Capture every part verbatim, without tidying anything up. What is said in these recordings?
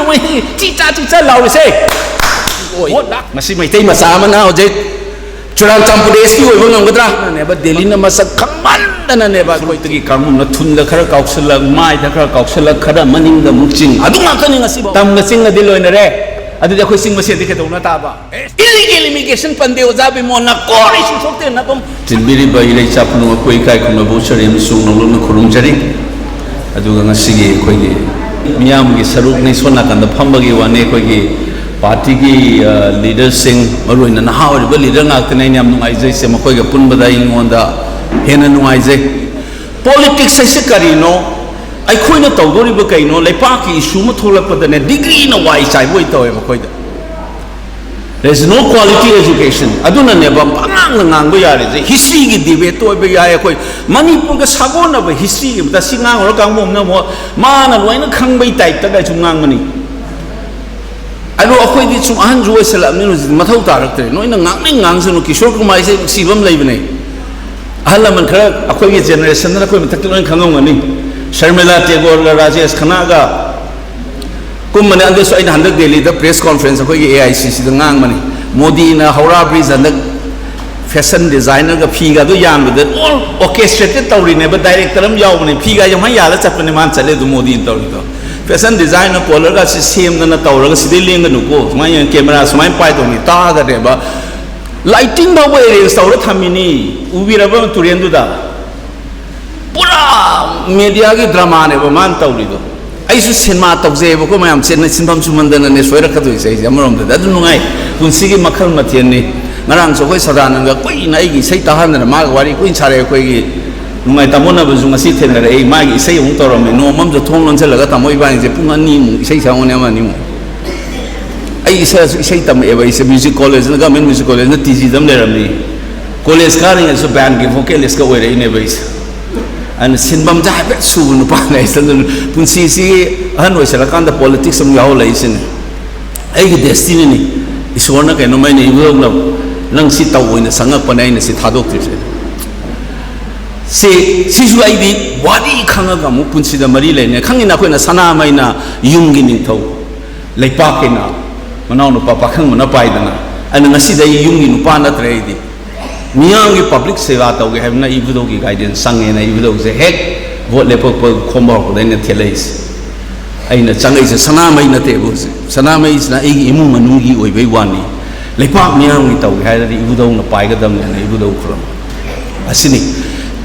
ꯃꯣꯏ ꯆꯤ ꯆꯥ ꯆꯤ ꯆꯥ ꯂꯥꯎꯔꯤꯁꯦ꯫ ꯃꯁꯤ ꯃꯩꯇꯩ ꯃꯆꯥ ꯑꯃꯅ ꯍꯧꯖꯤꯛ ꯆꯨꯔꯥꯆꯥꯟꯄꯨꯔ ꯑꯦꯁ ꯄꯤ ꯑꯣꯏꯕ ꯉꯝꯒꯗ꯭ꯔꯥ? ꯅꯦꯕ, ꯗꯦꯜꯂꯤꯅ ꯃꯁꯛ ꯈꯪꯃꯟꯗꯅꯅꯦꯕ ꯑꯩꯈꯣꯏ꯫ ꯁꯨꯔꯨꯛꯇꯒꯤ ꯀꯥꯡꯕꯨꯅ ꯊꯨꯟꯗ ꯈꯔ ꯀꯥꯎꯁꯤꯜꯂꯛ, ꯃꯥꯏꯗ ꯈꯔ ꯀꯥꯎꯁꯤꯜꯂꯛ, ꯈꯔ ꯃꯅꯤꯡꯗ ꯑꯃꯨꯛ ꯆꯤꯡ, ꯑꯗꯨ ꯉꯥꯛꯇꯅꯤ ꯉꯁꯤꯐꯥꯎ꯫ ꯇꯝꯒ ꯆꯤꯡꯒꯗꯤ ꯂꯣꯏꯅꯔꯦ, ꯑꯗꯨꯗꯤ ꯑꯩꯈꯣꯏ ꯆꯤꯡ ꯃꯁꯦꯟꯗꯤ ꯀꯩꯗꯧꯅ ꯇꯥꯕ? Illegal immigration ꯄꯟꯗꯦ ꯑꯣꯖꯥ ꯕꯤꯃꯣꯜꯅ, core issue ꯊꯣꯛꯇꯦ ꯅꯕꯨꯡ꯫ ꯆꯤꯟꯕꯤꯔꯤꯕ ꯏꯔꯩꯆꯥ ꯄꯨꯝꯅꯃꯛꯄꯨ ꯏꯀꯥꯏ ꯈꯨꯝꯅꯕ ꯎꯠꯆꯔꯤ ꯑꯃꯁꯨꯡ ꯅꯧꯂꯨꯛꯅ ꯈꯨꯔꯨꯝꯖꯔꯤ꯫ ꯑꯗꯨꯒ ꯉꯁꯤꯒꯤ ꯑꯩꯈꯣꯏꯒꯤ ꯃꯤꯌꯥꯝꯒꯤ ꯁꯔꯨꯛꯅꯤ, ꯁꯣꯝ ꯅꯥꯀꯟꯗ ꯐꯝꯕꯒꯤ ꯋꯥꯅꯤ꯫ ꯑꯩꯈꯣꯏꯒꯤ ꯄꯥꯔꯇꯤꯒꯤ, ꯑ, ꯂꯤꯗꯔꯁꯤꯡ, ꯃꯔꯨꯑꯣꯏꯅ ꯅꯍꯥ ꯑꯣꯏꯔꯤꯕ ꯂꯤꯗꯔ ꯉꯥꯛꯇꯅꯤ ꯑꯩꯅ ꯌꯥꯝ ꯅꯨꯡꯉꯥꯏꯖꯩꯁꯦ꯫ ꯃꯈꯣꯏꯒ ꯄꯨꯟꯕꯗ ꯑꯩꯉꯣꯟꯗ ꯍꯦꯟꯅ ꯅꯨꯡꯉꯥꯏꯖꯩ꯫ ꯄꯣꯂꯤꯇꯤꯛꯁ ꯍꯥꯏꯁꯦ ꯀꯔꯤꯅꯣ? ꯑꯩꯈꯣꯏꯅ ꯇꯧꯗꯣꯔꯤꯕ ꯀꯩꯅꯣ? ꯂꯩꯄꯥꯛꯀꯤ ꯏꯁꯨ ꯑꯃ ꯊꯣꯛꯂꯛꯄꯗꯅꯦ, ꯗꯤꯒ꯭ꯔꯤꯅ ꯋꯥꯏ ꯆꯥꯏꯕ ꯑꯣꯏ ꯇꯧꯋꯦ ꯃꯈꯣꯏꯗ꯫ There is no quality education. ꯑꯗꯨꯅꯅꯦꯕ ꯄꯉꯥꯡꯗ ꯉꯥꯡꯕ ꯌꯥꯔꯤꯁꯦ꯫ ꯍꯤꯁꯇ꯭ꯔꯤꯒꯤ ꯗꯤꯕꯦꯠꯇ ꯑꯣꯏꯕ ꯌꯥꯏ꯫ ꯑꯩꯈꯣꯏ ꯃꯅꯤꯄꯨꯔꯒ ꯁꯥꯒꯣꯟꯅꯕ ꯍꯤꯁꯇ꯭ꯔꯤꯒꯤ ꯑꯃꯗ ꯁꯤ ꯉꯥꯡꯉꯨꯔ ꯀꯥꯡꯕꯨ ꯑꯃꯅ ꯑꯃꯨꯛ ꯃꯥꯅ ꯂꯣꯏꯅ ꯈꯪꯕꯩ ꯇꯥꯏꯞꯇ ꯀꯥꯏꯁꯨ ꯉꯥꯡꯕꯅꯤ꯫ ꯑꯗꯣ ꯑꯩꯈꯣꯏꯗꯤ ꯁꯨꯝ ꯑꯍꯟꯁꯨ ꯑꯣꯏꯁꯜꯂꯛꯑꯕꯅꯤꯅ ꯍꯧꯖꯤꯛꯇꯤ ꯃꯊꯧ ꯇꯥꯔꯛꯇ꯭ꯔꯦ꯫ ꯅꯣꯏꯅ ꯉꯥꯡꯅꯤꯡ ꯉꯥꯡꯁꯅꯨ꯫ ꯀꯤꯁꯣꯔ ꯀꯨꯃꯥꯔꯁꯦ ꯅꯨꯡꯁꯤꯕ ꯑꯃ ꯂꯩꯕꯅꯦ꯫ ꯑꯍꯜ ꯂꯃꯟ ꯈꯔ ꯑꯩꯈꯣꯏꯒꯤ ꯖꯦꯅꯦꯔꯦꯁꯟꯗꯅ ꯑꯩꯈꯣꯏ ꯃꯊꯛꯇ ꯂꯣꯏꯅ ꯈꯪꯉꯝꯒꯅꯤ꯫ ꯁꯔꯃꯤꯂꯥ ꯇꯦꯒꯣꯔꯒ ꯔꯥꯖꯦꯁ ꯈꯅꯥꯒ ꯀꯨꯝꯕꯅꯦ꯫ ꯑꯗꯨꯁꯨ ꯑꯩꯅ ꯍꯟꯗꯛ ꯗꯦꯜꯂꯤꯗ ꯄ꯭ꯔꯦꯁ ꯀꯣꯟꯐ꯭ꯔꯦꯟꯁ ꯑꯩꯈꯣꯏꯒꯤ ꯑꯦ ꯑꯥꯏ ꯁꯤ ꯁꯤꯗ ꯉꯥꯡꯕꯅꯤ꯫ ꯃꯣꯗꯤꯅ ꯍꯧꯔꯥ ꯕ꯭ꯔꯤꯖ ꯍꯟꯗꯛ ꯐꯦꯁꯟ ꯗꯤꯖꯥꯏꯅꯔꯒ ꯐꯤꯒ ꯑꯗꯨ ꯌꯥꯟꯕꯗ ꯑꯣꯔꯀꯦꯁꯇ꯭ꯔꯦꯇꯦꯠ ꯇꯧꯔꯤꯅꯦꯕ꯫ ꯗꯥꯏꯔꯦꯛꯇꯔ ꯑꯃ ꯌꯥꯎꯕꯅꯦ, ꯐꯤꯒ ꯌꯥꯝ ꯌꯥꯜꯂ ꯆꯠꯄꯅꯦ ꯃꯥꯅ ꯆꯠꯂꯦ꯫ ꯑꯗꯨ ꯃꯣꯗꯤꯅ ꯇꯧꯔꯤꯗꯣ ꯐꯦꯁꯟ ꯗꯤꯖꯥꯏꯟꯅ ꯀꯣꯂꯔꯒꯁꯤ ꯁꯦꯝꯗꯅ ꯇꯧꯔꯒ ꯁꯤꯗꯩ ꯂꯦꯡꯒꯅꯨꯀꯣ, ꯁꯨꯃꯥꯏꯅ ꯀꯦꯃꯦꯔꯥ ꯁꯨꯃꯥꯏꯅ ꯄꯥꯏꯗꯧꯅꯤ ꯇꯥꯗꯅꯦꯕ꯫ ꯂꯥꯏꯇꯤꯡ ꯐꯥꯎꯕ ꯑꯦꯔꯦꯟꯖ ꯇꯧꯔ ꯊꯝꯃꯤꯅꯤ꯫ ꯎꯕꯤꯔꯕ ꯇꯨꯔꯦꯟꯗꯨꯗ? ꯄꯨꯔꯥ ꯃꯦꯗꯤꯌꯥꯒꯤ ꯗ꯭ꯔꯃꯥꯅꯦꯕ ꯃꯥꯅ ꯇꯧꯔꯤꯗꯣ꯫ ꯑꯩꯁꯨ ꯁꯤꯅꯦꯃꯥ ꯇꯧꯖꯩꯑꯕꯀꯣ, ꯃꯌꯥꯝ ꯆꯦꯟꯅ ꯁꯤꯟꯐꯝ ꯁꯨꯃꯟꯗꯅꯅꯦ ꯁꯣꯏꯔꯛꯀꯗꯣꯏꯁꯦ꯫ ꯑꯩꯁꯦ ꯑꯃꯔꯣꯝꯗꯗꯤ ꯑꯗꯨ ꯅꯨꯡꯉꯥꯏ, ꯄꯨꯟꯁꯤꯒꯤ ꯃꯈꯜ ꯃꯊꯦꯜꯅꯤ꯫ ꯉꯔꯥꯡꯁꯨ ꯑꯩꯈꯣꯏ ꯁꯗꯥꯅꯟꯗ ꯀꯨꯏꯅ ꯑꯩꯒꯤ ꯏꯁꯩ ꯇꯥꯍꯟꯗꯅ ꯃꯥꯒ ꯋꯥꯔꯤ ꯀꯨꯏꯅ ꯁꯥꯔꯦ꯫ ꯑꯩꯈꯣꯏꯒꯤ ꯅꯨꯡꯉꯥꯏ ꯇꯥꯃꯣꯟꯅꯕꯁꯨ ꯉꯁꯤ ꯊꯦꯡꯅꯔꯛꯏ꯫ ꯃꯥꯒꯤ ꯏꯁꯩ ꯑꯃꯨꯛ ꯇꯧꯔꯝꯃꯤ꯫ ꯅꯣꯡꯃ ꯑꯃꯁꯨ ꯊꯣꯡ ꯂꯣꯟꯁꯤꯜꯂꯒ ꯇꯥꯃꯣ ꯏꯕꯥꯅꯤꯁꯦ ꯄꯨꯡ ꯑꯅꯤꯃꯨꯛ ꯏꯁꯩ ꯁꯛꯑꯝꯒꯅꯤ, ꯑꯃ ꯑꯅꯤꯃꯨꯛ꯫ ꯑꯩ ꯏꯁꯩꯁꯨ ꯏꯁꯩ ꯇꯝꯃꯛꯑꯦꯕ꯫ ꯑꯩꯁꯦ ꯃ꯭ꯌꯨꯖꯤꯛ ꯀꯣꯂꯦꯖꯅ, ꯒꯚꯔꯟꯃꯦꯟ ꯃ꯭ꯌꯨꯖꯤꯛ ꯀꯣꯂꯦꯖꯅ ꯇꯤ ꯖꯤꯗ ꯑꯃ ꯂꯩꯔꯝꯃꯤ꯫ ꯀꯣꯂꯦꯖ ꯀꯥꯔꯤꯉꯩꯗꯁꯨ ꯕꯦꯟꯒꯤ ꯚꯣꯀꯦꯂꯤꯁꯀ ꯑꯣꯏꯔꯛꯏꯅꯦꯕ ꯑꯩꯁꯦ꯫ ꯑꯗꯨꯅ ꯁꯤꯟꯐꯝꯁꯦ ꯍꯥꯏꯐꯦꯠ ꯁꯨꯕ ꯅꯨꯄꯥꯅꯦ ꯑꯩꯁꯦ꯫ ꯑꯗꯨꯅ ꯄꯨꯟꯁꯤꯁꯤ ꯑꯍꯟ ꯑꯣꯏꯁꯜꯂꯀꯥꯟꯗ ꯄꯣꯂꯤꯇꯤꯛꯁ ꯑꯃ ꯌꯥꯎꯍꯜꯂꯛꯏꯁꯤꯅꯦ꯫ ꯑꯩꯒꯤ ꯗꯦꯁꯇꯤꯅꯤꯅꯤ꯫ ꯏꯁꯣꯔꯅ ꯀꯩꯅꯣꯝꯃ ꯑꯩꯅ ꯏꯕꯨꯙꯧꯅ ꯅꯪ ꯁꯤ ꯇꯧ ꯑꯣꯏꯅ ꯆꯪꯉꯛꯄꯅꯦ, ꯑꯩꯅ ꯁꯤ ꯊꯥꯗꯣꯛꯇ꯭ꯔꯤꯁꯦ꯫ ꯁꯤ, ꯁꯤꯁꯨ ꯑꯩꯗꯤ ꯋꯥꯔꯤ ꯈꯪꯉꯒ ꯑꯃꯨꯛ ꯄꯨꯟꯁꯤꯗ ꯃꯔꯤ ꯂꯩꯅꯩ꯫ ꯈꯪꯉꯤꯅ ꯑꯩꯈꯣꯏꯅ ꯁꯅꯥꯃꯍꯤꯅ ꯌꯨꯝꯒꯤ ꯅꯤꯡꯊꯧ, ꯂꯩꯄꯥꯛꯀꯤꯅ ꯃꯅꯥꯎꯅꯨꯄꯥ ꯄꯥꯈꯪꯕꯅ ꯄꯥꯏꯗꯅ, ꯑꯩꯅ ꯉꯁꯤꯗ ꯑꯩ ꯌꯨꯝꯒꯤ ꯅꯨꯄꯥ ꯅꯠꯇ꯭ꯔꯦ, ꯑꯩꯗꯤ ꯃꯤꯌꯥꯝꯒꯤ ꯄꯕ꯭ꯂꯤꯛ ꯁꯦꯕꯥ ꯇꯧꯒꯦ ꯍꯥꯏꯕꯅ ꯏꯕꯨꯙꯧꯒꯤ ꯒꯥꯏꯗꯦꯟꯁ ꯆꯪꯉꯦꯅ ꯏꯕꯨꯙꯧꯁꯦ ꯍꯦꯛ ꯚꯣꯠ ꯂꯦꯞꯄꯛꯄ ꯈꯣꯝꯕ ꯍꯧꯔꯛꯄꯗ ꯑꯩꯅ ꯊꯦꯠꯂꯛꯏꯁꯦ꯫ ꯑꯩꯅ ꯆꯪꯉꯛꯏꯁꯦ ꯁꯅꯥꯃꯍꯤ ꯅꯠꯇꯦꯕ ꯍꯧꯖꯤꯛ꯫ ꯁꯅꯥꯃꯍꯤꯁꯤꯅ ꯑꯩꯒꯤ ꯏꯃꯨꯡ ꯃꯅꯨꯡꯒꯤ ꯑꯣꯏꯕꯩ ꯋꯥꯅꯤ꯫ ꯂꯩꯄꯥꯛ ꯃꯤꯌꯥꯝꯒꯤ ꯇꯧꯒꯦ ꯍꯥꯏꯔꯗꯤ ꯏꯕꯨꯙꯧꯅ ꯄꯥꯏꯒꯗꯕꯅꯦꯅ ꯏꯕꯨꯙꯧ ꯈꯨꯔꯨꯝ꯫ ꯑꯁꯤꯅꯤ꯫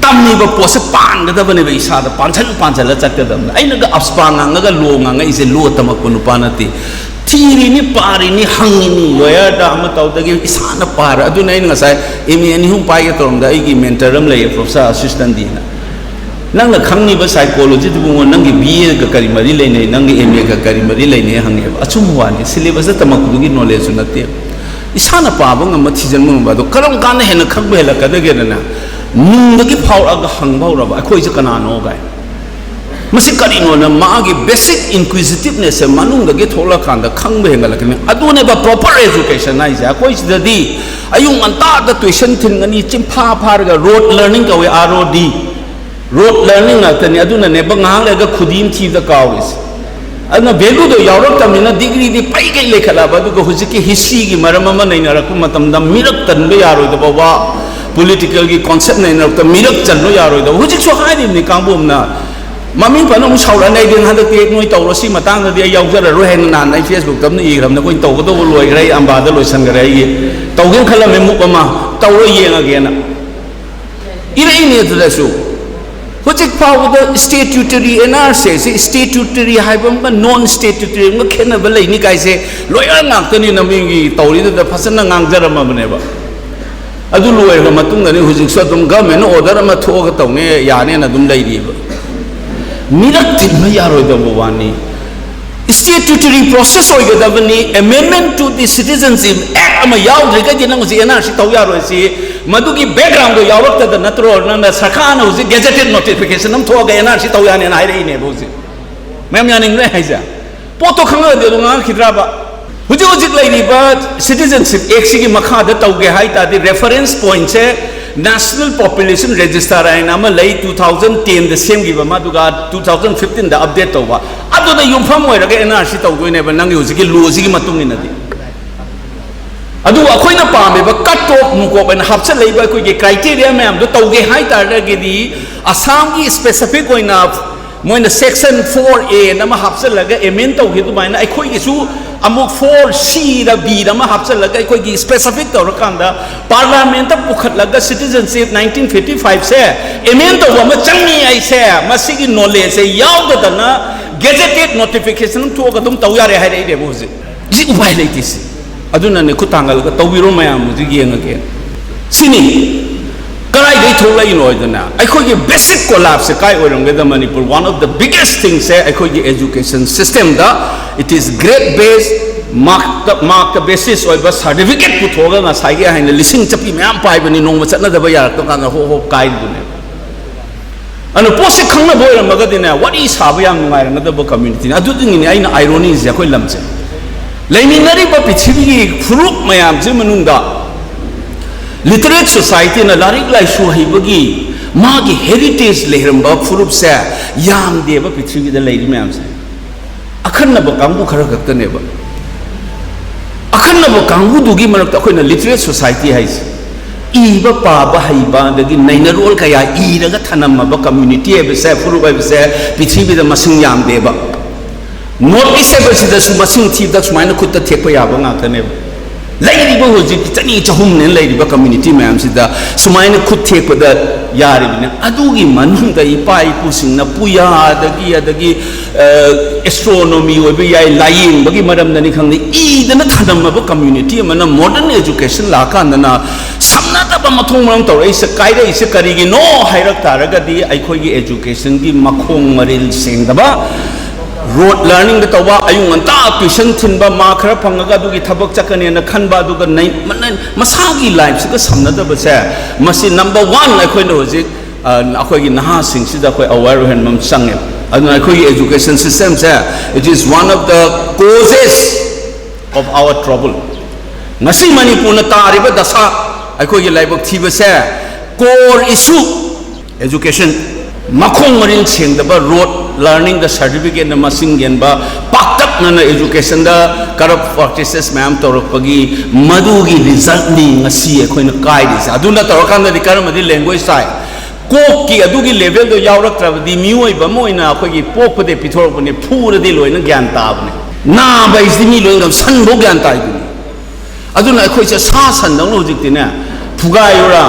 ꯇꯝꯃꯤꯕ ꯄꯣꯠꯁꯦ ꯄꯥꯟꯒꯗꯕꯅꯦꯕ, ꯏꯁꯥꯗ ꯄꯥꯟꯁꯟ ꯄꯥꯟꯁꯜꯂ ꯆꯠꯀꯗꯕꯅꯦ꯫ ꯑꯩꯅꯒ ꯑꯞꯁꯄꯥ ꯉꯥꯡꯉꯒ ꯂꯣ ꯉꯥꯡꯉꯛꯏꯁꯦ ꯂꯣ ꯇꯝꯃꯛꯄ ꯅꯨꯄꯥ ꯅꯠꯇꯦ꯫ ꯊꯤꯔꯤꯅꯤ, ꯄꯥꯔꯤꯅꯤ, ꯍꯪꯉꯤꯅꯤ, ꯂꯣꯌꯔꯗ ꯑꯃ ꯇꯧꯗꯒꯤ ꯏꯁꯥꯅ ꯄꯥꯔ꯫ ꯑꯗꯨꯅ ꯑꯩꯅ ꯉꯁꯥꯏ ꯑꯦꯝ ꯑꯦ ꯑꯅꯤ ꯑꯍꯨꯝ ꯄꯥꯏꯒꯦ ꯇꯧꯔꯝꯗ ꯑꯩꯒꯤ ꯃꯦꯟꯇꯔ ꯑꯃ ꯂꯩꯌꯦ, ꯄ꯭ꯔꯣꯐꯦꯁꯔ ꯑꯁꯤꯁꯇꯟ ꯗꯤꯅ꯫ "ꯅꯪꯅ ꯈꯪꯉꯤꯕ ꯁꯥꯏꯀꯣꯂꯣꯖꯤꯗꯨꯕꯨ ꯅꯪꯒꯤ ꯕꯤ ꯑꯦꯒ ꯀꯔꯤ ꯃꯔꯤ ꯂꯩꯅꯩ, ꯅꯪꯒꯤ ꯑꯦꯝ ꯑꯦꯒ ꯀꯔꯤ ꯃꯔꯤ ꯂꯩꯅꯩ?" ꯍꯪꯉꯦꯕ꯫ ꯑꯆꯨꯝꯕ ꯋꯥꯅꯤ, ꯁꯤꯂꯦꯕꯁꯇ ꯇꯝꯃꯛꯄꯗꯨꯒꯤ ꯅꯣꯂꯦꯖꯁꯨ ꯅꯠꯇꯦ꯫ ꯏꯁꯥꯅ ꯄꯥꯕ ꯉꯝꯕ, ꯊꯤꯖꯤꯟꯕ ꯉꯝꯕ ꯑꯗꯣ ꯀꯔꯝ ꯀꯥꯟꯗ ꯍꯦꯟꯅ ꯈꯪꯕ ꯍꯦꯜꯂꯛꯀꯗꯒꯦꯗꯅ ꯅꯨꯡꯗꯒꯤ ꯐꯥꯎꯔꯛꯑꯒ ꯍꯪꯕ ꯍꯧꯔꯕ, "ꯑꯩꯈꯣꯏꯁꯦ ꯀꯅꯥꯅꯣ?" ꯀꯥꯏ꯫ ꯃꯁꯤ ꯀꯔꯤꯅꯣꯅ ꯃꯥꯒꯤ ꯕꯦꯁꯤꯛ ꯏꯟꯀ꯭ꯋꯤꯖꯤꯇꯤꯚꯅꯦꯁꯁꯦ ꯃꯅꯨꯡꯗꯒꯤ ꯊꯣꯛꯂꯀꯥꯟꯗ ꯈꯪꯕ ꯍꯦꯟꯒꯠꯂꯛꯀꯅꯤ꯫ ꯑꯗꯨꯅꯦꯕ ꯄ꯭ꯔꯣꯄꯔ ꯑꯦꯖꯨꯀꯦꯁꯟ ꯍꯥꯏꯁꯦ꯫ ꯑꯩꯈꯣꯏ ꯁꯤꯗꯗꯤ ꯑꯌꯨꯛ ꯉꯟꯇꯥꯗ ꯇꯨꯏꯁꯟ ꯊꯤꯟꯒꯅꯤ, ꯆꯤꯟꯐꯥ ꯐꯥꯔꯒ ꯔꯣꯠ ꯂꯔꯅꯤꯡ ꯀꯧꯋꯦ, ꯑꯥꯔ ꯑꯣ ꯗꯤ꯫ ꯔꯣꯠ ꯂꯔꯅꯤꯡ ꯉꯥꯛꯇꯅꯤ꯫ ꯑꯗꯨꯅꯅꯦꯕ ꯉꯥꯏꯍꯥꯛ ꯂꯩꯔꯒ ꯈꯨꯗꯤ ꯑꯃ ꯊꯤꯕꯗ ꯀꯥꯎꯔꯤꯁꯦ꯫ ꯑꯗꯨꯅ ꯚꯦꯂꯨꯗꯣ ꯌꯥꯎꯔꯛꯇꯕꯅꯤꯅ ꯗꯤꯒ꯭ꯔꯤꯗꯤ ꯄꯩꯒꯩ ꯂꯩꯈꯠꯂꯕ꯫ ꯑꯗꯨꯒ ꯍꯧꯖꯤꯛꯀꯤ ꯍꯤꯁꯇ꯭ꯔꯤꯒꯤ ꯃꯔꯝ ꯑꯃ ꯅꯩꯅꯔꯛꯄ ꯃꯇꯝꯗ ꯃꯤꯔꯛ ꯇꯟꯕ ꯌꯥꯔꯣꯏꯗꯕ ꯋꯥ, ꯄꯣꯂꯤꯇꯤꯀꯦꯜꯒꯤ ꯀꯣꯟꯁꯦꯞ ꯅꯩꯅꯔꯛꯄꯗ ꯃꯤꯔꯛ ꯆꯟꯕ ꯌꯥꯔꯣꯏꯗꯕ꯫ ꯍꯧꯖꯤꯛꯁꯨ ꯍꯥꯏꯔꯤꯕꯅꯤ ꯀꯥꯡꯕꯨ ꯑꯃꯅ꯫ ꯃꯃꯤꯡ ꯐꯅ ꯑꯃꯨꯛ ꯁꯥꯎꯔꯛꯑꯅꯤ, "ꯑꯩꯗꯤ ꯍꯟꯗꯛꯇꯤ ꯅꯣꯏ ꯇꯧꯔꯣ, ꯁꯤ ꯃꯇꯥꯡꯗꯗꯤ ꯑꯩ ꯌꯥꯎꯖꯔꯔꯣꯏ" ꯍꯥꯏꯅ ꯅꯍꯥꯟ ꯑꯩ ꯐꯦꯁꯕꯨꯛꯇ ꯑꯃꯅ ꯏꯈ꯭ꯔꯕꯅꯤ꯫ ꯑꯩꯈꯣꯏꯅ ꯇꯧꯒꯗꯧꯕ ꯂꯣꯏꯈ꯭ꯔꯦ, ꯑꯩ ꯑꯝꯕꯥꯗ ꯂꯣꯏꯁꯟꯈ꯭ꯔꯦ, ꯑꯩꯒꯤ ꯇꯧꯒꯦꯅ ꯈꯜꯂꯝꯃꯦ ꯃꯨꯞ ꯑꯃ, ꯇꯧꯔ ꯌꯦꯡꯉꯒꯦꯅ꯫ ꯏꯔꯛꯏꯅꯦ ꯑꯗꯨꯗꯁꯨ꯫ ꯍꯧꯖꯤꯛ ꯐꯥꯎꯕꯗ ꯁ꯭ꯇꯦꯇ꯭ꯌꯨꯇꯔꯤ ꯑꯦꯟ ꯑꯥꯔ ꯁꯤ ꯁꯤ, ꯁ꯭ꯇꯦꯇ꯭ꯌꯨꯇꯔꯤ ꯍꯥꯏꯕ ꯑꯃꯒ ꯅꯣꯟ ꯁ꯭ꯇꯦꯇ꯭ꯌꯨꯇꯔꯤ ꯑꯃꯒ ꯈꯦꯠꯅꯕ ꯂꯩꯅꯤ ꯀꯥꯏꯁꯦ ꯂꯣꯌꯔ ꯉꯥꯛꯇꯅꯤꯅ ꯃꯤꯒꯤ ꯇꯧꯔꯤꯗꯨꯗ ꯐꯖꯅ ꯉꯥꯡꯖꯔꯝꯃꯕꯅꯦꯕ꯫ ꯑꯗꯨ ꯂꯣꯏꯔꯕ ꯃꯇꯨꯡꯗꯅꯤ ꯍꯧꯖꯤꯛꯁꯨ ꯑꯗꯨꯝ ꯒꯚꯔꯟꯃꯦꯟꯠꯅ ꯑꯣꯔꯗꯔ ꯑꯃ ꯊꯣꯛꯑꯒ ꯇꯧꯅꯤ ꯌꯥꯅꯦꯅ ꯑꯗꯨꯝ ꯂꯩꯔꯤꯕ꯫ ꯃꯤꯔꯛ ꯇꯤꯟꯕ ꯌꯥꯔꯣꯏꯗꯕ ꯋꯥꯅꯤ꯫ ꯁ꯭ꯇꯦꯇ꯭ꯌꯨꯇꯔꯤ ꯄ꯭ꯔꯣꯁꯦꯁ ꯑꯣꯏꯒꯗꯕꯅꯤ꯫ Amendment to the Citizenship Act ꯑꯃ ꯌꯥꯎꯗ꯭ꯔꯤꯒꯗꯤ ꯅꯪ ꯍꯧꯖꯤꯛ ꯑꯦꯟ ꯑꯥꯔ ꯁꯤ ꯇꯧ ꯌꯥꯔꯣꯏ꯫ ꯁꯤ ꯃꯗꯨꯒꯤ ꯕꯦꯛꯒ꯭ꯔꯥꯎꯟꯗꯣ ꯌꯥꯎꯔꯛꯇꯗ ꯅꯠꯇ꯭ꯔꯣ ꯅꯪꯅ ꯁꯔꯀꯥꯔꯅ ꯍꯧꯖꯤꯛ ꯒꯦꯖꯦꯇꯦꯠ ꯅꯣꯇꯤꯐꯤꯀꯦꯁꯟ ꯑꯃ ꯊꯣꯛꯑꯒ ꯑꯦꯟ ꯑꯥꯔ ꯁꯤ ꯇꯧ ꯌꯥꯅꯦꯅ ꯍꯥꯏꯔꯛꯏꯅꯦꯕ ꯍꯧꯖꯤꯛ? ꯃꯌꯥꯝ ꯌꯥꯅꯤꯡꯗ꯭ꯔꯦ ꯍꯥꯏꯁꯦ? ꯄꯣꯠꯇꯣ ꯈꯪꯉꯒꯗꯤ ꯑꯗꯨꯝ ꯉꯥꯡꯉꯛꯈꯤꯗ꯭ꯔꯕ? ꯍꯧꯖꯤꯛ ꯍꯧꯖꯤꯛ ꯂꯩꯔꯤꯕ ꯁꯤꯇꯤꯖꯟꯁꯤꯞ ꯑꯦꯛꯁꯤꯒꯤ ꯃꯈꯥꯗ ꯇꯧꯒꯦ ꯍꯥꯏ ꯇꯥꯔꯗꯤ ꯔꯦꯐꯔꯦꯟꯁ ꯄꯣꯏꯟꯠꯁꯦ National Population Register ꯍꯥꯏꯅ ꯑꯃ ꯂꯩ, ꯇꯨ ꯊꯥꯎꯖꯟ ꯇꯦꯟꯗ ꯁꯦꯝꯈꯤꯕ ꯑꯃ, ꯑꯗꯨꯒ ꯇꯨ ꯊꯥꯎꯖꯟ ꯐꯤꯐꯇꯤꯟꯗ ꯑꯞꯗꯦꯠ ꯇꯧꯕ꯫ ꯑꯗꯨꯗ ꯌꯨꯝꯐꯝ ꯑꯣꯏꯔꯒ ꯑꯦꯟ ꯑꯥꯔ ꯁꯤ ꯇꯧꯗꯣꯏꯅꯦꯕ, ꯅꯪꯒꯤ ꯍꯧꯖꯤꯛꯀꯤ ꯂꯣꯁꯤꯒꯤ ꯃꯇꯨꯡ ꯏꯟꯅꯗꯤ꯫ ꯑꯗꯨꯕꯨ ꯑꯩꯈꯣꯏꯅ ꯄꯥꯝꯃꯤꯕ ꯀꯠ ꯑꯣꯐ ꯅꯨꯡꯀꯣꯞ ꯍꯥꯏꯅ ꯍꯥꯞꯆꯜꯂꯛꯏꯕ ꯑꯩꯈꯣꯏꯒꯤ ꯀ꯭ꯔꯥꯏꯇꯦꯔꯤꯌꯥ ꯃꯌꯥꯝꯗꯣ ꯇꯧꯒꯦ ꯍꯥꯏ ꯇꯥꯔꯒꯗꯤ, ꯑꯁꯥꯝꯒꯤ ꯁ꯭ꯄꯦꯁꯤꯐꯤꯛ ꯑꯣꯏꯅ ꯃꯣꯏꯅ ꯁꯦꯛꯁꯟ ꯐꯣꯔ ꯑꯦꯅ ꯑꯃ ꯍꯥꯞꯆꯜꯂꯒ ꯑꯦꯃꯦꯟ ꯇꯧꯈꯤ, ꯑꯗꯨꯃꯥꯏꯅ ꯑꯩꯈꯣꯏꯒꯤꯁꯨ ꯑꯃꯨꯛ ꯐꯣꯔ ꯁꯤꯔ ꯕꯤꯔ ꯑꯃ ꯍꯥꯞꯆꯜꯂꯒ ꯑꯩꯈꯣꯏꯒꯤ ꯁ꯭ꯄꯦꯁꯤꯐꯤꯛ ꯇꯧꯔꯀꯥꯟꯗ ꯄꯥꯔꯂꯥꯃꯦꯟꯠꯇ ꯄꯨꯈꯠꯂꯒ ꯁꯤꯇꯤꯖꯟꯁꯤꯞ ꯅꯥꯏꯟꯇꯤꯟ ꯐꯤꯐꯇꯤ ꯐꯥꯏꯚꯁꯦ ꯑꯦꯃꯦꯟ ꯇꯧꯕ ꯑꯃ ꯆꯪꯉꯤ ꯍꯥꯏꯁꯦ, ꯃꯁꯤꯒꯤ ꯅꯣꯂꯦꯖꯁꯦ ꯌꯥꯎꯗꯗꯅ ꯒꯦꯖꯦꯇꯦꯠ ꯅꯣꯇꯤꯐꯤꯀꯦꯁꯟ ꯑꯃ ꯊꯣꯛꯑꯒ ꯑꯗꯨꯝ ꯇꯧ ꯌꯥꯔꯦ ꯍꯥꯏꯔꯛꯏꯅꯦꯕ ꯍꯧꯖꯤꯛ꯫ ꯍꯧꯖꯤꯛ ꯎꯄꯥꯏ ꯂꯩꯇꯦ ꯁꯤ꯫ ꯑꯗꯨꯅꯅꯦ, ꯈꯨꯠ ꯊꯥꯡꯒꯠꯂꯒ ꯇꯧꯕꯤꯔꯣ ꯃꯌꯥꯝ, ꯍꯧꯖꯤꯛ ꯌꯦꯡꯉꯒꯦ꯫ ꯁꯤꯅꯤ꯫ ꯀꯗꯥꯏꯗꯒꯤ ꯊꯣꯛꯂꯛꯏꯅꯣ ꯍꯥꯏꯗꯅ, ꯑꯩꯈꯣꯏꯒꯤ ꯕꯦꯁꯤꯛ ꯀꯣꯂꯥꯞꯁꯁꯦ ꯀꯥꯏ ꯑꯣꯏꯔꯝꯒꯦꯗ? Manipur, one of the biggest thingꯁꯦ ꯑꯩꯈꯣꯏꯒꯤ education systemꯗ, it is grade based, mark mark basis ꯑꯣꯏꯕ certificate ꯄꯨꯊꯣꯛꯑꯒ ꯉꯁꯥꯏꯒꯤ ꯍꯥꯏꯅ ꯂꯤꯁꯤꯡ ꯆꯠꯄꯤ ꯃꯌꯥꯝ ꯄꯥꯏꯕꯅꯤ, ꯅꯣꯡꯃ ꯆꯠꯅꯗꯕ ꯌꯥꯔꯛꯇꯕ ꯀꯥꯟꯗ ꯍꯣꯞ ꯍꯣꯞ ꯀꯥꯏꯔꯤꯗꯨꯅꯦ꯫ ꯑꯗꯨꯅ ꯄꯣꯠꯁꯤ ꯈꯪꯅꯕ ꯑꯣꯏꯔꯝꯃꯒꯗꯤꯅꯦ, ꯋꯥꯔꯤ ꯁꯥꯕ ꯌꯥꯝ ꯅꯨꯡꯉꯥꯏꯔꯝꯒꯗꯕ communityꯅꯤ꯫ ꯑꯗꯨꯗꯨꯒꯤꯅꯤ ꯑꯩꯅ ironyꯁꯦ ꯑꯩꯈꯣꯏ ꯂꯝꯁꯦ꯫ ꯂꯩꯃꯤꯟꯅꯔꯤꯕ ꯄ꯭ꯔꯤꯊꯤꯕꯤꯒꯤ ꯐꯨꯔꯨꯞ ꯃꯌꯥꯝꯁꯤ ꯃꯅꯨꯡꯗ literate societyꯅ, ꯂꯥꯏꯔꯤꯛ ꯂꯥꯏꯁꯨ ꯍꯩꯕꯒꯤ ꯃꯥꯒꯤ heritage ꯂꯩꯔꯝꯕ ꯐꯨꯔꯨꯞꯁꯦ ꯌꯥꯝꯗꯦꯕ ꯄ꯭ꯔꯤꯊꯤꯕꯤꯗ ꯂꯩꯔꯤ ꯃꯌꯥꯝꯁꯦ꯫ ꯑꯈꯟꯅꯕ ꯀꯥꯡꯕꯨ ꯈꯔ ꯈꯛꯇꯅꯦꯕ꯫ ꯑꯈꯟꯅꯕ ꯀꯥꯡꯕꯨꯗꯨꯒꯤ ꯃꯔꯛꯇ ꯑꯩꯈꯣꯏꯅ literate society ꯍꯥꯏꯁꯦ, ꯏꯕ ꯄꯥꯕ ꯍꯩꯕ, ꯑꯗꯒꯤ ꯅꯩꯅꯔꯣꯜ ꯀꯌꯥ ꯏꯔꯒ ꯊꯅꯝꯃꯕ community ꯍꯥꯏꯕꯁꯦ, ꯐꯨꯔꯨꯞ ꯍꯥꯏꯕꯁꯦ ꯄ꯭ꯔꯤꯊꯤꯕꯤꯗ ꯃꯁꯤꯡ ꯌꯥꯝꯗꯦꯕ꯫ North East ꯍꯥꯏꯕꯁꯤꯗꯁꯨ ꯃꯁꯤꯡ ꯊꯤꯕꯗ ꯁꯨꯃꯥꯏꯅ ꯈꯨꯠꯇ ꯊꯦꯛꯄ ꯌꯥꯕ ꯉꯥꯛꯇꯅꯦꯕ꯫ ꯂꯩꯔꯤꯕ ꯍꯧꯖꯤꯛ ꯆꯅꯤ ꯆꯍꯨꯝꯅꯦꯅ ꯂꯩꯔꯤꯕ community ꯃꯌꯥꯝꯁꯤꯗ ꯁꯨꯃꯥꯏꯅ ꯈꯨꯠ ꯊꯦꯛꯄꯗ ꯌꯥꯔꯤꯕꯅꯤ꯫ ꯑꯗꯨꯒꯤ ꯃꯅꯨꯡꯗ ꯏꯄꯥ ꯏꯄꯨꯁꯤꯡꯅ ꯄꯨꯌꯥꯗꯒꯤ, ꯑꯗꯒꯤ ꯑꯦꯁꯇ꯭ꯔꯣꯅꯣꯃꯤ ꯑꯣꯏꯕ ꯌꯥꯏ, ꯂꯥꯏꯌꯦꯡꯕꯒꯤ ꯃꯔꯝꯗꯅꯤ ꯈꯪꯗꯦ, ꯏꯗꯅ ꯊꯅꯝꯃꯕ community ꯑꯃꯅ modern education ꯂꯥꯛꯑꯀꯥꯟꯗꯅ ꯁꯝꯅꯗꯕ ꯃꯊꯣꯡ ꯃꯔꯝ ꯇꯧꯔꯛꯏꯁꯦ, ꯀꯥꯏꯔꯛꯏꯁꯦ ꯀꯔꯤꯒꯤꯅꯣ ꯍꯥꯏꯔꯛ ꯇꯥꯔꯒꯗꯤ, ꯑꯩꯈꯣꯏꯒꯤ educationꯒꯤ ꯃꯈꯣꯡ ꯃꯔꯤꯜ ꯁꯦꯡꯗꯕ, rote learningꯗ ꯇꯧꯕ, ꯑꯌꯨꯛ ꯉꯟꯇꯥ tuition ꯊꯤꯟꯕ, mark ꯈꯔ ꯐꯪꯉꯒ ꯑꯗꯨꯒꯤ ꯊꯕꯛ ꯆꯠꯀꯅꯦꯅ ꯈꯟꯕ, ꯑꯗꯨꯒ ꯅꯩ-, ꯃꯅ-, ꯃꯁꯥꯒꯤ lifeꯁꯤꯒ ꯁꯝꯅꯗꯕꯁꯦ, ꯃꯁꯤ number one ꯑꯩꯈꯣꯏꯅ ꯍꯧꯖꯤꯛ, ꯑ, ꯑꯩꯈꯣꯏꯒꯤ ꯅꯍꯥꯁꯤꯡꯁꯤꯗ ꯑꯩꯈꯣꯏ aware ꯑꯣꯏꯍꯟꯕ ꯑꯃ ꯆꯪꯉꯦ꯫ ꯑꯗꯨꯅ ꯑꯩꯈꯣꯏꯒꯤ education systemꯁꯦ, it is one of the causes of our trouble. ꯉꯁꯤ ꯃꯅꯤꯄꯨꯔꯅ ꯇꯥꯔꯤꯕ ꯗꯁꯥ, ꯑꯩꯈꯣꯏꯒꯤ ꯂꯥꯏꯕꯛ ꯊꯤꯕꯁꯦ, Core issue, education. ꯃꯈꯣꯡ ꯃꯔꯤꯟ ꯁꯦꯡꯗꯕ rote learning ꯗ certificate ꯅ ꯃꯁꯤꯡ ꯍꯦꯟꯕ, ꯄꯥꯛꯇꯛꯅꯅ education ꯗ corrupt practices ꯃꯌꯥꯝ ꯇꯧꯔꯛꯄꯒꯤ ꯃꯗꯨꯒꯤ result ꯅꯤ ꯉꯁꯤ ꯑꯩꯈꯣꯏꯅ ꯀꯥꯏꯔꯤꯁꯦ꯫ ꯑꯗꯨꯅ ꯇꯧꯔꯀꯥꯟꯗꯗꯤ ꯀꯔꯝꯕꯗꯤ language ꯇꯥꯏ? ꯀꯣꯛꯀꯤ ꯑꯗꯨꯒꯤ level ꯗꯣ ꯌꯥꯎꯔꯛꯇ꯭ꯔꯕꯗꯤ ꯃꯤꯑꯣꯏꯕ ꯑꯃ ꯑꯣꯏꯅ ꯑꯩꯈꯣꯏꯒꯤ ꯄꯣꯛꯄꯗꯒꯤ ꯄꯤꯊꯣꯔꯛꯄꯅꯦ, ꯐꯨꯔꯗꯤ ꯂꯣꯏꯅ ꯒ꯭ꯌꯥꯟ ꯇꯥꯕꯅꯦ꯫ ꯅꯥꯕ ꯍꯥꯏꯁꯤꯗꯤ ꯃꯤ ꯂꯣꯏꯅ ꯁꯟꯐꯧ ꯒ꯭ꯌꯥꯟ ꯇꯥꯏꯗꯨꯅꯤ꯫ ꯑꯗꯨꯅ ꯑꯩꯈꯣꯏꯁꯦ ꯁꯥ ꯁꯟꯗꯧꯅ ꯍꯧꯖꯤꯛꯇꯤꯅꯦ, ꯐꯨꯒꯥꯏꯔꯨꯔꯥ,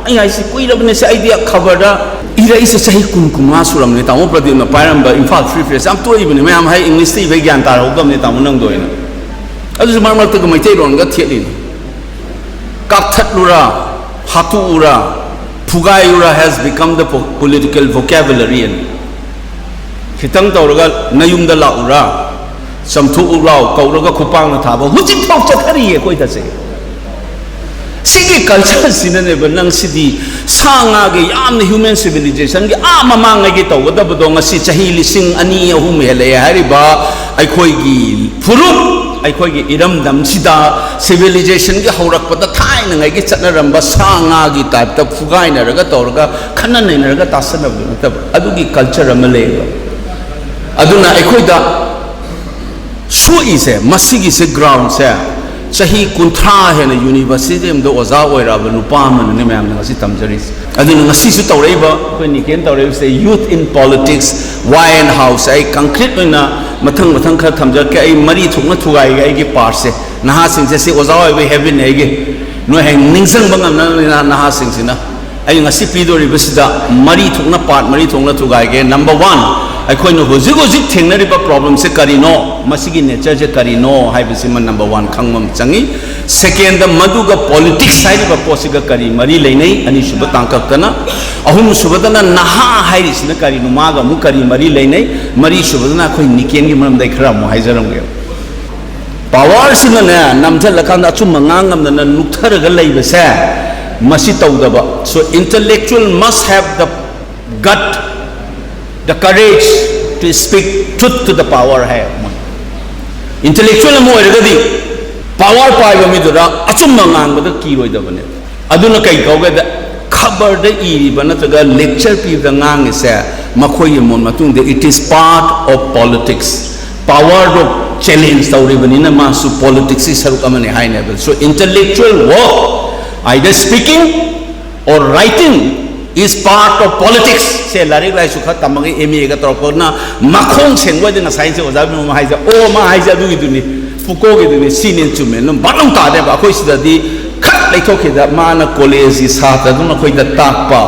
ꯑꯩ ꯍꯥꯏꯁꯤ ꯀꯨꯏꯔꯕꯅꯦ ꯁꯦ, ꯑꯩꯗꯤ ꯈꯕꯔꯗ ꯏꯔꯛꯏꯁꯦ ꯆꯍꯤ ꯀꯨꯟ ꯀꯨꯟꯃꯉꯥ ꯁꯨꯔꯝꯅꯦ꯫ ꯇꯥꯃꯣ ꯄ꯭ꯔꯗꯤꯞꯅ ꯄꯥꯏꯔꯝꯕ ꯏꯝꯐꯥꯜ Free Press ꯌꯥꯝ ꯇꯣꯏꯕꯅꯦ, ꯃꯌꯥꯝ ꯍꯥꯏ English ꯇ ꯏꯕꯩ ꯒ꯭ꯌꯥꯟ ꯇꯥꯔꯍꯧꯗꯕꯅꯦ ꯇꯥꯃꯣ ꯅꯪꯗꯣ ꯑꯩꯅ꯫ ꯑꯗꯨꯁꯨ ꯃꯔꯛ ꯃꯔꯛꯇꯒ ꯃꯩꯇꯩꯂꯣꯟꯒ ꯊꯦꯠꯂꯤꯅꯤ꯫ ꯀꯥꯞꯊꯠꯂꯨꯔꯥ, ꯍꯥꯠꯇꯣꯛꯎꯔꯥ, ꯐꯨꯒꯥꯏꯔꯨꯔꯥ has become the po- political vocabulary. ꯈꯤꯇꯪ ꯇꯧꯔꯒ ꯅꯌꯨꯝꯗ ꯂꯥꯛꯎꯔꯥ, ꯆꯝꯊꯣꯛꯎ ꯂꯥꯎ ꯀꯧꯔꯒ ꯈꯨꯄꯥꯛꯅ ꯊꯥꯕ ꯍꯧꯖꯤꯛꯐꯥꯎ ꯆꯠꯊꯔꯤꯌꯦ ꯑꯩꯈꯣꯏꯗꯁꯦ꯫ ꯁꯤꯒꯤ culture ꯁꯤꯅꯅꯦꯕ ꯅꯪ ꯁꯤꯗꯤ ꯁꯥ ꯉꯥꯒꯤ ꯌꯥꯝꯅ human civilization ꯒꯤ ꯑꯥ ꯃꯃꯥꯡꯉꯩꯒꯤ ꯇꯧꯒꯗꯕꯗꯣ ꯉꯁꯤ ꯆꯍꯤ ꯂꯤꯁꯤꯡ ꯑꯅꯤ ꯑꯍꯨꯝ ꯍꯦꯜꯂꯛꯑꯦ ꯍꯥꯏꯔꯤꯕ ꯑꯩꯈꯣꯏꯒꯤ ꯐꯨꯔꯨꯞ, ꯑꯩꯈꯣꯏꯒꯤ ꯏꯔꯝꯗꯝꯁꯤꯗ civilization ꯒꯤ ꯍꯧꯔꯛꯄꯗ ꯊꯥꯏꯅꯉꯩꯒꯤ ꯆꯠꯅꯔꯝꯕ ꯁꯥ ꯉꯥꯒꯤ type ꯇ ꯐꯨꯒꯥꯏꯅꯔꯒ ꯇꯧꯔꯒ ꯈꯠꯅ ꯅꯩꯅꯔꯒ ꯇꯥꯁꯟꯅꯕꯗꯨ ꯅꯠꯇꯕ ꯑꯗꯨꯒꯤ culture ꯑꯃ ꯂꯩꯌꯦꯕ꯫ ꯑꯗꯨꯅ ꯑꯩꯈꯣꯏꯗ ꯁꯣꯛꯏꯁꯦ, ꯃꯁꯤꯒꯤꯁꯦ ground ꯁꯦ ꯆꯍꯤ ꯀꯨꯟꯊ꯭ꯔꯥ ꯍꯦꯟꯅ university ꯑꯃꯗ ꯑꯣꯖꯥ ꯑꯣꯏꯔꯛꯑꯕ ꯅꯨꯄꯥ ꯑꯃꯅꯅꯦ ꯃꯌꯥꯝꯅ ꯉꯁꯤ ꯇꯝꯖꯔꯤꯁꯦ꯫ ꯑꯗꯨꯅ ꯉꯁꯤꯁꯨ ꯇꯧꯔꯛꯏꯕ, ꯑꯩꯈꯣꯏ ꯅꯤꯀꯦꯟ ꯇꯧꯔꯛꯏꯕꯁꯦ Youth in Politics, Why and How ꯁꯦ ꯑꯩ concrete ꯑꯣꯏꯅ ꯃꯊꯪ ꯃꯊꯪ ꯈꯔ ꯊꯝꯖꯔꯛꯀꯦ꯫ ꯑꯩ ꯃꯔꯤ ꯊꯣꯛꯅ ꯊꯨꯒꯥꯏꯒꯦ ꯑꯩꯒꯤ part ꯁꯦ꯫ ꯅꯍꯥꯁꯤꯡꯁꯦ ꯁꯤ ꯑꯣꯖꯥ ꯑꯣꯏꯕꯒꯤ habit ꯅꯦ ꯑꯩꯒꯤ꯫ ꯅꯣꯏ ꯍꯌꯦꯡ ꯅꯤꯡꯁꯤꯡꯕ ꯉꯝꯅꯕꯅꯤꯅ ꯅꯍꯥꯁꯤꯡꯁꯤꯅ꯫ ꯑꯩ ꯉꯁꯤ ꯄꯤꯗꯣꯔꯤꯕꯁꯤꯗ ꯃꯔꯤ ꯊꯣꯛꯅ part ꯃꯔꯤ ꯊꯣꯛꯅ ꯊꯨꯒꯥꯏꯒꯦ꯫ Number one, ꯑꯩꯈꯣꯏꯅ ꯍꯧꯖꯤꯛ ꯍꯧꯖꯤꯛ ꯊꯦꯡꯅꯔꯤꯕ problem ꯁꯦ ꯀꯔꯤꯅꯣ, ꯃꯁꯤꯒꯤ nature ꯁꯦ ꯀꯔꯤꯅꯣ ꯍꯥꯏꯕꯁꯤꯃ number one ꯈꯪꯕ ꯑꯃ ꯆꯪꯉꯤ꯫ Second ꯗ ꯃꯗꯨꯒ politics ꯍꯥꯏꯔꯤꯕ ꯄꯣꯠꯁꯤꯒ ꯀꯔꯤ ꯃꯔꯤ ꯂꯩꯅꯩ? ꯑꯅꯤꯁꯨꯕ ꯇꯥꯡꯀꯛꯇꯅ꯫ ꯑꯍꯨꯝꯁꯨꯕꯗꯅ ꯅꯍꯥ ꯍꯥꯏꯔꯤꯁꯤꯅ ꯀꯔꯤꯅꯣ? ꯃꯥꯒ ꯑꯃꯨꯛ ꯀꯔꯤ ꯃꯔꯤ ꯂꯩꯅꯩ? ꯃꯔꯤꯁꯨꯕꯗꯅ ꯑꯩꯈꯣꯏ ꯅꯤꯀꯦꯟꯒꯤ ꯃꯔꯝꯗ ꯑꯩ ꯈꯔ ꯑꯃꯨꯛ ꯍꯥꯏꯖꯔꯝꯒꯦ꯫ Power ꯁꯤꯅꯅꯦ ꯅꯝꯊꯜꯂꯀꯥꯟꯗ ꯑꯆꯨꯝꯕ ꯉꯥꯡ ꯉꯝꯗꯅ ꯅꯨꯛꯊꯔꯒ ꯂꯩꯕꯁꯦ ꯃꯁꯤ ꯇꯧꯗꯕ꯫ So intellectual must have the gut, the courage to speak truth to the power high. Intellectual ꯑꯃ ꯑꯣꯏꯔꯒꯗꯤ power ꯄꯥꯏꯕ ꯃꯤꯗꯨꯗ ꯑꯆꯨꯝꯕ ꯉꯥꯡꯕꯗ ꯀꯤꯔꯣꯏꯗꯕꯅꯦ꯫ ꯑꯗꯨꯅ ꯀꯩ ꯀꯧꯒꯦꯗ, ꯈꯕꯔꯗ ꯏꯔꯤꯕ ꯅꯠꯇ꯭ꯔꯒ lecture ꯄꯤꯕꯗ ꯉꯥꯡꯉꯤꯁꯦ, ꯃꯈꯣꯏꯒꯤ ꯃꯣꯠ ꯃꯇꯨꯡꯗ it is part of politics꯫ Powerꯗꯣ challenge ꯇꯧꯔꯤꯕꯅꯤꯅ ꯃꯥꯁꯨ politicsꯀꯤ ꯁꯔꯨꯛ ꯑꯃꯅꯤ ꯍꯥꯏꯅꯦꯕ꯫ So intellectual work, either speaking or writing, is part of politics꯫ ꯁꯦ ꯂꯥꯏꯔꯤꯛ ꯂꯥꯏꯁꯨ ꯈꯔ ꯇꯝꯃꯒ M A ꯒ ꯇꯧꯔꯛꯄꯅ ꯃꯈꯣꯡ ꯁꯦꯡꯕ ꯑꯣꯏꯗꯤ ꯉꯁꯥꯏꯁꯦ ꯑꯣꯖꯥ ꯕꯤꯅꯣꯃ ꯍꯥꯏꯁꯦ, ꯑꯣ ꯃꯥ ꯍꯥꯏꯁꯦ ꯑꯗꯨꯒꯤꯗꯨꯅꯤ, ꯐꯨꯀꯣꯒꯤꯗꯨꯅꯤ, ꯁꯤꯅꯦ ꯆꯨꯝꯃꯦ ꯑꯗꯨꯝ ꯚꯥꯞ ꯑꯃ ꯇꯥꯗꯦꯕ꯫ ꯑꯩꯈꯣꯏ ꯁꯤꯗꯗꯤ ꯈꯛ ꯂꯩꯊꯣꯛꯈꯤꯗ ꯃꯥꯅ ꯀꯣꯂꯦꯖꯀꯤ ꯁꯥꯇ꯭ꯔꯗꯨꯅ ꯑꯩꯈꯣꯏꯗ ꯇꯥꯛꯄ,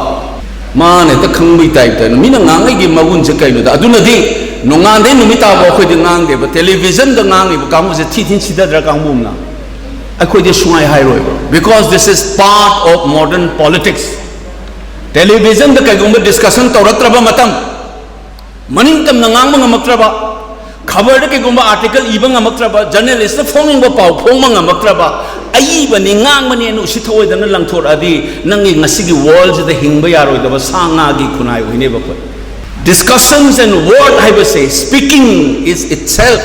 ꯃꯥꯅ ꯍꯦꯛꯇ ꯈꯪꯕꯩ ꯇꯥꯏꯞꯇ꯫ ꯃꯤꯅ ꯉꯥꯡꯉꯩꯒꯤ ꯃꯒꯨꯟꯁꯦ ꯀꯩꯅꯣꯗ, ꯑꯗꯨꯅꯗꯤ ꯅꯣꯡꯉꯥꯟꯗꯩ ꯅꯨꯃꯤꯠ ꯇꯥꯕ ꯑꯩꯈꯣꯏꯗꯤ ꯉꯥꯡꯗꯦꯕ꯫ ꯇꯦꯂꯤꯚꯤꯖꯟꯗ ꯉꯥꯡꯉꯤꯕ ꯀꯥꯡꯕꯨꯁꯦ ꯊꯤ ꯊꯤꯅ ꯁꯤꯊꯗ꯭ꯔꯥ ꯀꯥꯡꯕꯨ ꯑꯃꯅ? ꯑꯩꯈꯣꯏꯗꯤ ꯁꯨꯡꯍꯥꯏ ꯍꯥꯏꯔꯣꯏꯕ, because this is part of modern politics꯫ ꯇꯦꯂꯤꯚꯤꯖꯟꯗ ꯀꯩꯒꯨꯝꯕ discussion ꯇꯧꯔꯛꯇ꯭ꯔꯕ ꯃꯇꯝ, ꯃꯅꯤꯡ ꯇꯝꯅ ꯉꯥꯡꯕ ꯉꯝꯃꯛꯇ꯭ꯔꯕ, ꯈꯕꯔꯗ ꯀꯩꯒꯨꯝꯕ article ꯏꯕ ꯉꯝꯃꯛꯇ꯭ꯔꯕ, ꯖꯔꯅꯦꯂꯤꯁꯇ ꯐꯣꯡꯅꯤꯡꯕ ꯄꯥꯎ ꯐꯣꯡꯕ ꯉꯝꯃꯛꯇ꯭ꯔꯕ, ꯑꯏꯕꯅꯤ ꯉꯥꯡꯕꯅꯦꯅ ꯎꯁꯤꯠ ꯊꯑꯣꯏꯗꯅ ꯂꯪꯊꯣꯔꯛꯑꯗꯤ ꯅꯪꯒꯤ ꯉꯁꯤꯒꯤ worldꯁꯤꯗ ꯍꯤꯡꯕ ꯌꯥꯔꯣꯏꯗꯕ ꯁꯥ ꯉꯥꯒꯤ ꯈꯨꯟꯅꯥꯏ ꯑꯣꯏꯅꯦꯕ ꯑꯩꯈꯣꯏ꯫ Discussions and word ꯍꯥꯏꯕꯁꯦ, speaking is itself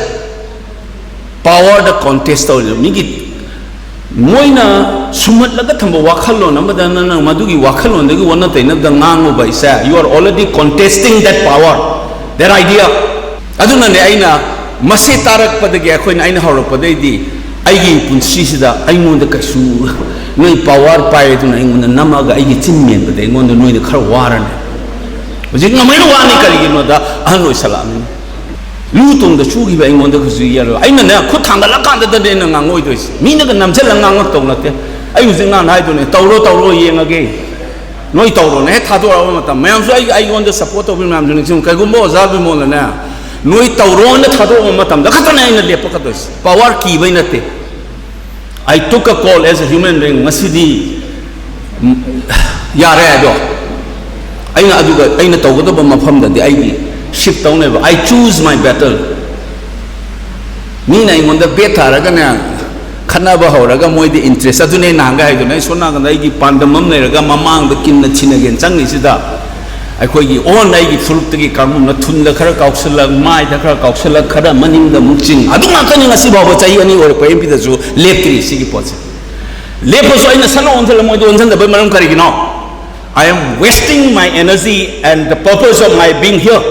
powerꯗ contest ꯇꯧꯔꯤꯕ ꯃꯤꯒꯤ, ꯃꯣꯏꯅ ꯁꯨꯝꯍꯠꯂꯒ ꯊꯝꯕ ꯋꯥꯈꯜꯂꯣꯟ ꯑꯃꯗ ꯅꯪꯅ ꯃꯗꯨꯒꯤ ꯋꯥꯈꯜꯂꯣꯟꯗꯒꯤ ꯑꯣꯟꯅ ꯇꯩꯅꯕꯗ ꯉꯥꯡꯉꯨꯕ ꯍꯥꯏꯁꯦ, you are already contesting that power, that idea꯫ ꯑꯗꯨꯅꯅꯦ ꯑꯩꯅ ꯃꯁꯤ ꯇꯥꯔꯛꯄꯗꯒꯤ, ꯑꯩꯈꯣꯏꯅ, ꯑꯩꯅ ꯍꯧꯔꯛꯄꯗꯩꯗꯤ ꯑꯩꯒꯤ ꯄꯨꯟꯁꯤꯁꯤꯗ ꯑꯩꯉꯣꯟꯗ ꯀꯩꯁꯨ, ꯅꯣꯏ power ꯄꯥꯏ ꯑꯗꯨꯅ ꯑꯩꯉꯣꯟꯗ ꯅꯝꯃꯒ ꯑꯩꯒꯤ ꯆꯤꯟ ꯃꯦꯟꯕꯗ ꯑꯩꯉꯣꯟꯗ ꯅꯣꯏꯅ ꯈꯔ ꯋꯥꯔꯅꯤ꯫ ꯍꯧꯖꯤꯛ ꯉꯝꯃꯩꯅ ꯋꯥꯅꯤ, ꯀꯔꯤꯒꯤꯅꯣꯗ ꯑꯍꯜ ꯑꯣꯏꯁꯜꯂꯛꯑꯃꯤꯅ꯫ ꯂꯨ ꯇꯣꯡꯗ ꯆꯨꯈꯤꯕ ꯑꯩꯉꯣꯟꯗ ꯀꯩꯁꯨ ꯌꯥꯔꯣꯏ꯫ ꯑꯩꯅꯅꯦ, ꯈꯨꯠ ꯊꯥꯡꯒꯠꯂꯀꯥꯟꯗꯗꯅꯦ ꯑꯩꯅ ꯉꯥꯡꯉꯣꯏꯗꯣꯏꯁꯦ꯫ ꯃꯤꯅꯒ ꯅꯝꯁꯤꯜꯂꯒ ꯉꯥꯡꯉꯛꯇꯧ ꯅꯠꯇꯦ꯫ ꯑꯩ ꯍꯧꯖꯤꯛ ꯉꯥꯡꯅ ꯍꯥꯏꯗꯨꯅꯦ, "ꯇꯧꯔꯣ, ꯇꯧꯔꯣ, ꯌꯦꯡꯉꯒꯦ꯫ ꯅꯣꯏ ꯇꯧꯔꯣꯅ ꯍꯦꯛ ꯊꯥꯗꯣꯔꯛꯑꯕ ꯃꯇꯝ, ꯃꯌꯥꯝꯁꯨ ꯑꯩ, ꯑꯩꯉꯣꯟꯗ support ꯇꯧꯕꯤ ꯃꯌꯥꯝꯁꯨ ꯅꯤꯡꯁꯤꯡꯉꯨ꯫ ꯀꯩꯒꯨꯝꯕ ꯑꯣꯖꯥ ꯕꯤꯃꯣꯜꯅꯅꯦ, ꯅꯣꯏ ꯇꯧꯔꯣꯅ ꯊꯥꯗꯣꯔꯛꯑꯕ ꯃꯇꯝꯗ ꯈꯛꯇꯅꯦ ꯑꯩꯅ ꯂꯦꯞꯄꯛꯀꯗꯣꯏꯁꯦ꯫ Power ꯀꯤꯕꯩ ꯅꯠꯇꯦ꯫ I took a call as a human being꯫ ꯉꯁꯤꯗꯤ, ꯎꯝ, ꯌꯥꯔꯦ ꯑꯗꯣ꯫ ꯑꯩꯅ ꯑꯗꯨꯒ ꯑꯩꯅ ꯇꯧꯒꯗꯕ ꯃꯐꯝꯗꯗꯤ ꯑꯩꯗꯤ shift ꯇꯧꯅꯦꯕ꯫ I choose my battle꯫ ꯃꯤꯅ ꯑꯩꯉꯣꯟꯗ bet ꯊꯥꯔꯒꯅꯦ, ꯈꯠꯅꯕ ꯍꯧꯔꯒ ꯃꯣꯏꯗꯤ interest꯫ ꯑꯗꯨꯅꯦ ꯑꯩ ꯅꯍꯥꯟꯒ ꯍꯥꯏꯗꯨꯅ, ꯑꯩ ꯁꯣꯝ ꯅꯥꯀꯟꯗ ꯑꯩꯒꯤ ꯄꯥꯟꯗꯝ ꯑꯃ ꯂꯩꯔꯒ ꯃꯃꯥꯡꯗ ꯀꯤꯟꯅ ꯊꯤꯅꯒꯦꯅ ꯆꯪꯉꯤꯁꯤꯗ, ꯑꯩꯈꯣꯏꯒꯤ own ꯑꯩꯒꯤ ꯐꯨꯔꯨꯞꯇꯒꯤ ꯀꯥꯡꯕꯨꯅ ꯊꯨꯟꯗ ꯈꯔ ꯀꯥꯎꯁꯜꯂꯛ, ꯃꯥꯏꯗ ꯈꯔ ꯀꯥꯎꯁꯜꯂꯛ, ꯈꯔ ꯃꯅꯤꯡꯗ ꯑꯃꯨꯛ ꯆꯤꯡ, ꯑꯗꯨ ꯉꯥꯛꯇꯅꯤ ꯉꯁꯤ ꯐꯥꯎꯕ ꯆꯍꯤ ꯑꯅꯤ ꯑꯣꯏꯔꯛꯄ M Pꯗꯁꯨ ꯂꯦꯞꯇ꯭ꯔꯤ ꯁꯤꯒꯤ ꯄꯣꯠꯁꯦ꯫ ꯂꯦꯞꯄꯁꯨ ꯑꯩꯅ ꯁꯠ ꯂꯥꯎ ꯑꯣꯟꯁꯤꯜꯂ ꯃꯣꯏꯗ ꯑꯣꯟꯁꯤꯟꯗꯕꯩ ꯃꯔꯝ ꯀꯔꯤꯒꯤꯅꯣ? I am wasting my energy and the purpose of my being here.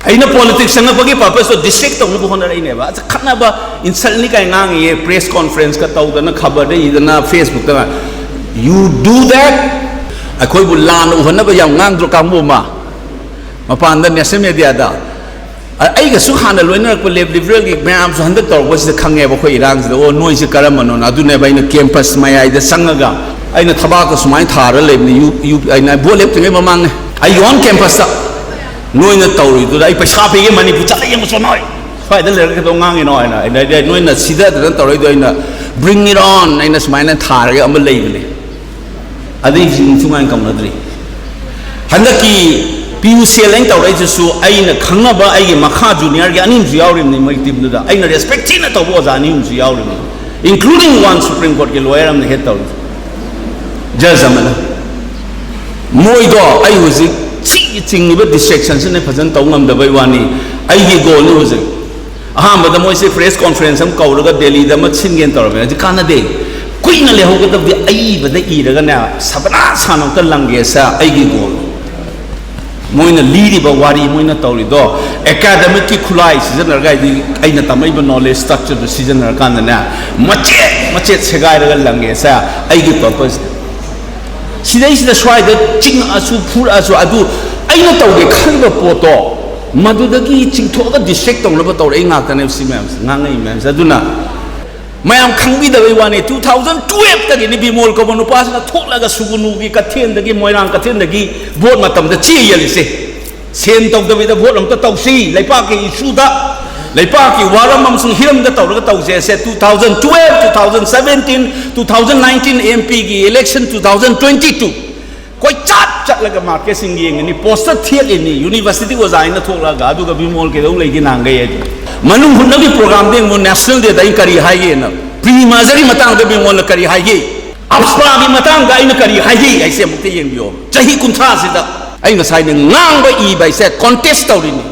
ꯑꯩꯅ ꯄꯣꯂꯤꯇꯤꯛꯁ ꯆꯪꯉꯛꯄꯒꯤ ꯄꯔꯄꯁꯇꯣ ꯗꯤꯁꯇ꯭ꯔꯦꯛ ꯇꯧꯅꯕ ꯍꯣꯠꯅꯔꯛꯏꯅꯦꯕ꯫ ꯑꯁ, ꯈꯠꯅꯕ, ꯏꯟꯁꯜꯅꯤ ꯀꯥꯏ ꯉꯥꯡꯉꯤꯌꯦ, ꯄ꯭ꯔꯦꯁ ꯀꯣꯟꯐ꯭ꯔꯦꯟꯁꯀ ꯇꯧꯗꯅ, ꯈꯕꯔꯗ ꯏꯗꯅ, ꯐꯦꯁꯕꯨꯛꯇ꯫ You do that? ꯑꯩꯈꯣꯏꯕꯨ ꯂꯥꯟꯅ ꯎꯍꯟꯅꯕ ꯌꯥꯝ ꯉꯥꯡꯗ꯭ꯔꯣ ꯀꯥꯡꯕꯨ ꯑꯃ ꯃꯄꯥꯟꯗ, ꯅꯦꯁꯅꯦꯜ ꯃꯦꯗꯤꯌꯥꯗ? ꯑ-, ꯑꯩꯒꯁꯨ ꯍꯥꯟꯅ ꯂꯣꯏꯅꯔꯛꯄ ꯂꯦꯞ ꯂꯤꯕꯔꯦꯜꯒꯤ ꯃꯌꯥꯝꯁꯨ ꯍꯟꯗꯛ ꯇꯧꯔꯛꯄꯁꯤꯗ ꯈꯪꯉꯦꯕ ꯑꯩꯈꯣꯏ ꯏꯔꯥꯡꯁꯤꯗ, "ꯑꯣ, ꯅꯣꯏꯁꯦ ꯀꯔꯝꯕꯅꯣꯅ?" ꯑꯗꯨꯅꯦꯕ ꯑꯩꯅ ꯀꯦꯝꯄꯁ ꯃꯌꯥꯏꯗ ꯆꯪꯉꯒ ꯑꯩꯅ ꯊꯕꯥꯛꯇ ꯁꯨꯃꯥꯏꯅ ꯊꯥꯔ ꯂꯩꯕꯅꯤ, ꯌꯨ, ꯌꯨ, ꯑꯩꯅ ꯚꯣꯠ ꯂꯦꯞꯇ꯭ꯔꯤꯉꯩ ꯃꯃꯥꯡꯅꯦ꯫ ꯑꯩ ꯑꯣꯟ ꯀꯦꯝꯄꯁꯇ ꯅꯣꯏꯅ ꯇꯧꯔꯤꯗꯨꯗ ꯑꯩ ꯄꯩꯁꯥ ꯄꯤꯒꯦ, ꯃꯅꯤꯄꯨꯔ ꯆꯠꯂ ꯌꯦꯡꯉꯨ ꯆꯣ ꯅꯣꯏ, ꯁ꯭ꯋꯥꯏꯗ ꯂꯩꯔꯒ ꯀꯩꯗꯧ ꯉꯥꯡꯉꯤꯅꯣ ꯍꯥꯏꯅ꯫ ꯑꯩꯅ ꯍꯥꯏꯗꯤ, ꯅꯣꯏꯅ ꯁꯤꯗꯗꯅ ꯇꯧꯔꯛꯏꯗꯣ, ꯑꯩꯅ "Bring it on" ꯑꯩꯅ ꯁꯨꯃꯥꯏꯅ ꯊꯥꯔꯒ ꯑꯃ ꯂꯩꯕꯅꯦ꯫ ꯑꯗꯨꯏꯁꯤꯡ ꯁꯨꯃꯥꯏꯅ ꯀꯧꯅꯗ꯭ꯔꯤ꯫ ꯍꯟꯗꯛꯀꯤ ꯄꯤ ꯌꯨ ꯁꯤ ꯑꯦꯜ ꯑꯩꯅ ꯇꯧꯔꯛꯏꯁꯤꯁꯨ ꯑꯩꯅ ꯈꯪꯅꯕ ꯑꯩꯒꯤ ꯃꯈꯥ ꯖꯨꯅꯤꯌꯔꯒꯤ ꯑꯅꯤ ꯑꯃꯁꯨ ꯌꯥꯎꯔꯤꯕꯅꯤ ꯃꯣꯏ ꯇꯤꯝꯗꯨꯗ꯫ ꯑꯩꯅ ꯔꯦꯁꯄꯦꯛ ꯊꯤꯅ ꯇꯧꯕ ꯑꯣꯖꯥ ꯑꯅꯤ ꯑꯃꯁꯨ ꯌꯥꯎꯔꯤꯕꯅꯤ, including one Supreme Courtꯀꯤ lawyer ꯑꯃꯅ ꯍꯦꯠ ꯇꯧꯔꯤ, ꯖꯖ ꯑꯃꯅ꯫ ꯃꯣꯏꯗꯣ ꯑꯩ ꯍꯧꯖꯤꯛ ꯁꯤ ꯆꯤꯡꯉꯤꯕ ꯗꯤꯁꯇ꯭ꯔꯦꯛꯁꯟꯁꯤꯅ ꯐꯖꯅ ꯇꯧ ꯉꯝꯗꯕꯩ ꯋꯥꯅꯤ꯫ ꯑꯩꯒꯤ ꯒꯣꯜꯅꯤ ꯍꯧꯖꯤꯛ꯫ ꯑꯍꯥꯟꯕꯗ ꯃꯣꯏꯁꯦ ꯄ꯭ꯔꯦꯁ ꯀꯣꯟꯐ꯭ꯔꯦꯟꯁ ꯑꯃ ꯀꯧꯔꯒ ꯗꯦꯜꯂꯤꯗ ꯑꯃ ꯁꯤꯟꯒꯦꯅ ꯇꯧꯔꯝꯃꯦ꯫ ꯍꯧꯖꯤꯛ ꯀꯥꯟꯅꯗꯦ꯫ ꯀꯨꯏꯅ ꯂꯩꯍꯧꯒꯗꯕꯗꯤ ꯑꯏꯕꯗ ꯏꯔꯒꯅꯦ, ꯁꯕꯅꯥ ꯁꯥꯟꯅ ꯑꯝꯇ ꯂꯪꯒꯦꯁꯦ ꯑꯩꯒꯤ ꯒꯣꯜ꯫ ꯃꯣꯏꯅ ꯂꯤꯔꯤꯕ ꯋꯥꯔꯤ, ꯃꯣꯏꯅ ꯇꯧꯔꯤꯗꯣ, ꯑꯦꯀꯥꯗꯃꯤꯛꯀꯤ ꯈꯨꯠꯂꯥꯏ ꯁꯤꯖꯤꯟꯅꯔꯒ, ꯍꯥꯏꯗꯤ ꯑꯩꯅ ꯇꯝꯃꯛꯏꯕ ꯅꯣꯂꯦꯖ ꯁ꯭ꯇ꯭ꯔꯛꯆꯔꯗꯨ ꯁꯤꯖꯤꯟꯅꯔꯀꯥꯟꯗꯅꯦ, ꯃꯆꯦꯠ ꯃꯆꯦꯠ ꯁꯦꯒꯥꯏꯔꯒ ꯂꯪꯒꯦꯁꯦ ꯑꯩꯒꯤ ꯄꯔꯄꯁꯅꯤ꯫ ꯁꯤꯗꯩꯁꯤꯗ ꯁ꯭ꯋꯥꯏꯗ ꯆꯤꯡꯉꯛꯑꯁꯨ, ꯐꯨꯔꯛꯑꯁꯨ, ꯑꯗꯨ ꯑꯩꯅ ꯇꯧꯒꯦ ꯈꯜꯂꯤꯕ ꯄꯣꯠꯇꯣ ꯃꯗꯨꯗꯒꯤ ꯆꯤꯡꯊꯣꯛꯑꯒ ꯗꯤꯁꯇ꯭ꯔꯦꯛ ꯇꯧꯅꯕ ꯇꯧꯔꯛꯏ ꯉꯥꯛꯇꯅꯦꯕ ꯁꯤ ꯃꯌꯥꯝꯁꯦ, ꯉꯥꯡꯉꯛꯏ ꯃꯌꯥꯝꯁꯦ꯫ ꯑꯗꯨꯅ ꯃꯌꯥꯝ ꯈꯪꯕꯤꯗꯕꯩ ꯋꯥꯅꯤ, ꯇꯨ ꯊꯥꯎꯖꯟ ꯇꯨꯌꯦꯜꯐꯇꯒꯤꯅꯤ ꯕꯤꯃꯣꯜ ꯀꯧꯕ ꯅꯨꯄꯥꯁꯤꯅ ꯊꯣꯛꯂꯒ ꯁꯨꯒꯨꯅꯨꯒꯤ ꯀꯩꯊꯦꯜꯗꯒꯤ, ꯃꯣꯏꯔꯥꯡ ꯀꯩꯊꯦꯜꯗꯒꯤ ꯚꯣꯠ ꯃꯇꯝꯗ ꯆꯦ ꯌꯦꯜꯂꯤꯁꯦ꯫ ꯁꯦꯟ ꯇꯧꯗꯕꯤꯗ ꯚꯣꯠ ꯑꯝꯇ ꯇꯧꯁꯤ, ꯂꯩꯄꯥꯛꯀꯤ ꯏꯁꯨꯗ, ꯂꯩꯄꯥꯛꯀꯤ ꯋꯥꯔꯝ ꯑꯃꯁꯨꯡ ꯍꯤꯔꯝꯗ ꯇꯧꯔꯒ ꯇꯧꯁꯦ꯫ ꯁꯦ, two thousand twelve, two thousand seventeen, two thousand nineteen M ꯄꯤꯒꯤ election, two thousand twenty two. ꯀꯣꯏꯆꯠ ꯆꯠꯂꯒ ꯃꯥꯔꯀꯦꯠꯁꯤꯡ ꯌꯦꯡꯉꯅꯤ, ꯄꯣꯁꯇꯔ ꯊꯦꯠꯂꯤꯅꯤ, ꯌꯨꯅꯤꯚꯔꯁꯤꯇꯤ ꯑꯣꯖꯥ ꯍꯥꯏꯅ ꯊꯣꯛꯂꯛꯑꯒ, ꯑꯗꯨꯒ ꯕꯤꯃꯣꯜ ꯀꯩꯗꯧ ꯂꯩꯒꯦ ꯅꯍꯥꯟꯈꯩ ꯍꯥꯏꯗꯣ? ꯃꯅꯨꯡ ꯍꯨꯠꯅꯕꯒꯤ ꯄ꯭ꯔꯣꯒ꯭ꯔꯥꯝꯗ ꯌꯦꯡꯉꯨ, ꯅꯦꯁꯅꯦꯜ ꯗꯦꯗ ꯑꯩꯅ ꯀꯔꯤ ꯍꯥꯏꯒꯦꯅ? ꯄ꯭ꯔꯤ ꯃꯔꯖꯔꯒꯤ ꯃꯇꯥꯡꯗ ꯕꯤꯃꯣꯜꯅ ꯀꯔꯤ ꯍꯥꯏꯒꯦ? ꯑꯞꯁ꯭ꯔꯥꯒꯤ ꯃꯇꯥꯡꯗ ꯑꯩꯅ ꯀꯔꯤ ꯍꯥꯏꯒꯦ ꯍꯥꯏꯁꯦ ꯑꯃꯨꯛꯇ ꯌꯦꯡꯕꯤꯌꯣ꯫ ꯆꯍꯤ ꯀꯨꯟꯊ꯭ꯔꯥꯁꯤꯗ ꯑꯩ ꯉꯁꯥꯏꯅ ꯉꯥꯡꯕ ꯏꯕ ꯍꯥꯏꯁꯦ ꯀꯣꯟꯇꯦꯁ ꯇꯧꯔꯤꯅꯤ꯫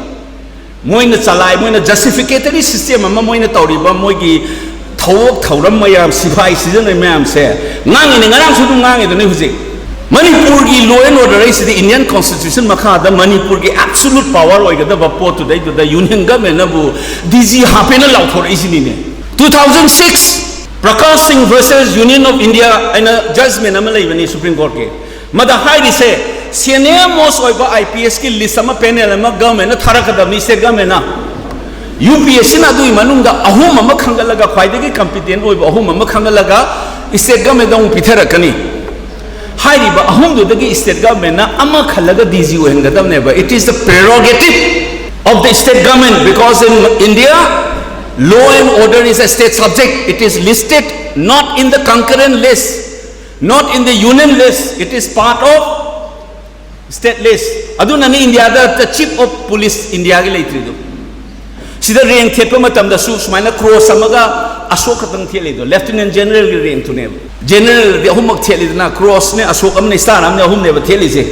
ꯃꯣꯏꯅ ꯆꯂꯥꯏ, ꯃꯣꯏꯅ ꯖꯁꯇꯤꯐꯤꯀꯦꯇꯔꯤ ꯁꯤꯁꯇꯦꯝ ꯑꯃ ꯃꯣꯏꯅ ꯇꯧꯔꯤꯕ, ꯃꯣꯏꯒꯤ ꯊꯧꯑꯣꯛ ꯊꯧꯔꯝ ꯃꯌꯥꯝ, ꯁꯤꯐꯥꯏ ꯁꯤꯖꯤꯟꯅꯩ ꯃꯌꯥꯝꯁꯦ ꯉꯥꯡꯉꯤꯅꯦ, ꯉꯔꯥꯡꯁꯨ ꯑꯗꯨꯝ ꯉꯥꯡꯉꯤꯗꯨꯅꯤ ꯍꯧꯖꯤꯛ꯫ ꯃꯅꯤꯄꯨꯔꯒꯤ law and order ꯍꯥꯏꯁꯤꯗꯤ Indian Constitution ꯃꯈꯥꯗ ꯃꯅꯤꯄꯨꯔꯒꯤ absolute power ꯑꯣꯏꯒꯗꯕ ꯄꯣꯠꯇꯨꯗꯩꯗꯨꯗ Union Governmentꯅꯕꯨ D G ꯍꯥꯞꯄꯦꯅ ꯂꯥꯎꯊꯣꯔꯛꯏꯁꯤꯅꯤꯅꯦ꯫ Two thousand six Prakash Singh versus Union of India ꯍꯥꯏꯅ judgment ꯑꯃ ꯂꯩꯕꯅꯤ Supreme Courtꯀꯤ꯫ ꯃꯗ ꯍꯥꯏꯔꯤꯁꯦ, senior most ꯑꯣꯏꯕ I P Sꯀꯤ list ꯑꯃ panel ꯑꯃ governmentꯅ ꯊꯥꯔꯛꯀꯗꯕꯅꯤ, state governmentꯅ꯫ UPSCꯅ ꯑꯗꯨꯒꯤ ꯃꯅꯨꯡꯗ ꯑꯍꯨꯝ ꯑꯃ ꯈꯟꯒꯠꯂꯒ, ꯈ꯭ꯋꯥꯏꯗꯒꯤ competent ꯑꯣꯏꯕ ꯑꯍꯨꯝ ꯑꯃ ꯈꯟꯒꯠꯂꯒ state governmentꯗ ꯑꯃꯨꯛ ꯄꯤꯊꯔꯛꯀꯅꯤ꯫ ꯍꯥꯏꯔꯤꯕ ꯑꯍꯨꯝꯗꯨꯗꯒꯤ state governmentꯅ ꯑꯃ ꯈꯜꯂꯒ D G ꯑꯣꯏꯍꯟꯒꯗꯕꯅꯦꯕ꯫ It is the prerogative of the state government, because in India, law and order is a state subject. It is listed not in the concurrent list, not in the union list. It is part of state list. ꯑꯗꯨꯅꯅꯤ ꯏꯟꯗꯤꯌꯥꯗ the chief of police ꯏꯟꯗꯤꯌꯥꯒꯤ ꯂꯩꯇ꯭ꯔꯤꯗꯣ꯫ ꯁꯤꯗ rank ꯊꯦꯠꯄ ꯃꯇꯝꯗꯁꯨ ꯁꯨꯃꯥꯏꯅ cross ꯑꯃꯒ ꯑꯁꯣꯛ ꯈꯛꯇꯪ ꯊꯦꯠꯂꯤꯗꯣ, Lieutenant Generalꯒꯤ rankꯇꯨꯅꯦꯕ꯫ Generalꯗꯤ ꯑꯍꯨꯝꯃꯛ ꯊꯦꯠꯂꯤꯗꯅ, crossꯅꯦ, ꯑꯁꯣꯛ ꯑꯃꯅꯦ, star ꯑꯃꯅꯦ, ꯑꯍꯨꯝꯅꯦꯕ ꯊꯦꯠꯂꯤꯁꯦ꯫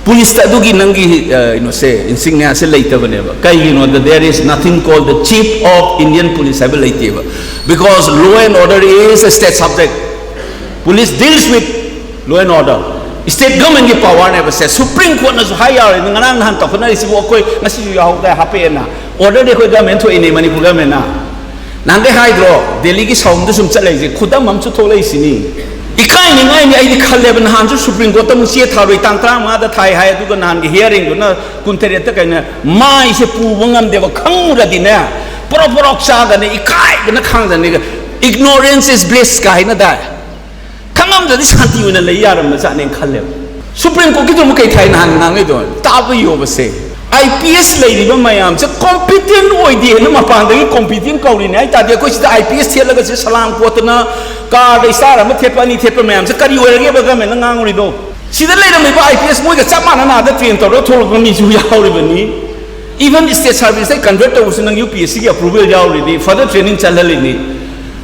Policeꯇ ꯑꯗꯨꯒꯤ ꯅꯪꯒꯤ, ꯑ, ꯀꯩꯅꯣꯁꯦ, insigniaꯁꯦ ꯂꯩꯇꯕꯅꯦꯕ꯫ ꯀꯩꯒꯤꯅꯣꯗ, there is nothing called the chief of Indian police ꯍꯥꯏꯕ ꯂꯩꯇꯦꯕ꯫ Because law and order is a state subject. Police deals with law and order. State governmentꯀꯤ powerꯅꯦꯕ say. Supreme Courtꯅꯁꯨ ꯍꯥꯏ ꯌꯥꯎꯔꯦ, ꯉꯔꯥꯡ ꯅꯍꯥꯟ ꯇꯧꯈꯠꯅꯔꯤꯁꯤꯕꯨ ꯑꯩꯈꯣꯏ ꯉꯁꯤꯁꯨ ꯌꯥꯎꯍꯧꯗꯥꯏ, ꯍꯥꯞꯄꯛꯑꯦꯅ꯫ Orderꯗꯤ ꯑꯩꯈꯣꯏ government ꯊꯣꯛꯏꯅꯦ, ꯃꯅꯤꯄꯨꯔ governmentꯅ꯫ ꯅꯍꯥꯟꯗꯩ ꯍꯥꯏꯗ꯭ꯔꯣ, ꯗꯦꯜꯂꯤꯒꯤ ꯁꯥꯎꯝꯗ ꯁꯨꯝ ꯆꯠꯂꯛꯏꯁꯦ, ꯈꯨꯗꯝ ꯑꯃꯁꯨ ꯊꯣꯛꯂꯛꯏꯁꯤꯅꯤ꯫ ꯏꯀꯥꯏꯅꯤꯡꯉꯥꯏꯅꯤ꯫ ꯑꯩꯗꯤ ꯈꯜꯂꯦꯕ, ꯅꯍꯥꯟꯁꯨ Supreme Courtꯇ ꯑꯃꯨꯛ ꯆꯦ ꯊꯥꯔꯨꯏ, ꯇꯥꯡ ꯇꯔꯥꯃꯉꯥꯗ ꯊꯥꯏ ꯍꯥꯏ, ꯑꯗꯨꯒ ꯅꯍꯥꯟꯒꯤ hearingꯗꯨꯅ ꯀꯨꯟꯇꯔꯦꯠꯇ ꯀꯩꯅꯣ, ꯃꯥꯏꯁꯦ ꯄꯨꯕ ꯉꯝꯗꯦꯕ, ꯈꯪꯉꯨꯔꯗꯤꯅꯦ, ꯄ꯭ꯔꯣꯛ ꯄ꯭ꯔꯣꯛ ꯆꯥꯒꯅꯤ, ꯏꯀꯥꯏꯗꯅ ꯈꯥꯡꯗꯅꯤ꯫ Ignorance is bliss ꯀꯥꯏꯅ ꯇꯥꯏ꯫ ꯈꯪꯉꯝꯗ꯭ꯔꯗꯤ ꯁꯥꯟꯇꯤ ꯑꯣꯏꯅ ꯂꯩ ꯌꯥꯔꯝꯕ ꯖꯥꯠꯅꯦꯅ ꯈꯜꯂꯦꯕ꯫ Supreme Courtꯀꯤꯗꯨ ꯑꯃꯨꯛ ꯀꯩ ꯊꯥꯏ ꯅꯍꯥꯟ ꯉꯥꯡꯉꯩꯗꯣ? ꯇꯥꯕ ꯌꯣꯕꯁꯦ꯫ I P S ꯂꯩꯔꯤꯕ ꯃꯌꯥꯝꯁꯦ competent ꯑꯣꯏꯗꯦꯅ ꯃꯄꯥꯟꯗꯒꯤ competent ꯀꯧꯔꯤꯅꯦ ꯍꯥꯏ ꯇꯥꯔꯗꯤ, ꯑꯩꯈꯣꯏ ꯁꯤꯗ I P S ꯊꯦꯠꯂꯒ ꯁꯤ ꯁꯂꯥꯝ ꯀꯣꯠꯇꯅ, ꯀꯥꯔꯗ star ꯑꯃ ꯊꯦꯠꯄ, ꯑꯅꯤ ꯊꯦꯠꯄ ꯃꯌꯥꯝꯁꯦ ꯀꯔꯤ ꯑꯣꯏꯔꯒꯦꯕ governmentꯅ ꯉꯥꯡꯉꯨꯔꯤꯗꯣ? ꯁꯤꯗ ꯂꯩꯔꯝꯃꯤꯕ I P S ꯃꯣꯏꯒ ꯆꯞ ꯃꯥꯟꯅꯅ ꯑꯥꯗ train ꯇꯧꯔꯒ ꯊꯣꯛꯂꯛꯄ ꯃꯤꯁꯨ ꯌꯥꯎꯔꯤꯕꯅꯤ꯫ Even state serviceꯇ convert ꯇꯧꯕꯁꯨ ꯅꯪ UPSCꯒꯤ approval ꯌꯥꯎꯔꯤꯅꯤ, further training ꯆꯠꯍꯜꯂꯤꯅꯤ꯫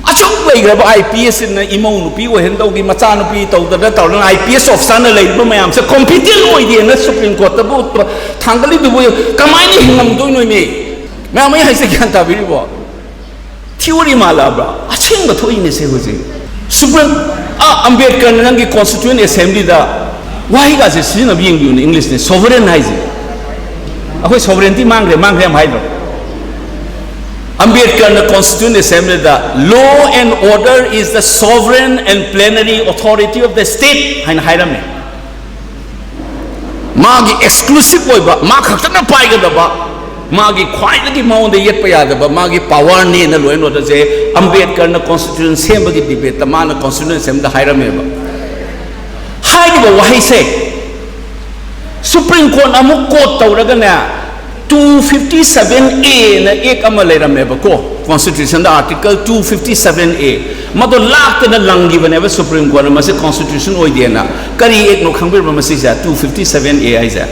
ꯑꯁꯨꯛ ꯂꯩꯈ꯭ꯔꯕ I P Sꯁꯤꯅ ꯏꯃꯧ ꯅꯨꯄꯤ ꯑꯣꯏꯍꯟꯗꯧꯒꯤ, ꯃꯆꯥꯅꯨꯄꯤ ꯇꯧꯗꯅ ꯇꯧꯗꯅ I P S officerꯅ ꯂꯩꯔꯤꯕ ꯃꯌꯥꯝꯁꯦ competent ꯑꯣꯏꯗꯦꯅ Supreme Courtꯇꯕꯨ ꯊꯥꯡꯒꯠꯂꯤꯗꯨꯕꯨ ꯀꯃꯥꯏꯅ ꯍꯤꯡꯉꯝꯗꯣꯏꯅꯣꯃꯤ? ꯃꯌꯥꯝ, ꯑꯩ ꯍꯥꯏꯁꯦ ꯒ꯭ꯌꯥꯟ ꯇꯥꯕꯤꯔꯤꯕꯣ? Theory ꯃꯥꯜꯂꯛꯑꯕ꯭ꯔꯥ? ꯑꯁꯦꯡꯕ ꯊꯣꯛꯏꯅꯦ ꯁꯦ ꯍꯧꯖꯤꯛ꯫ Supreme ꯑ ꯑꯝꯕꯦꯗꯀꯔꯅ ꯅꯪꯒꯤ Constituent Assemblyꯗ ꯋꯥꯍꯩꯒꯁꯦ ꯁꯤꯖꯤꯟꯅꯕ ꯌꯦꯡꯕꯤꯌꯨꯅꯦ꯫ Englishꯅꯦ sovereign ꯍꯥꯏꯁꯦ꯫ ꯑꯩꯈꯣꯏ sovereignty ꯃꯥꯡꯈ꯭ꯔꯦ ꯃꯥꯡꯈ꯭ꯔꯦ ꯌꯥꯝ ꯍꯥꯏꯗ꯭ꯔꯣ? ꯑꯝꯕꯦꯗꯀꯔꯅ Constituent Assemblyꯗ "Law and order is the sovereign and plenary authority of the state" ꯍꯥꯏꯅ ꯍꯥꯏꯔꯝꯃꯦ꯫ ꯃꯥꯒꯤ exclusive ꯑꯣꯏꯕ, ꯃꯥ ꯈꯛꯇꯅ ꯄꯥꯏꯒꯗꯕ, ꯃꯥꯒꯤ ꯈ꯭ꯋꯥꯏꯗꯒꯤ ꯃꯉꯣꯟꯗ ꯌꯦꯠꯄ ꯌꯥꯗꯕ ꯃꯥꯒꯤ powerꯅꯦꯅ ꯂꯣꯏꯅ ꯑꯣꯏꯗꯁꯦ꯫ ꯑꯝꯕꯦꯗꯀꯔꯅ Constitution ꯁꯦꯝꯕꯒꯤ debateꯇ ꯃꯥꯅ Constitution ꯁꯦꯝꯕꯗ ꯍꯥꯏꯔꯝꯃꯦꯕ꯫ ꯍꯥꯏꯔꯤꯕ ꯋꯥꯍꯩꯁꯦ Supreme Court ꯑꯃꯨꯛ quote ꯇꯧꯔꯒꯅꯦ, two fifty seven Aꯅ act ꯑꯃ ꯂꯩꯔꯝꯃꯦꯕꯀꯣ, Constitutionꯗ Article two fifty seven A, ꯃꯗꯣ ꯂꯥꯛꯇꯅ ꯂꯪꯈꯤꯕꯅꯦꯕ Supreme Courtꯅ, ꯃꯁꯤ Constitution ꯑꯣꯏꯗꯦꯅ꯫ ꯀꯔꯤ actꯅꯣ ꯈꯪꯕꯤꯔꯕ ꯃꯁꯤꯁꯦ? Two fifty seven A ꯍꯥꯏꯁꯦ,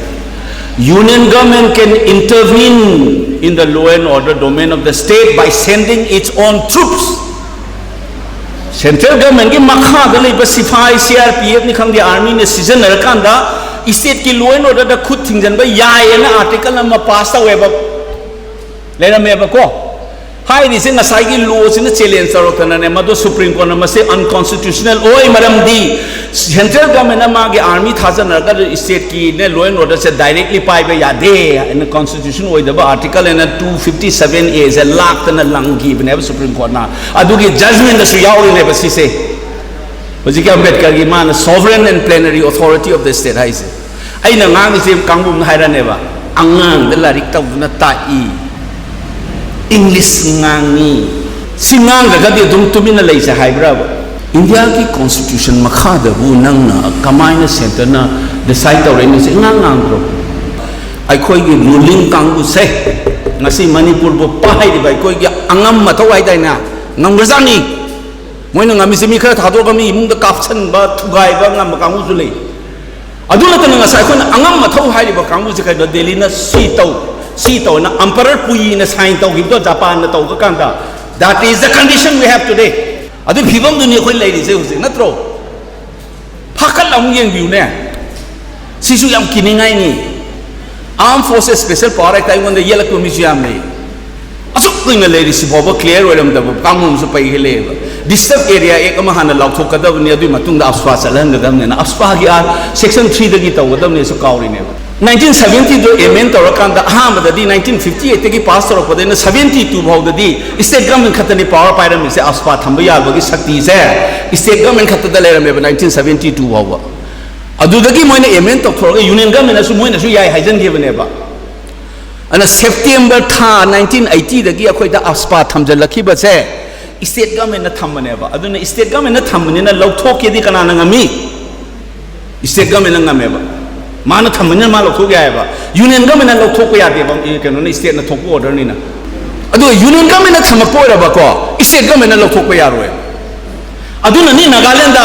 "Union government can intervene in the law and order domain of the state by sending its own troops." Central governmentꯀꯤ ꯃꯈꯥꯗ ꯂꯩꯕ ꯁꯤꯐꯥꯏ, C R P Fꯅꯤ ꯈꯪꯗꯦ, armyꯅ ꯁꯤꯖꯤꯟꯅꯔꯀꯥꯟꯗ stateꯀꯤ law and orderꯗ ꯈꯨꯠ ꯊꯤꯡꯖꯤꯟꯕ ꯌꯥꯏꯌꯦꯅ article ꯑꯃ pass ꯇꯧꯋꯦꯕ, ꯂꯩꯔꯝꯃꯦꯕꯀꯣ꯫ ꯍꯥꯏꯔꯤꯁꯦ ꯉꯁꯥꯏꯒꯤ lawꯁꯤꯅ challenge ꯇꯧꯔꯛꯇꯅꯅꯦ, ꯃꯗꯨ Supreme Courtꯅ ꯃꯁꯤ unconstitutional ꯑꯣꯏ, ꯃꯔꯝꯗꯤ Central governmentꯅ ꯃꯥꯒꯤ army ꯊꯥꯖꯅꯔꯒ stateꯀꯤꯅꯦ law and orderꯁꯦ directly ꯄꯥꯏꯕ ꯌꯥꯗꯦ ꯍꯥꯏꯅ, constitution ꯑꯣꯏꯗꯕ article ꯍꯥꯏꯅ two fifty seven Aꯁꯦ ꯂꯥꯛꯇꯅ ꯂꯪꯈꯤꯕꯅꯦꯕ Supreme Courtꯅ꯫ ꯑꯗꯨꯒꯤ judgmentꯗꯁꯨ ꯌꯥꯎꯔꯤꯅꯦꯕ ꯁꯤꯁꯦ꯫ ꯍꯧꯖꯤꯛꯀꯤ ꯑꯝꯕꯦꯗꯀꯔꯒꯤ ꯃꯥꯅ "sovereign and plenary authority of the state" ꯍꯥꯏꯁꯦ꯫ ꯑꯩꯅ ꯉꯥꯡꯉꯤꯁꯦ ꯀꯥꯡꯕꯨꯅ ꯍꯥꯏꯔꯅꯦꯕ, "ꯑꯉꯥꯡꯗ ꯂꯥꯏꯔꯤꯛ ꯇꯧꯗꯅ ꯇꯥꯛꯏ, English ꯉꯥꯡꯉꯤ, ꯁꯤ ꯉꯥꯡꯗ꯭ꯔꯒꯗꯤ ꯑꯗꯨꯝ ꯇꯨꯃꯤꯟꯅ ꯂꯩꯁꯦ" ꯍꯥꯏꯕ꯭ꯔꯕ? Indiaꯒꯤ Constitution ꯃꯈꯥꯗꯕꯨ ꯅꯪꯅ ꯀꯃꯥꯏꯅ centreꯅ decide ꯇꯧꯔꯛꯏꯅꯣ? ꯁꯤ ꯏꯉꯥꯡ ꯉꯥꯡꯗ꯭ꯔꯣ? ꯑꯩꯈꯣꯏꯒꯤ ruling ꯀꯥꯡꯕꯨꯁꯦ, ꯉꯁꯤ ꯃꯅꯤꯄꯨꯔꯕꯨ ꯄꯥꯏꯔꯤꯕ ꯑꯩꯈꯣꯏꯒꯤ ꯑꯉꯝ ꯃꯊꯧ ꯍꯥꯏꯗꯥꯏꯅꯦ, ꯉꯝꯈ꯭ꯔꯖꯥꯠꯅꯤ꯫ ꯃꯣꯏꯅ ꯉꯝꯃꯤꯁꯦ ꯃꯤ ꯈꯔ ꯊꯥꯗꯣꯛꯑꯒ ꯃꯤ ꯏꯃꯨꯡꯗ ꯀꯥꯞꯁꯟꯕ, ꯊꯨꯒꯥꯏꯕ ꯉꯝꯕ ꯀꯥꯡꯕꯨꯁꯨ ꯂꯩ꯫ ꯑꯗꯨ ꯅꯠꯇꯅ ꯉꯁꯥꯏ ꯑꯩꯈꯣꯏꯅ ꯑꯉꯝ ꯃꯊꯧ ꯍꯥꯏꯔꯤꯕ ꯀꯥꯡꯕꯨꯁꯦ ꯀꯩꯅꯣ, ꯗꯦꯜꯂꯤꯅ ꯁꯤ ꯇꯧ, ꯁꯤ ꯇꯧꯅ Emperor ꯄꯨꯌꯤꯅ sign ꯇꯧꯈꯤꯕꯗꯣ ꯖꯄꯥꯟꯅ ꯇꯧꯕ ꯀꯥꯟꯗ, "That is the condition we have today." ꯑꯗꯨꯒꯤ ꯐꯤꯕꯝꯗꯨꯅꯤ ꯑꯩꯈꯣꯏ ꯂꯩꯔꯤꯁꯦ ꯍꯧꯖꯤꯛ, ꯅꯠꯇ꯭ꯔꯣ? ꯐꯥꯀꯠ ꯑꯃꯨꯛ ꯌꯦꯡꯕꯤꯌꯨꯅꯦ꯫ ꯁꯤꯁꯨ ꯌꯥꯝ ꯀꯤꯅꯤꯡꯉꯥꯏꯅꯤ꯫ Armed Forces Special Power Act ꯑꯩꯉꯣꯟꯗ ꯌꯦꯠꯂꯛꯄ ꯃꯤꯁꯨ ꯌꯥꯝ ꯂꯩ꯫ ꯑꯁꯨꯛ ꯀꯨꯏꯅ ꯂꯩꯔꯤꯁꯤ ꯐꯥꯎꯕ ꯀ꯭ꯂꯤꯌꯥꯔ ꯑꯣꯏꯔꯝꯗꯕ ꯀꯥꯡꯕꯨ ꯑꯃꯁꯨ ꯄꯩꯒ ꯂꯩꯌꯦꯕ꯫ ꯗꯤꯁꯇꯔꯕ ꯑꯦꯔꯤꯌꯥ ꯑꯦꯛ ꯑꯃ ꯍꯥꯟꯅ ꯂꯥꯎꯊꯣꯛꯀꯗꯕꯅꯤ, ꯑꯗꯨꯒꯤ ꯃꯇꯨꯡꯗ ꯑꯞꯁꯄꯥ ꯆꯠꯍꯟꯒꯗꯕꯅꯤꯅ, ꯑꯞꯁꯄꯥꯒꯤ ꯑꯥ ꯁꯦꯛꯁꯟ ꯊ꯭ꯔꯤꯗꯒꯤ ꯇꯧꯒꯗꯕꯅꯤꯁꯨ ꯀꯥꯎꯔꯤꯅꯦꯕ꯫ ꯅꯥꯏꯟꯇꯤꯟ ꯁꯕꯦꯟꯇꯤꯗꯣ ꯑꯦꯃꯦꯟ ꯇꯧꯔꯀꯥꯟꯗ, ꯑꯍꯥꯟꯕꯗꯗꯤ ꯅꯥꯏꯟꯇꯤꯟ ꯐꯤꯐꯇꯤ ꯑꯩꯠꯇꯒꯤ ꯄꯥꯁ ꯇꯧꯔꯛꯄꯗꯩꯅ ꯁꯕꯦꯟꯇꯤ ꯇꯨ ꯐꯥꯎꯗꯗꯤ ꯁ꯭ꯇꯦꯠ ꯒꯚꯔꯟꯃꯦꯟ ꯈꯛꯇꯅꯤ ꯄꯥꯋꯔ ꯄꯥꯏꯔꯝꯃꯤꯁꯦ, ꯑꯞꯁꯄꯥ ꯊꯝꯕ ꯌꯥꯕꯒꯤ ꯁꯛꯇꯤꯁꯦ ꯁ꯭ꯇꯦꯠ ꯒꯚꯔꯟꯃꯦꯟ ꯈꯛꯇꯗ ꯂꯩꯔꯝꯃꯦꯕ ꯅꯥꯏꯟꯇꯤꯟ ꯁꯕꯦꯟꯇꯤ ꯇꯨ ꯐꯥꯎꯕ꯫ ꯑꯗꯨꯗꯒꯤ ꯃꯣꯏꯅ ꯑꯦꯃꯦꯟ ꯇꯧꯊꯣꯔꯛꯑꯒ ꯌꯨꯅꯤꯌꯟ ꯒꯚꯔꯟꯃꯦꯟꯅꯁꯨ ꯃꯣꯏꯅꯁꯨ ꯌꯥꯏ ꯍꯥꯏꯖꯟꯈꯤꯕꯅꯦꯕ꯫ ꯑꯗꯨꯅ ꯁꯦꯞꯇꯦꯝꯕꯔ ꯊꯥ ꯅꯥꯏꯟꯇꯤꯟ ꯑꯩꯠꯇꯤꯗꯒꯤ ꯑꯩꯈꯣꯏꯗ ꯑꯞꯁꯄꯥ ꯊꯝꯖꯤꯜꯂꯛꯈꯤꯕꯁꯦ ꯁ꯭ꯇꯦꯠ ꯒꯚꯔꯟꯃꯦꯟꯅ ꯊꯝꯕꯅꯦꯕ꯫ ꯑꯗꯨꯅ ꯁ꯭ꯇꯦꯠ ꯒꯚꯔꯟꯃꯦꯟꯅ ꯊꯝꯕꯅꯤꯅ ꯂꯧꯊꯣꯛꯀꯦꯗꯤ ꯀꯅꯥꯅ ꯉꯝꯃꯤ? ꯁ꯭ꯇꯦꯠ ꯒꯚꯔꯟꯃꯦꯟꯅ ꯉꯝꯃꯦꯕ꯫ ꯃꯥꯅ ꯊꯝꯕꯅꯤꯅ ꯃꯥ ꯂꯧꯊꯣꯛ ꯌꯥꯏꯑꯕ꯫ ꯌꯨꯅꯤꯌꯟ ꯒꯚꯔꯟꯃꯦꯟꯅ ꯂꯧꯊꯣꯛꯄ ꯌꯥꯗꯦꯕ, ꯀꯩꯅꯣꯅ, ꯁ꯭ꯇꯦꯠꯅ ꯊꯣꯛꯄ ꯑꯣꯔꯗꯔꯅꯤꯅ꯫ ꯑꯗꯨꯒ ꯌꯨꯅꯤꯌꯟ ꯒꯚꯔꯟꯃꯦꯟꯅ ꯊꯝꯃꯛꯄ ꯑꯣꯏꯔꯕꯀꯣ, ꯁ꯭ꯇꯦꯠ ꯒꯚꯔꯟꯃꯦꯟꯅ ꯂꯧꯊꯣꯛꯄ ꯌꯥꯔꯣꯏ꯫ ꯑꯗꯨꯅꯅꯤ ꯅꯥꯒꯥꯂꯦꯟꯗ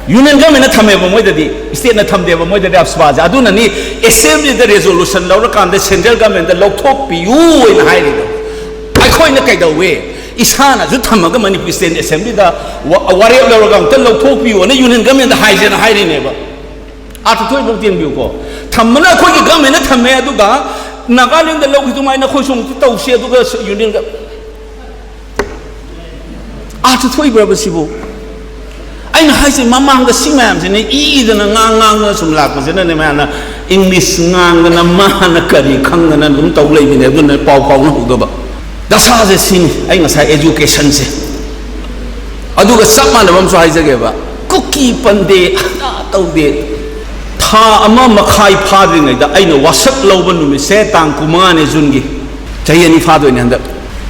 ꯌꯨꯅꯤꯌꯟ ꯒꯚꯔꯟꯃꯦꯟꯅ ꯊꯝꯃꯦꯕ ꯃꯣꯏꯗꯗꯤ, ꯁ꯭ꯇꯦꯠꯅ ꯊꯝꯗꯦꯕ ꯃꯣꯏꯗꯗꯤ ꯑꯞꯁꯄꯥꯁꯦ꯫ ꯑꯗꯨꯅꯅꯤ ꯑꯦꯁꯦꯝꯕ꯭ꯂꯤꯗ ꯔꯦꯖꯣꯂꯨꯁꯟ ꯂꯧꯔꯀꯥꯟꯗ ꯁꯦꯟꯇ꯭ꯔꯦꯜ ꯒꯚꯔꯟꯃꯦꯟꯗ ꯂꯧꯊꯣꯛꯄꯤꯌꯨ ꯍꯥꯏꯅ ꯍꯥꯏꯔꯤꯗꯣ꯫ ꯑꯩꯈꯣꯏꯅ ꯀꯩꯗꯧꯋꯦ? ꯏꯁꯥꯅꯁꯨ ꯊꯝꯃꯒ ꯃꯅꯤꯄꯨꯔ ꯁ꯭ꯇꯦꯠ ꯑꯦꯁꯦꯝꯕ꯭ꯂꯤꯗ ꯋꯥ-, ꯋꯥꯔꯦꯞ ꯂꯧꯔꯒ ꯑꯝꯇ ꯂꯧꯊꯣꯛꯄꯤꯌꯨꯅ ꯌꯨꯅꯤꯌꯟ ꯒꯚꯔꯟꯃꯦꯟꯗ ꯍꯥꯏꯁꯦꯅ ꯍꯥꯏꯔꯤꯅꯦꯕ꯫ ꯑꯥꯔꯊ ꯊꯣꯛꯏꯐꯥꯎ ꯌꯦꯡꯕꯤꯌꯨꯀꯣ꯫ ꯊꯝꯕꯅ ꯑꯩꯈꯣꯏꯒꯤ ꯒꯚꯔꯟꯃꯦꯟꯅ ꯊꯝꯃꯦ, ꯑꯗꯨꯒ ꯅꯥꯒꯥꯂꯦꯟꯗ ꯂꯧꯈꯤ ꯑꯗꯨꯃꯥꯏꯅ ꯑꯩꯈꯣꯏꯁꯨ ꯑꯃꯨꯛꯇ ꯇꯧꯁꯤ, ꯑꯗꯨꯒ ꯌꯨꯅꯤꯌꯟ ꯒ-, ꯑꯥꯔꯊ ꯊꯣꯛꯏꯕ꯭ꯔꯕ ꯁꯤꯕꯨ? ꯑꯩꯅ ꯍꯥꯏꯁꯦ, ꯃꯃꯥꯡꯗ ꯁꯤ ꯃꯌꯥꯝꯁꯤꯅ ꯏꯗꯅ ꯉꯥꯡ ꯉꯥꯡꯗꯅ ꯁꯨꯝ ꯂꯥꯛꯄꯁꯤꯅꯅꯦ, ꯃꯌꯥꯝꯅ ꯏꯪꯂꯤꯁ ꯉꯥꯡꯗꯅ ꯃꯥꯅ ꯀꯔꯤ ꯈꯪꯗꯅ ꯑꯗꯨꯝ ꯇꯧ ꯂꯩꯕꯅꯦ, ꯑꯗꯨꯅ ꯄꯥꯎ ꯐꯥꯎꯅꯍꯧꯗꯕ꯫ ꯗꯁꯥꯁꯦ ꯁꯤꯅꯤ ꯑꯩ ꯉꯁꯥꯏ ꯑꯦꯖꯨꯀꯦꯁꯟꯁꯦ꯫ ꯑꯗꯨꯒ ꯆꯞ ꯃꯥꯟꯅꯕ ꯑꯃꯁꯨ ꯍꯥꯏꯖꯒꯦꯕ, ꯀꯨꯀꯤ ꯄꯟꯗꯦ, ꯑꯗꯥ ꯇꯧꯗꯦ꯫ ꯊꯥ ꯑꯃ ꯃꯈꯥꯏ ꯐꯥꯗ꯭ꯔꯤꯉꯩꯗ ꯑꯩꯅ ꯋꯥꯁꯛ ꯂꯧꯕ ꯅꯨꯃꯤꯠꯁꯦ ꯇꯥꯡ ꯀꯨꯟꯃꯉꯥꯅꯦ, ꯖꯨꯟꯒꯤ꯫ ꯆꯍꯤ ꯑꯅꯤ ꯐꯥꯗꯣꯏꯅꯦ ꯍꯟꯗꯛ꯫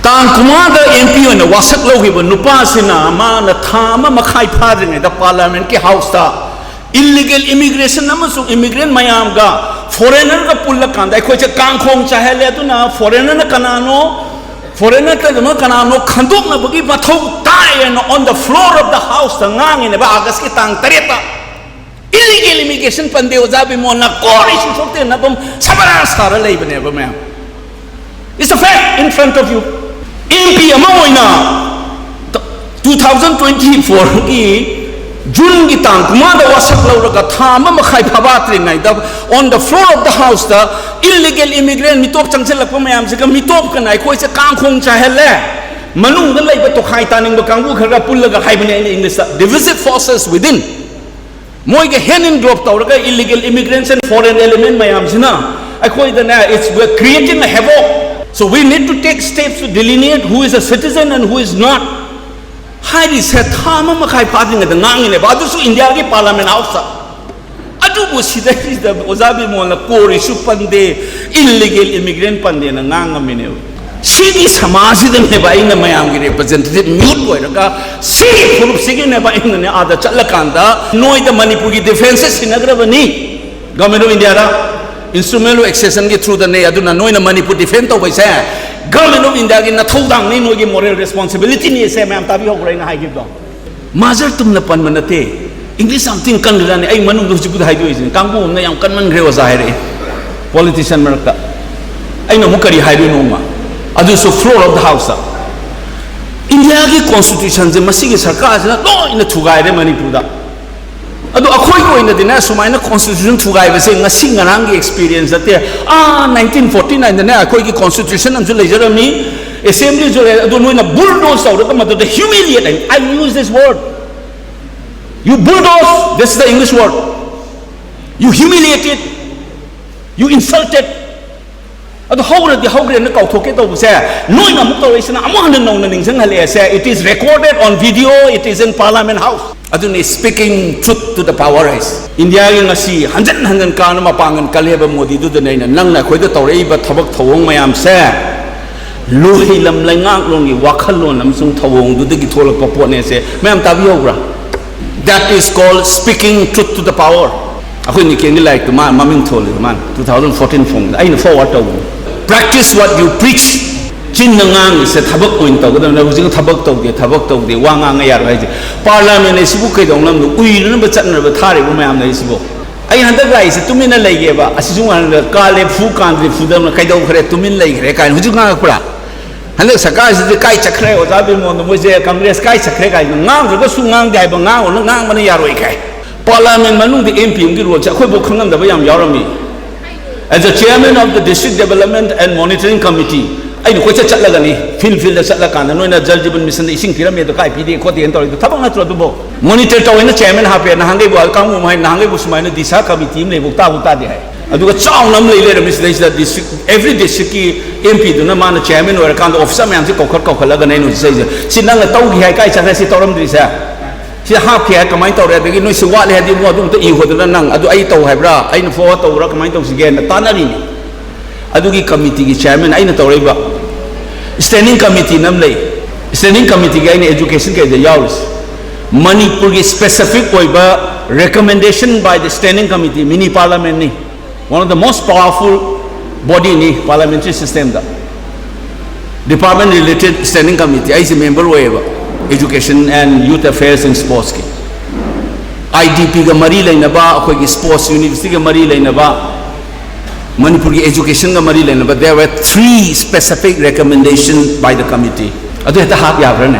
ꯇꯥꯡ ꯀꯨꯟꯃꯉꯥꯗ ꯑꯦꯝ ꯄꯤ ꯑꯣꯏꯅ ꯋꯥꯁꯛ ꯂꯧꯈꯤꯕ ꯅꯨꯄꯥꯁꯤꯅ, ꯃꯥꯅ ꯊꯥ ꯑꯃ ꯃꯈꯥꯏ ꯐꯥꯗ꯭ꯔꯤꯉꯩꯗ ꯄꯥꯔꯂꯥꯃꯦꯟꯠꯀꯤ ꯍꯥꯎꯁꯇ ꯏꯜꯂꯤꯒꯦꯜ ꯏꯃꯤꯒ꯭ꯔꯦꯁꯟ ꯑꯃꯁꯨꯡ ꯏꯃꯤꯒ꯭ꯔꯦꯟ ꯃꯌꯥꯝꯒ, ꯐꯣꯔꯦꯅꯔꯒ ꯄꯨꯜꯂꯀꯥꯟꯗ ꯑꯩꯈꯣꯏꯁꯦ ꯀꯥꯡꯈꯣꯡ ꯆꯥꯏꯍꯜꯂꯦ꯫ ꯑꯗꯨꯅ ꯐꯣꯔꯦꯅꯔꯅ ꯀꯅꯥꯅꯣ, ꯐꯣꯔꯦꯅꯔ ꯀꯩꯗꯧꯅ ꯀꯅꯥꯅꯣ ꯈꯟꯗꯣꯛꯅꯕꯒꯤ ꯃꯊꯧ ꯇꯥꯏ ꯍꯥꯏꯅ on the floor of the house ꯇ ꯉꯥꯡꯉꯤꯅꯦꯕ, ꯑꯥꯒꯁꯀꯤ ꯇꯥꯡ ꯇꯔꯦꯠꯇ꯫ ꯏꯜꯂꯤꯒꯦꯜ ꯏꯃꯤꯒ꯭ꯔꯦꯁꯟ ꯄꯟꯗꯦ ꯑꯣꯖꯥ ꯕꯤꯃꯣꯜꯅ, ꯀꯣꯔ ꯏꯁꯨ ꯊꯣꯛꯇꯦꯅ ꯑꯗꯨꯝ ꯁꯕꯔꯥ ꯁꯥꯔ ꯂꯩꯕꯅꯦꯕ ꯃꯌꯥꯝ꯫ It's a fact in front of you. M P ꯑꯃ ꯑꯣꯏꯅ ꯇꯨ ꯊꯥꯎꯖꯟ ꯇ꯭ꯋꯦꯟꯇꯤ ꯐꯣꯔꯒꯤ ꯖꯨꯟꯒꯤ ꯇꯥꯡ ꯀꯨꯟꯃꯉꯥꯗ ꯋꯥꯁꯛ ꯂꯧꯔꯒ ꯊꯥ ꯑꯃ ꯃꯈꯥꯏ ꯐꯥꯕꯥꯠꯇ꯭ꯔꯤꯉꯩꯗ on the floor of the houseꯇ illegal immigrant ꯃꯤꯇꯣꯞ ꯆꯪꯁꯤꯜꯂꯛꯄ ꯃꯌꯥꯝꯁꯤꯒ ꯃꯤꯇꯣꯞꯀꯅ ꯑꯩꯈꯣꯏꯁꯦ ꯀꯥꯡꯈꯣꯡ ꯆꯥꯏꯍꯜꯂꯦ꯫ ꯃꯅꯨꯡꯗ ꯂꯩꯕ ꯇꯣꯈꯥꯏ ꯇꯥꯅꯤꯡꯕ ꯀꯥꯡꯕꯨ ꯈꯔꯒ ꯄꯨꯜꯂꯒ ꯍꯥꯏꯕꯅꯦ ꯑꯩꯅ Englishꯇ, divisive forces within꯫ ꯃꯣꯏꯒ hand in glove ꯇꯧꯔꯒ illegal immigrants and foreign element ꯃꯌꯥꯝꯁꯤꯅ ꯑꯩꯈꯣꯏꯗꯅꯦ, it's, we're creating a havoc. So we need to take steps to delineate who is a citizen and who is not. ꯍꯥꯏꯔꯤꯁꯦ ꯊꯥ ꯑꯃ ꯃꯈꯥꯏ ꯐꯥꯗ꯭ꯔꯤꯉꯩꯗ ꯉꯥꯡꯉꯤꯅꯦꯕ, ꯑꯗꯨꯁꯨ ꯏꯟꯗꯤꯌꯥꯒꯤ Parliament Houseꯇ꯫ ꯑꯗꯨꯕꯨ ꯁꯤꯗꯩꯁꯤꯗ ꯑꯣꯖꯥ ꯕꯤꯃꯣꯜꯅ ꯀꯣꯔꯤꯁꯨ ꯄꯟꯗꯦ, illegal immigrant ꯄꯟꯗꯦꯅ ꯉꯥꯡꯉꯝꯃꯤꯅꯦꯕ꯫ ꯁꯤꯒꯤ ꯁꯃꯥꯖꯁꯤꯗꯅꯦꯕ ꯑꯩꯅ ꯃꯌꯥꯝꯒꯤ representative mute ꯑꯣꯏꯔꯒ, ꯁꯤꯒꯤ ꯐꯨꯔꯨꯞꯁꯤꯒꯤꯅꯦꯕ ꯑꯩꯅꯅꯦ ꯑꯥꯗ ꯆꯠꯂꯀꯥꯟꯗ ꯅꯣꯏꯗ ꯃꯅꯤꯄꯨꯔꯒꯤ defenceꯁꯦ ꯁꯤꯟꯅꯈ꯭ꯔꯕꯅꯤ꯫ Government of Indiaꯗ, instrument of accessionꯒꯤ throughꯗꯅꯦ꯫ ꯑꯗꯨꯅ ꯅꯣꯏꯅ ꯃꯅꯤꯄꯨꯔ defend ꯇꯧꯕꯩꯁꯦ Government of Indiaꯒꯤ ꯅꯊꯧꯗꯥꯡꯅꯤ, ꯅꯣꯏꯒꯤ moral responsibilityꯅꯤ꯫ ꯁꯦ ꯃꯌꯥꯝ ꯇꯥꯕꯤꯍꯧꯕ꯭ꯔꯥ ꯑꯩꯅ ꯍꯥꯏꯈꯤꯕꯗꯣ? ꯃꯥꯖꯔ ꯇꯨꯝꯅ ꯄꯟꯕ ꯅꯠꯇꯦ꯫ English ꯌꯥꯝ ꯊꯤꯅ ꯀꯟꯈ꯭ꯔꯖꯥꯠꯅꯤ꯫ ꯑꯩ ꯃꯅꯨꯡꯗ ꯍꯧꯖꯤꯛꯄꯨꯗ ꯍꯥꯏꯗꯣꯛꯏꯁꯤꯅꯤ꯫ ꯀꯥꯡꯕꯨ ꯑꯃꯅ ꯌꯥꯝ ꯀꯟꯃꯟꯈ꯭ꯔꯦ ꯑꯣꯖꯥ ꯍꯥꯏꯔꯛꯏ꯫ Politician ꯃꯔꯛꯇ꯫ ꯑꯩꯅ ꯑꯃꯨꯛ ꯀꯔꯤ ꯍꯥꯏꯗꯣꯏꯅꯣꯃ? ꯑꯗꯨꯁꯨ floor of the houseꯇ꯫ ꯏꯟꯗꯤꯌꯥꯒꯤ constitutionꯁꯦ ꯃꯁꯤꯒꯤ ꯁꯔꯀꯥꯔꯁꯤꯅ ꯂꯣꯏꯅ ꯊꯨꯒꯥꯏꯔꯦ ꯃꯅꯤꯄꯨꯔꯗ꯫ ꯑꯗꯣ ꯑꯩꯈꯣꯏꯒꯤ ꯑꯣꯏꯅꯗꯤꯅꯦ, ꯁꯨꯃꯥꯏꯅ constitution ꯊꯨꯒꯥꯏꯕꯁꯦ ꯉꯁꯤ ꯉꯔꯥꯡꯒꯤ experience ꯅꯠꯇꯦ꯫ ꯑꯥ, nineteen forty nineꯗꯅꯦ ꯑꯩꯈꯣꯏꯒꯤ constitution ꯑꯃꯁꯨ ꯂꯩꯖꯔꯝꯃꯤ, assemblyꯁꯨ ꯂꯩ, ꯑꯗꯨ ꯅꯣꯏꯅ bulldoze ꯇꯧꯔꯒ ꯃꯗꯨꯗ humiliate, I use this word, you bulldoze, this is the English word, you humiliated, you insulted. ꯑꯗꯨ ꯍꯧꯔꯗꯤ ꯍꯧꯈ꯭ꯔꯦꯅ ꯀꯥꯎꯊꯣꯛꯀꯦ ꯇꯧꯕꯁꯦ, ꯅꯣꯏꯅ ꯑꯃꯨꯛ ꯇꯧꯔꯛꯏꯁꯤꯅ ꯑꯃꯨꯛ ꯍꯟꯅ ꯅꯧꯅ ꯅꯤꯡꯁꯤꯡꯍꯜꯂꯛꯑꯦꯁꯦ꯫ It is recorded on video, it is in Parliament House. ꯑꯗꯨꯅꯤ speaking truth to the power ꯍꯥꯏꯁꯦ꯫ ꯏꯟꯗꯤꯌꯥꯒꯤ ꯉꯁꯤ ꯍꯟꯖꯟ ꯍꯟꯖꯟ ꯀꯥꯅ ꯃꯄꯥꯡꯒꯜ ꯀꯜꯂꯦꯕ ꯃꯣꯗꯤꯗꯨꯗꯅꯦ ꯑꯩꯅ ꯅꯪꯅ ꯑꯩꯈꯣꯏꯗ ꯇꯧꯔꯛꯏꯕ ꯊꯕꯛ ꯊꯧꯑꯣꯡ ꯃꯌꯥꯝꯁꯦ ꯂꯣꯍꯤꯂꯝ ꯂꯩꯉꯥꯛꯂꯣꯟꯒꯤ ꯋꯥꯈꯜꯂꯣꯟ ꯑꯃꯁꯨꯡ ꯊꯧꯑꯣꯡꯗꯨꯗꯒꯤ ꯊꯣꯛꯂꯛꯄ ꯄꯣꯠꯅꯦꯁꯦ꯫ ꯃꯌꯥꯝ ꯇꯥꯕꯤꯍꯧꯕ꯭ꯔꯥ? That is called speaking truth to the power. ꯑꯩꯈꯣꯏ ꯅꯤꯀꯦꯟꯒꯤ ꯂꯥꯏꯔꯤꯛꯇꯨ ꯃꯥ ꯃꯃꯤꯡ ꯊꯣꯜꯂꯤ, ꯃꯥꯅ two thousand fourteen ꯐꯣꯡꯕꯗ ꯑꯩꯅ forward ꯇꯧꯕꯅꯤ꯫ Practice what you preach. ꯆꯤꯟꯅ ꯉꯥꯡꯉꯤꯁꯦ ꯊꯕꯛ ꯑꯣꯏꯅ ꯇꯧꯒꯗꯕꯅꯤ꯫ ꯍꯧꯖꯤꯛꯅ ꯊꯕꯛ ꯇꯧꯗꯦ, ꯊꯕꯛ ꯇꯧꯗꯦ, ꯋꯥ ꯉꯥꯡꯉ ꯌꯥꯔꯣꯏ ꯍꯥꯏꯁꯦ꯫ Parliament ꯑꯁꯤꯕꯨ ꯀꯩꯗꯧꯅꯕꯅꯣ? ꯎꯏꯅꯅꯕ ꯆꯠꯅꯕ ꯊꯥꯔꯤꯕ ꯃꯌꯥꯝ ꯂꯩꯔꯤꯁꯤꯕꯨ? ꯑꯩ ꯍꯟꯗꯛ ꯂꯥꯛꯏꯁꯦ ꯇꯨꯃꯤꯟꯅ ꯂꯩꯒꯦꯕ꯫ ꯑꯁꯤꯁꯨ ꯉꯥꯡꯉꯒ ꯀꯥꯂꯦ ꯐꯨ ꯀꯥꯟꯗ꯭ꯔꯦ ꯐꯨꯗꯕꯅ ꯀꯩꯗꯧꯈ꯭ꯔꯦ? ꯇꯨꯃꯤꯟ ꯂꯩꯈ꯭ꯔꯦ ꯀꯥꯏꯅ ꯍꯧꯖꯤꯛ ꯉꯥꯡꯉꯛꯄ꯭ꯔꯥ? ꯍꯟꯗꯛ ꯁꯔꯀꯥꯔꯁꯤꯗꯤ ꯀꯥꯏ ꯆꯠꯈ꯭ꯔꯦ, ꯑꯣꯖꯥ ꯕꯤꯃꯣꯟꯗꯣ, ꯃꯣꯏꯁꯦ ꯀꯪꯒ꯭ꯔꯦꯁ ꯀꯥꯏ ꯆꯠꯈ꯭ꯔꯦ ꯀꯥꯏꯅ ꯉꯥꯡꯗ꯭ꯔꯒꯁꯨ ꯉꯥꯡꯗꯦ ꯍꯥꯏꯕ, ꯉꯥꯡꯉꯨꯅ ꯉꯥꯡꯕꯅ ꯌꯥꯔꯣꯏ ꯀꯥꯏ꯫ ꯄꯥꯔꯂꯥꯃꯦꯟ ꯃꯅꯨꯡꯗ ꯑꯦꯝ ꯄꯤ ꯑꯃꯒꯤ ꯔꯣꯜꯁꯦ ꯑꯩꯈꯣꯏꯐꯥꯎ ꯈꯪꯉꯝꯗꯕ ꯌꯥꯝ ꯌꯥꯎꯔꯝꯃꯤ꯫ As a chairman of the District Development and Monitoring Committee, ꯑꯩꯅ ꯀꯣꯏꯆꯠ ꯆꯠꯂꯒꯅꯤ, ꯐꯤꯜ ꯐꯤꯜꯗ ꯆꯠꯂꯀꯥꯟꯗ ꯅꯣꯏꯅ ꯖꯜ ꯖꯤꯕꯟ ꯃꯤꯁꯟꯗ ꯏꯁꯤꯡ ꯄꯤꯔꯝꯃꯦ ꯑꯗꯣ ꯀꯥꯏ ꯄꯤꯗꯦ ꯈꯣꯠꯇꯦꯅ ꯇꯧꯔꯤꯗꯣ ꯊꯕꯛ ꯅꯠꯇ꯭ꯔꯣ ꯑꯗꯨꯕꯣ? ꯃꯣꯅꯤꯇꯔ ꯇꯧꯋꯦꯅ ꯆꯤꯌꯔꯃꯦꯟ ꯍꯥꯞꯄꯦ, ꯅꯍꯥꯟꯈꯩꯕꯨ ꯀꯥꯡꯕꯨ ꯑꯃ ꯍꯥꯏ, ꯅꯍꯥꯟꯈꯩꯕꯨ ꯁꯨꯃꯥꯏꯅ ꯗꯤꯁꯥ ꯀꯃꯤꯇꯤ ꯑꯃ ꯂꯩꯕ ꯇꯥꯕꯨ ꯇꯥꯗꯦ ꯍꯥꯏ꯫ ꯑꯗꯨꯒ ꯆꯥꯎꯅ ꯑꯃ ꯂꯩ ꯂꯩꯔꯝꯃꯤ ꯁꯤꯗꯩꯁꯤꯗ, ꯗꯤꯁꯇ꯭ꯔꯤꯛ, ꯑꯦꯚ꯭ꯔꯤ ꯗꯤꯁꯇ꯭ꯔꯤꯛꯀꯤ ꯑꯦꯝ ꯄꯤꯗꯨꯅ ꯃꯥꯅ ꯆꯤꯌꯔꯃꯦꯟ ꯑꯣꯏꯔꯀꯥꯟꯗ ꯑꯣꯐꯤꯁꯔ ꯃꯌꯥꯝꯁꯦ ꯀꯧꯈꯠ ꯀꯧꯈꯠꯂꯒꯅꯦ ꯑꯩꯅ ꯍꯧꯖꯤꯛ ꯆꯠꯂꯤꯁꯦ꯫ "ꯁꯤ ꯅꯪꯅ ꯇꯧꯈꯤ ꯍꯥꯏ, ꯀꯥꯏ ꯆꯠꯈ꯭ꯔꯦ, ꯁꯤ ꯇꯧꯔꯝꯗ꯭ꯔꯤꯁꯦ? ꯁꯤ ꯍꯥꯞꯈꯤ ꯍꯥꯏ ꯀꯃꯥꯏꯅ ꯇꯧꯔꯦ? ꯑꯗꯒꯤ ꯅꯣꯏ ꯁꯤ ꯋꯥꯠꯂꯤ ꯍꯥꯏꯗꯤ ꯏꯕꯨꯡꯉꯣ ꯑꯗꯨ ꯑꯝꯇ ꯏꯈꯣꯗꯅ, ꯅꯪ ꯑꯗꯨ ꯑꯩ ꯇꯧ ꯍꯥꯏꯕ꯭ꯔꯥ, ꯑꯩꯅ ꯐꯣꯔꯋꯥꯔꯗ ꯇꯧꯕ꯭ꯔꯥ, ꯀꯃꯥꯏꯅ ꯇꯧꯁꯤꯒꯦꯅ ꯇꯥꯟꯅꯔꯤꯅꯤ"꯫ ꯑꯗꯨꯒꯤ ꯀꯃꯤꯇꯤꯒꯤ ꯆꯤꯌꯔꯃꯦꯟ ꯑꯩꯅ ꯇꯧꯔꯛꯏꯕ꯫ ꯁ꯭ꯇꯦꯟꯗꯤꯡ ꯀꯃꯤꯇꯤꯅ ꯑꯃ ꯂꯩ꯫ ꯁ꯭ꯇꯦꯟꯗꯤꯡ ꯀꯃꯤꯇꯤꯒꯤ ꯑꯩꯅ ꯑꯦꯖꯨꯀꯦꯁꯟ ꯀꯩꯗ ꯌꯥꯎꯔꯤꯁꯦ꯫ ꯃꯅꯤꯄꯨꯔꯒꯤ ꯁ꯭ꯄꯦꯁꯤꯐꯤꯛ ꯑꯣꯏꯕ recommendation by the standing committee, mini ꯄꯥꯔꯂꯥꯃꯦꯟꯅꯤ꯫ One of the most powerful bodyꯅꯤ ꯄꯥꯔꯂꯥꯃꯦꯟꯇꯔꯤ ꯁꯤꯁꯇꯦꯝꯗ꯫ ꯗꯤꯄꯥꯔꯠꯃꯦꯟ ꯔꯤꯂꯦꯇꯦꯗ ꯁ꯭ꯇꯦꯟꯗꯤꯡ ꯀꯃꯤꯇꯤ ꯑꯩꯁꯦ ꯃꯦꯝꯕꯔ ꯑꯣꯏꯌꯦꯕ, Education and Youth Affairs and Sportsꯀꯤ꯫ ꯑꯥꯏ ꯗꯤ ꯄꯤꯒ ꯃꯔꯤ ꯂꯩꯅꯕ, ꯑꯩꯈꯣꯏꯒꯤ ꯁ꯭ꯄꯣꯔꯠꯁ ꯌꯨꯅꯤꯚꯔꯁꯤꯇꯤꯒ ꯃꯔꯤ ꯂꯩꯅꯕ, ꯃꯅꯤꯄꯨꯔꯒꯤ ꯑꯦꯖꯨꯀꯦꯁꯟꯒ ꯃꯔꯤ ꯂꯩꯅꯕ, there were three specific recommendation by the committee꯫ ꯑꯗꯨ ꯍꯦꯛꯇ ꯍꯥꯞ ꯌꯥꯕ꯭ꯔꯥꯅꯦ?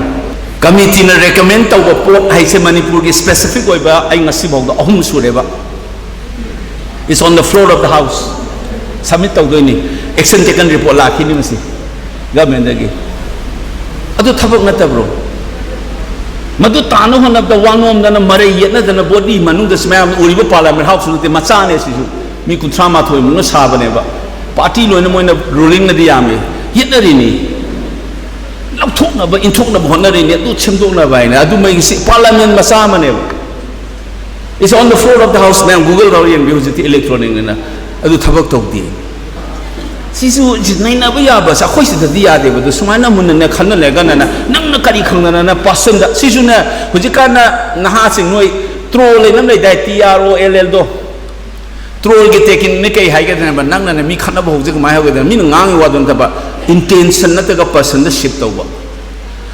ꯀꯃꯤꯇꯤꯅ ꯔꯦꯀꯃꯦꯟ ꯇꯧꯕ ꯄꯣꯠ ꯍꯥꯏꯁꯦ ꯃꯅꯤꯄꯨꯔꯒꯤ ꯁ꯭ꯄꯦꯁꯤꯐꯤꯛ ꯑꯣꯏꯕ ꯑꯩ ꯉꯁꯤꯐꯥꯎꯗ ꯑꯍꯨꯝ ꯁꯨꯔꯦꯕ꯫ It's on the floor of the house꯫ Submit ꯇꯧꯗꯣꯏꯅꯤ꯫ Action taken report ꯂꯥꯛꯈꯤꯅꯤ ꯃꯁꯤ ꯒꯚꯔꯟꯃꯦꯟꯗꯒꯤ꯫ ꯑꯗꯨ ꯊꯕꯛ ꯅꯠꯇꯕ꯭ꯔꯣ? ꯃꯗꯨ ꯇꯥꯅ ꯍꯣꯠꯅꯕꯗ ꯋꯥ ꯅꯣꯝꯗꯅ, ꯃꯔꯩ ꯌꯦꯠꯅꯗꯅ, ꯕꯣꯗꯤ ꯃꯅꯨꯡꯗꯁꯨ ꯃꯌꯥꯝ ꯎꯔꯤꯕ ꯄꯥꯔꯂꯥꯃꯦꯟ ꯍꯥꯎꯁꯁꯨ ꯅꯠꯇꯦ, ꯃꯆꯥꯅꯦ ꯁꯤꯁꯨ꯫ ꯃꯤ ꯀꯨꯟꯊ꯭ꯔꯥ ꯃꯥꯊꯣꯏ ꯃꯨꯛꯅ ꯁꯥꯕꯅꯦꯕ꯫ ꯄꯥꯔꯇꯤ ꯂꯣꯏꯅ ꯃꯣꯏꯅ ꯔꯨꯂꯤꯡꯅꯗꯤ ꯌꯥꯝꯃꯤ꯫ ꯌꯦꯠꯅꯔꯤꯅꯤ꯫ ꯂꯧꯊꯣꯛꯅꯕ, ꯏꯟꯊꯣꯛꯅꯕ ꯍꯣꯠꯅꯔꯤꯅꯤ꯫ ꯑꯗꯨ ꯁꯦꯝꯗꯣꯛꯅꯕ ꯍꯥꯏꯅ꯫ ꯑꯗꯨ ꯃꯩ ꯁꯤ ꯄꯥꯔꯂꯥꯃꯦꯟ ꯃꯆꯥ ꯑꯃꯅꯦꯕ꯫ It's on the floor of the house꯫ ꯃꯌꯥꯝ Google ꯇꯧꯔ ꯌꯦꯡꯕꯤꯌꯨ, ꯍꯧꯖꯤꯛꯇꯤ ꯏꯂꯦꯛꯇ꯭ꯔꯣꯅꯤꯛꯅꯤꯅ꯫ ꯑꯗꯨ ꯊꯕꯛ ꯇꯧꯗꯦ꯫ ꯁꯤꯁꯨ ꯅꯩꯅꯕ ꯌꯥꯕꯁꯦ ꯑꯩꯈꯣꯏ ꯁꯤꯗꯗꯤ ꯌꯥꯗꯦꯕ꯫ ꯑꯗꯨ ꯁꯨꯃꯥꯏꯅ ꯃꯨꯟꯅꯅꯦ ꯈꯟꯅ ꯂꯩꯔꯒꯅꯅꯦ, ꯅꯪꯅ ꯀꯔꯤ ꯈꯪꯗꯅꯅ ꯄꯥꯁꯟꯗ? ꯁꯤꯁꯨꯅꯦ, ꯍꯧꯖꯤꯛꯀꯥꯟꯅ ꯅꯍꯥꯁꯤꯡ ꯅꯣꯏ ꯇ꯭ꯔꯣꯜ ꯍꯥꯏꯅ ꯑꯃ ꯂꯩꯗꯥꯏ, ꯇꯤ ꯑꯥꯔ ꯑꯣ ꯑꯦꯜ ꯑꯦꯜꯗꯣ꯫ ꯇ꯭ꯔꯣꯜꯒꯤ ꯇꯦꯛꯅꯤꯛꯅ ꯀꯩ ꯍꯥꯏꯒꯗꯅꯦꯕ? ꯅꯪꯅꯅꯦ ꯃꯤ ꯈꯠꯅꯕ ꯍꯧꯖꯤꯛ ꯀꯃꯥꯏꯅ ꯍꯧꯒꯗꯅ? ꯃꯤꯅ ꯉꯥꯡꯉꯤ ꯋꯥꯗꯨ ꯅꯠꯇꯕ, ꯏꯟꯇꯦꯟꯁꯟ ꯅꯠꯇ꯭ꯔꯒ ꯄꯔꯁꯟꯗ ꯁꯤꯞ ꯇꯧꯕ꯫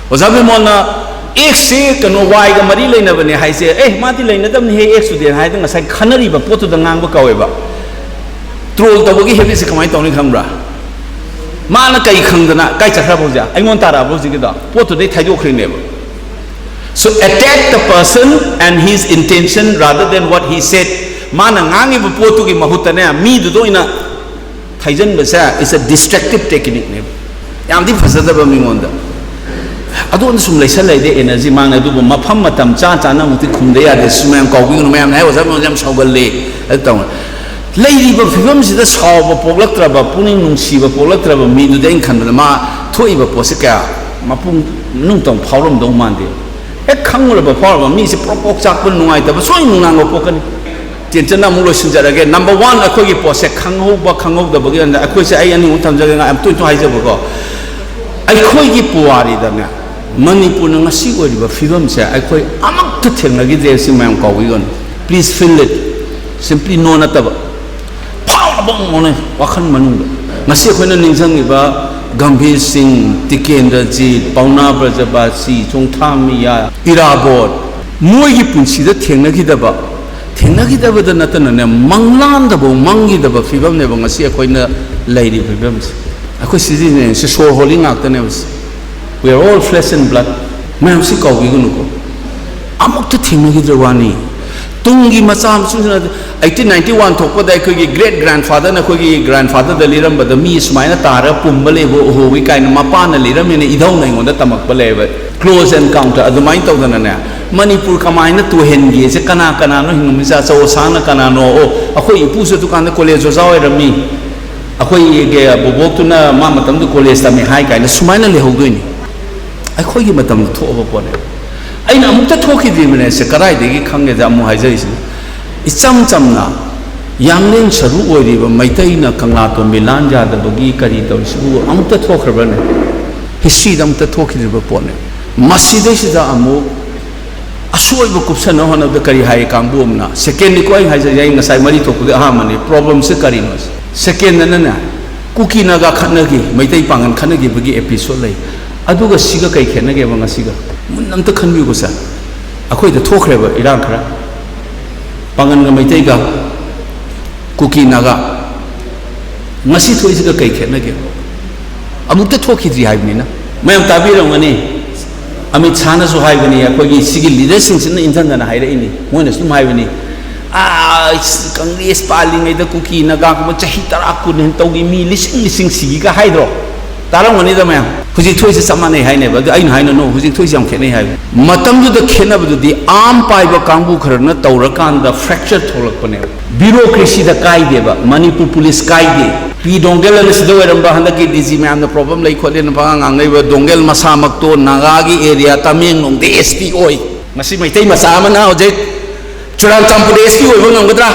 ꯑꯣꯖꯥ ꯕꯤꯃꯣꯟꯅ ꯑꯦꯛꯁꯁꯤ ꯀꯩꯅꯣ ꯋꯥꯏꯒ ꯃꯔꯤ ꯂꯩꯅꯕꯅꯦ ꯍꯥꯏꯁꯦ, "ꯑꯦ, ꯃꯥꯗꯤ ꯂꯩꯅꯗꯕꯅꯤꯍꯦ ꯑꯦꯛꯁꯇꯨꯗꯤ" ꯍꯥꯏꯗꯅ ꯉꯁꯥꯏ ꯈꯟꯅꯔꯤꯕ ꯄꯣꯠꯇꯨꯗ ꯉꯥꯡꯕ ꯀꯧꯋꯦꯕ꯫ ꯇ꯭ꯔꯣꯜ ꯇꯧꯕꯒꯤ ꯍꯦꯕꯤꯠꯁꯦ ꯀꯃꯥꯏꯅ ꯇꯧꯅꯤ ꯈꯪꯕ꯭ꯔꯥ? ꯃꯥꯅ ꯀꯩ ꯈꯪꯗꯅ ꯀꯥꯏ ꯆꯠꯈ꯭ꯔꯕ ꯍꯧꯖꯤꯛ? ꯑꯩꯉꯣꯟꯗ ꯇꯥꯔꯛꯑꯕ ꯍꯧꯖꯤꯛꯀꯤꯗꯣ? ꯄꯣꯠꯇꯨꯗꯩ ꯊꯥꯏꯗꯣꯛꯈ꯭ꯔꯤꯅꯦꯕ꯫ So attack the person and his intention rather than what he said. ꯃꯥꯅ ꯉꯥꯡꯉꯤꯕ ꯄꯣꯠꯇꯨꯒꯤ ꯃꯍꯨꯠꯇꯅꯦ, ꯃꯤꯗꯨꯗ ꯑꯣꯏꯅ ꯊꯩꯖꯤꯟꯕꯁꯦ is a destructive technique ꯅꯦꯕ꯫ ꯌꯥꯝꯗꯤ ꯐꯖꯗꯕ ꯃꯤꯉꯣꯟꯗ꯫ ꯑꯗꯣꯝꯗ ꯁꯨꯝ ꯂꯩꯁꯜꯂꯛꯏꯗꯤ energy ꯃꯥꯡꯉꯦ꯫ ꯑꯗꯨꯕꯨ ꯃꯐꯝ ꯃꯇꯝ ꯆꯥ ꯆꯥꯅ ꯑꯃꯨꯛꯇꯤ ꯈꯨꯝꯗ ꯌꯥꯗꯦ꯫ ꯁꯨꯃꯥꯏꯅ ꯀꯥꯎꯕꯤꯒꯅꯨ ꯃꯌꯥꯝꯅ, "ꯍꯥꯏ ꯑꯣꯖꯥ, ꯃꯌꯥꯝꯁꯦ ꯌꯥꯝ ꯁꯥꯎꯒꯜꯂꯤ" ꯑꯗꯨ ꯇꯧꯅ꯫ ꯂꯩꯔꯤꯕ ꯐꯤꯕꯝꯁꯤꯗ ꯁꯥꯎꯕ ꯄꯣꯛꯂꯛꯇ꯭ꯔꯕ, ꯄꯨꯛꯅꯤꯡ ꯅꯨꯡꯁꯤꯕ ꯄꯣꯛꯂꯛꯇ꯭ꯔꯕ ꯃꯤꯗꯨꯗꯤ ꯑꯩꯅ ꯈꯟꯕꯗ ꯃꯥ ꯊꯣꯛꯏꯕ ꯄꯣꯠꯁꯦ ꯀꯌꯥ ꯃꯄꯨꯡ ꯃꯅꯨꯡ ꯇꯧꯅ ꯐꯥꯎꯔꯝꯗꯧ ꯃꯥꯟꯗꯦ꯫ ꯍꯦꯛ ꯈꯪꯉꯨꯔꯕ ꯐꯥꯎꯔꯕ ꯃꯤꯁꯦ ꯄ꯭ꯔꯣꯛ ꯄ꯭ꯔꯣꯛ ꯆꯥꯛꯄ, ꯅꯨꯡꯉꯥꯏꯇꯕ, ꯁꯣꯏ ꯅꯨꯡꯅꯥꯡꯕ ꯄꯣꯛꯀꯅꯤ꯫ ꯇꯦꯟꯁꯟ ꯑꯃꯨꯛ ꯂꯣꯏꯁꯤꯟꯖꯔꯒꯦ꯫ Number one, ꯑꯩꯈꯣꯏꯒꯤ ꯄꯣꯠꯁꯦ ꯈꯪꯍꯧꯕ ꯈꯪꯍꯧꯗꯕꯒꯤ ꯑꯣꯏꯅ ꯑꯩꯈꯣꯏꯁꯦ, ꯑꯩ ꯑꯅꯤꯃꯨꯛ ꯊꯝꯖꯒꯦ, ꯌꯥꯝ ꯇꯣꯏ ꯇꯣꯏ ꯍꯥꯏꯖꯕꯀꯣ꯫ ꯑꯩꯈꯣꯏꯒꯤ ꯄꯨꯋꯥꯔꯤꯗꯅꯦ, ꯃꯅꯤꯄꯨꯔꯅ ꯉꯁꯤ ꯑꯣꯏꯔꯤꯕ ꯐꯤꯕꯝꯁꯦ ꯑꯩꯈꯣꯏ ꯑꯃꯠꯇ ꯊꯦꯡꯅꯈꯤꯗ꯭ꯔꯦ꯫ ꯁꯤ ꯃꯌꯥꯝ ꯀꯥꯎꯕꯤꯒꯅꯨ꯫ Please feel it. Simply no ꯅꯠꯇꯕ꯫ ꯐꯥꯎꯔꯕ ꯑꯃꯨꯛꯅꯦ ꯋꯥꯈꯜ ꯃꯅꯨꯡꯗ꯫ ꯉꯁꯤ ꯑꯩꯈꯣꯏꯅ ꯅꯤꯡꯁꯤꯡꯉꯤꯕ ꯒꯝꯚꯤꯔ ꯁꯤꯡ, ꯇꯤꯀꯦꯟꯗ꯭ꯔꯖꯤꯠ, ꯄꯥꯎꯅꯥ ꯕ꯭ꯔꯖꯕꯥꯁꯤ, ꯆꯣꯡꯊꯥꯝ ꯃꯤꯌꯥ, ꯏꯔꯥꯕꯣꯠ, ꯃꯣꯏꯒꯤ ꯄꯨꯟꯁꯤꯗ ꯊꯦꯡꯅꯈꯤꯗꯕ, ꯊꯦꯡꯅꯈꯤꯗꯕꯗ ꯅꯠꯇꯅꯅꯦ, ꯃꯪꯂꯥꯟꯗꯐꯥꯎ ꯃꯪꯈꯤꯗꯕ ꯐꯤꯕꯝꯅꯦꯕ ꯉꯁꯤ ꯑꯩꯈꯣꯏꯅ ꯂꯩꯔꯤꯕ ꯐꯤꯕꯝꯁꯦ꯫ ꯑꯩꯈꯣꯏ ꯁꯤꯖꯤꯟꯅꯔꯤꯁꯦ ꯁꯣꯔ ꯍꯣꯜꯂꯤ ꯉꯥꯛꯇꯅꯦꯕ꯫ We are all flesh and blood. ꯃꯌꯥꯝꯁꯤ ꯀꯥꯎꯕꯤꯒꯅꯨꯀꯣ꯫ ꯑꯃꯨꯛꯇ ꯊꯦꯡꯅꯈꯤꯗ꯭ꯔ ꯋꯥꯅꯤ꯫ ꯇꯨꯡꯒꯤ ꯃꯆꯥ ꯃꯁꯨꯁꯤꯡꯅ eighteen ninety one ꯊꯣꯛꯄꯗ ꯑꯩꯈꯣꯏꯒꯤ great grandfatherꯅ ꯑꯩꯈꯣꯏꯒꯤ grandfatherꯗ ꯂꯤꯔꯝꯕꯗ ꯃꯤ ꯁꯨꯃꯥꯏꯅ ꯇꯥꯔꯒ ꯄꯨꯝꯕ ꯂꯩꯕ ꯎꯍꯧꯋꯤ ꯀꯥꯏꯅ ꯃꯄꯥꯅ ꯂꯤꯔꯝꯃꯦꯅ ꯏꯙꯧꯅ ꯑꯩꯉꯣꯟꯗ ꯇꯝꯃꯛꯄ ꯂꯩꯌꯦꯕ꯫ Close encounter ꯑꯗꯨꯃꯥꯏꯅ ꯇꯧꯗꯅꯅꯦ, ꯃꯅꯤꯄꯨꯔ ꯀꯃꯥꯏꯅ ꯇꯨꯍꯟꯒꯦꯁꯦ, ꯀꯅꯥ ꯀꯅꯥꯅꯣ ꯍꯤꯡꯉꯝꯃꯤꯁꯦ, ꯑꯆꯧ ꯑꯁꯥꯡꯅ ꯀꯅꯥꯅꯣ, ꯑꯣ, ꯑꯩꯈꯣꯏ ꯏꯄꯨꯁꯨ ꯑꯗꯨꯀꯥꯟꯗ college ꯑꯣꯖꯥ ꯑꯣꯏꯔꯝꯃꯤ, ꯑꯩꯈꯣꯏꯒꯤ ꯕꯣꯕꯣꯛꯇꯨꯅ ꯃꯥ ꯃꯇꯝꯗꯨ college ꯇꯝꯃꯤ ꯍꯥꯏ ꯀꯥꯏꯅ ꯁꯨꯃꯥꯏꯅ ꯂꯩꯍꯧꯗꯣꯏꯅꯤ꯫ ꯑꯩꯈꯣꯏꯒꯤ ꯃꯇꯝꯗ ꯊꯣꯛꯑꯕ ꯄꯣꯠꯅꯦ꯫ ꯑꯩꯅ ꯑꯃꯨꯛꯇ ꯊꯣꯛꯈꯤꯗ꯭ꯔꯤꯕꯅꯦ꯫ ꯁꯦ ꯀꯗꯥꯏꯗꯒꯤ ꯈꯪꯒꯦꯗ? ꯑꯃꯨꯛ ꯍꯥꯏꯖꯔꯤꯁꯤꯅꯤ, ꯏꯆꯝ ꯆꯝꯅ ꯌꯥꯡꯂꯦꯟ ꯁꯔꯨ ꯑꯣꯏꯔꯤꯕ ꯃꯩꯇꯩꯅ ꯀꯪꯂꯥꯇꯣꯝꯕꯤ ꯂꯥꯟ ꯌꯥꯗꯕꯒꯤ ꯀꯔꯤ ꯇꯧꯔꯤꯁꯤꯕꯨ ꯑꯃꯨꯛꯇ ꯊꯣꯛꯈ꯭ꯔꯕ꯭ꯔꯅꯦ? Historyꯗ ꯑꯃꯨꯛꯇ ꯊꯣꯛꯈꯤꯗ꯭ꯔꯤꯕ ꯄꯣꯠꯅꯦ꯫ ꯃꯁꯤꯗꯩꯁꯤꯗ ꯑꯃꯨꯛ ꯑꯁꯣꯏꯕ ꯀꯨꯞꯁꯟꯅꯕ ꯍꯣꯠꯅꯕꯗ ꯀꯔꯤ ꯍꯥꯏ ꯀꯥꯡꯕꯨ ꯑꯃꯅ? Secondꯅꯤꯀꯣ ꯑꯩ ꯍꯥꯏꯖꯔꯤꯁꯦ, ꯑꯩ ꯉꯁꯥꯏ ꯃꯔꯤ ꯊꯣꯛꯄꯗꯤ ꯑꯍꯥꯟꯕꯅꯤ꯫ Problemꯁꯦ ꯀꯔꯤꯅꯣ? Secondꯅꯅꯦ, ꯀꯨꯀꯤ ꯅꯥꯒꯥ ꯈꯠꯅꯈꯤ, ꯃꯩꯇꯩ ꯄꯥꯡꯒꯜ ꯈꯠꯅꯈꯤꯕꯒꯤ episode ꯂꯩ꯫ ꯑꯗꯨꯒ ꯁꯤꯒ ꯀꯩ ꯈꯦꯠꯅꯒꯦꯕ ꯉꯁꯤꯒ? ꯃꯨꯟꯅ ꯑꯝꯇ ꯈꯟꯕꯤꯌꯨꯀꯣ ꯁꯥꯔ꯫ ꯑꯩꯈꯣꯏꯗ ꯊꯣꯛꯈ꯭ꯔꯦꯕ ꯏꯔꯥꯡ ꯈꯔ, ꯄꯥꯡꯒꯜꯒ ꯃꯩꯇꯩꯒ, ꯀꯨꯀꯤ ꯅꯥꯒꯥ꯫ ꯉꯁꯤ ꯊꯣꯛꯏꯁꯤꯒ ꯀꯩ ꯈꯦꯠꯅꯒꯦ? ꯑꯃꯨꯛꯇ ꯊꯣꯛꯈꯤꯗ꯭ꯔꯤ ꯍꯥꯏꯕꯅꯤꯅ꯫ ꯃꯌꯥꯝ ꯇꯥꯕꯤꯔꯝꯒꯅꯤ, ꯑꯃꯤꯠ ꯁꯥꯍꯅꯁꯨ ꯍꯥꯏꯕꯅꯤ, ꯑꯩꯈꯣꯏꯒꯤ ꯁꯤꯒꯤ ꯂꯤꯗꯔꯁꯤꯡꯁꯤꯅ ꯏꯟꯊꯟꯗꯅ ꯍꯥꯏꯔꯛꯏꯅꯤ꯫ ꯃꯣꯏꯅꯁꯨ ꯑꯗꯨꯝ ꯍꯥꯏꯕꯅꯤ, "ꯑꯥ, ꯀꯪꯒ꯭ꯔꯦꯁ ꯄꯥꯜꯂꯤꯉꯩꯗ ꯀꯨꯀꯤ ꯅꯥꯒꯥꯒꯨꯝꯕ ꯆꯍꯤ ꯇꯔꯥ ꯀꯨꯟ ꯍꯦꯟꯅ ꯇꯧꯈꯤ, ꯃꯤ ꯂꯤꯁꯤꯡ ꯂꯤꯁꯤꯡ ꯁꯤꯈꯤꯒ" ꯍꯥꯏꯗ꯭ꯔꯣ? ꯇꯥꯔꯝꯒꯅꯤꯗ ꯃꯌꯥꯝ꯫ ꯍꯧꯖꯤꯛ ꯊꯣꯛꯏꯁꯦ ꯆꯞ ꯃꯥꯟꯅꯩ ꯍꯥꯏꯅꯦꯕ꯫ ꯑꯗꯨ ꯑꯩꯅ ꯍꯥꯏꯅ, "No, ꯍꯧꯖꯤꯛ ꯊꯣꯛꯏꯁꯦ ꯌꯥꯝ ꯈꯦꯠꯅꯩ" ꯍꯥꯏꯕ꯫ ꯃꯇꯝꯗꯨꯗ ꯈꯦꯠꯅꯕꯗꯨꯗꯤ ꯑꯥꯝ ꯄꯥꯏꯕ ꯀꯥꯡꯕꯨ ꯈꯔꯅ ꯇꯧꯔꯀꯥꯟꯗ ꯐ꯭ꯔꯦꯛꯆꯔ ꯊꯣꯛꯂꯛꯄꯅꯦꯕ꯫ ꯕ꯭ꯌꯨꯔꯣꯀ꯭ꯔꯦꯁꯤꯗ ꯀꯥꯏꯗꯦꯕ, ꯃꯅꯤꯄꯨꯔ ꯄꯨꯂꯤꯁ ꯀꯥꯏꯗꯦ꯫ ꯄꯤ ꯗꯣꯡꯒꯦꯜ ꯑꯅ ꯁꯤꯗ ꯑꯣꯏꯔꯝꯕ, ꯍꯟꯗꯛꯀꯤ ꯗꯤ ꯖꯤ ꯃꯌꯥꯝꯅ ꯄ꯭ꯔꯣꯕ꯭ꯂꯦꯝ ꯂꯩ ꯈꯣꯠꯂꯦꯅ ꯄꯉꯥꯡ ꯉꯥꯡꯅꯩꯕ ꯗꯣꯡꯒꯦꯜ ꯃꯁꯥꯃꯛꯇꯣ ꯅꯥꯒꯥꯒꯤ ꯑꯦꯔꯤꯌꯥ ꯇꯃꯦꯡꯂꯣꯡꯗ ꯑꯦꯁ ꯄꯤ ꯑꯣꯏ꯫ ꯉꯁꯤ ꯃꯩꯇꯩ ꯃꯆꯥ ꯑꯃꯅ ꯍꯧꯖꯤꯛ ꯆꯨꯔꯥꯆꯥꯟꯄꯨꯔꯗ ꯑꯦꯁ ꯄꯤ ꯑꯣꯏꯕ ꯉꯝꯒꯗ꯭ꯔꯥ?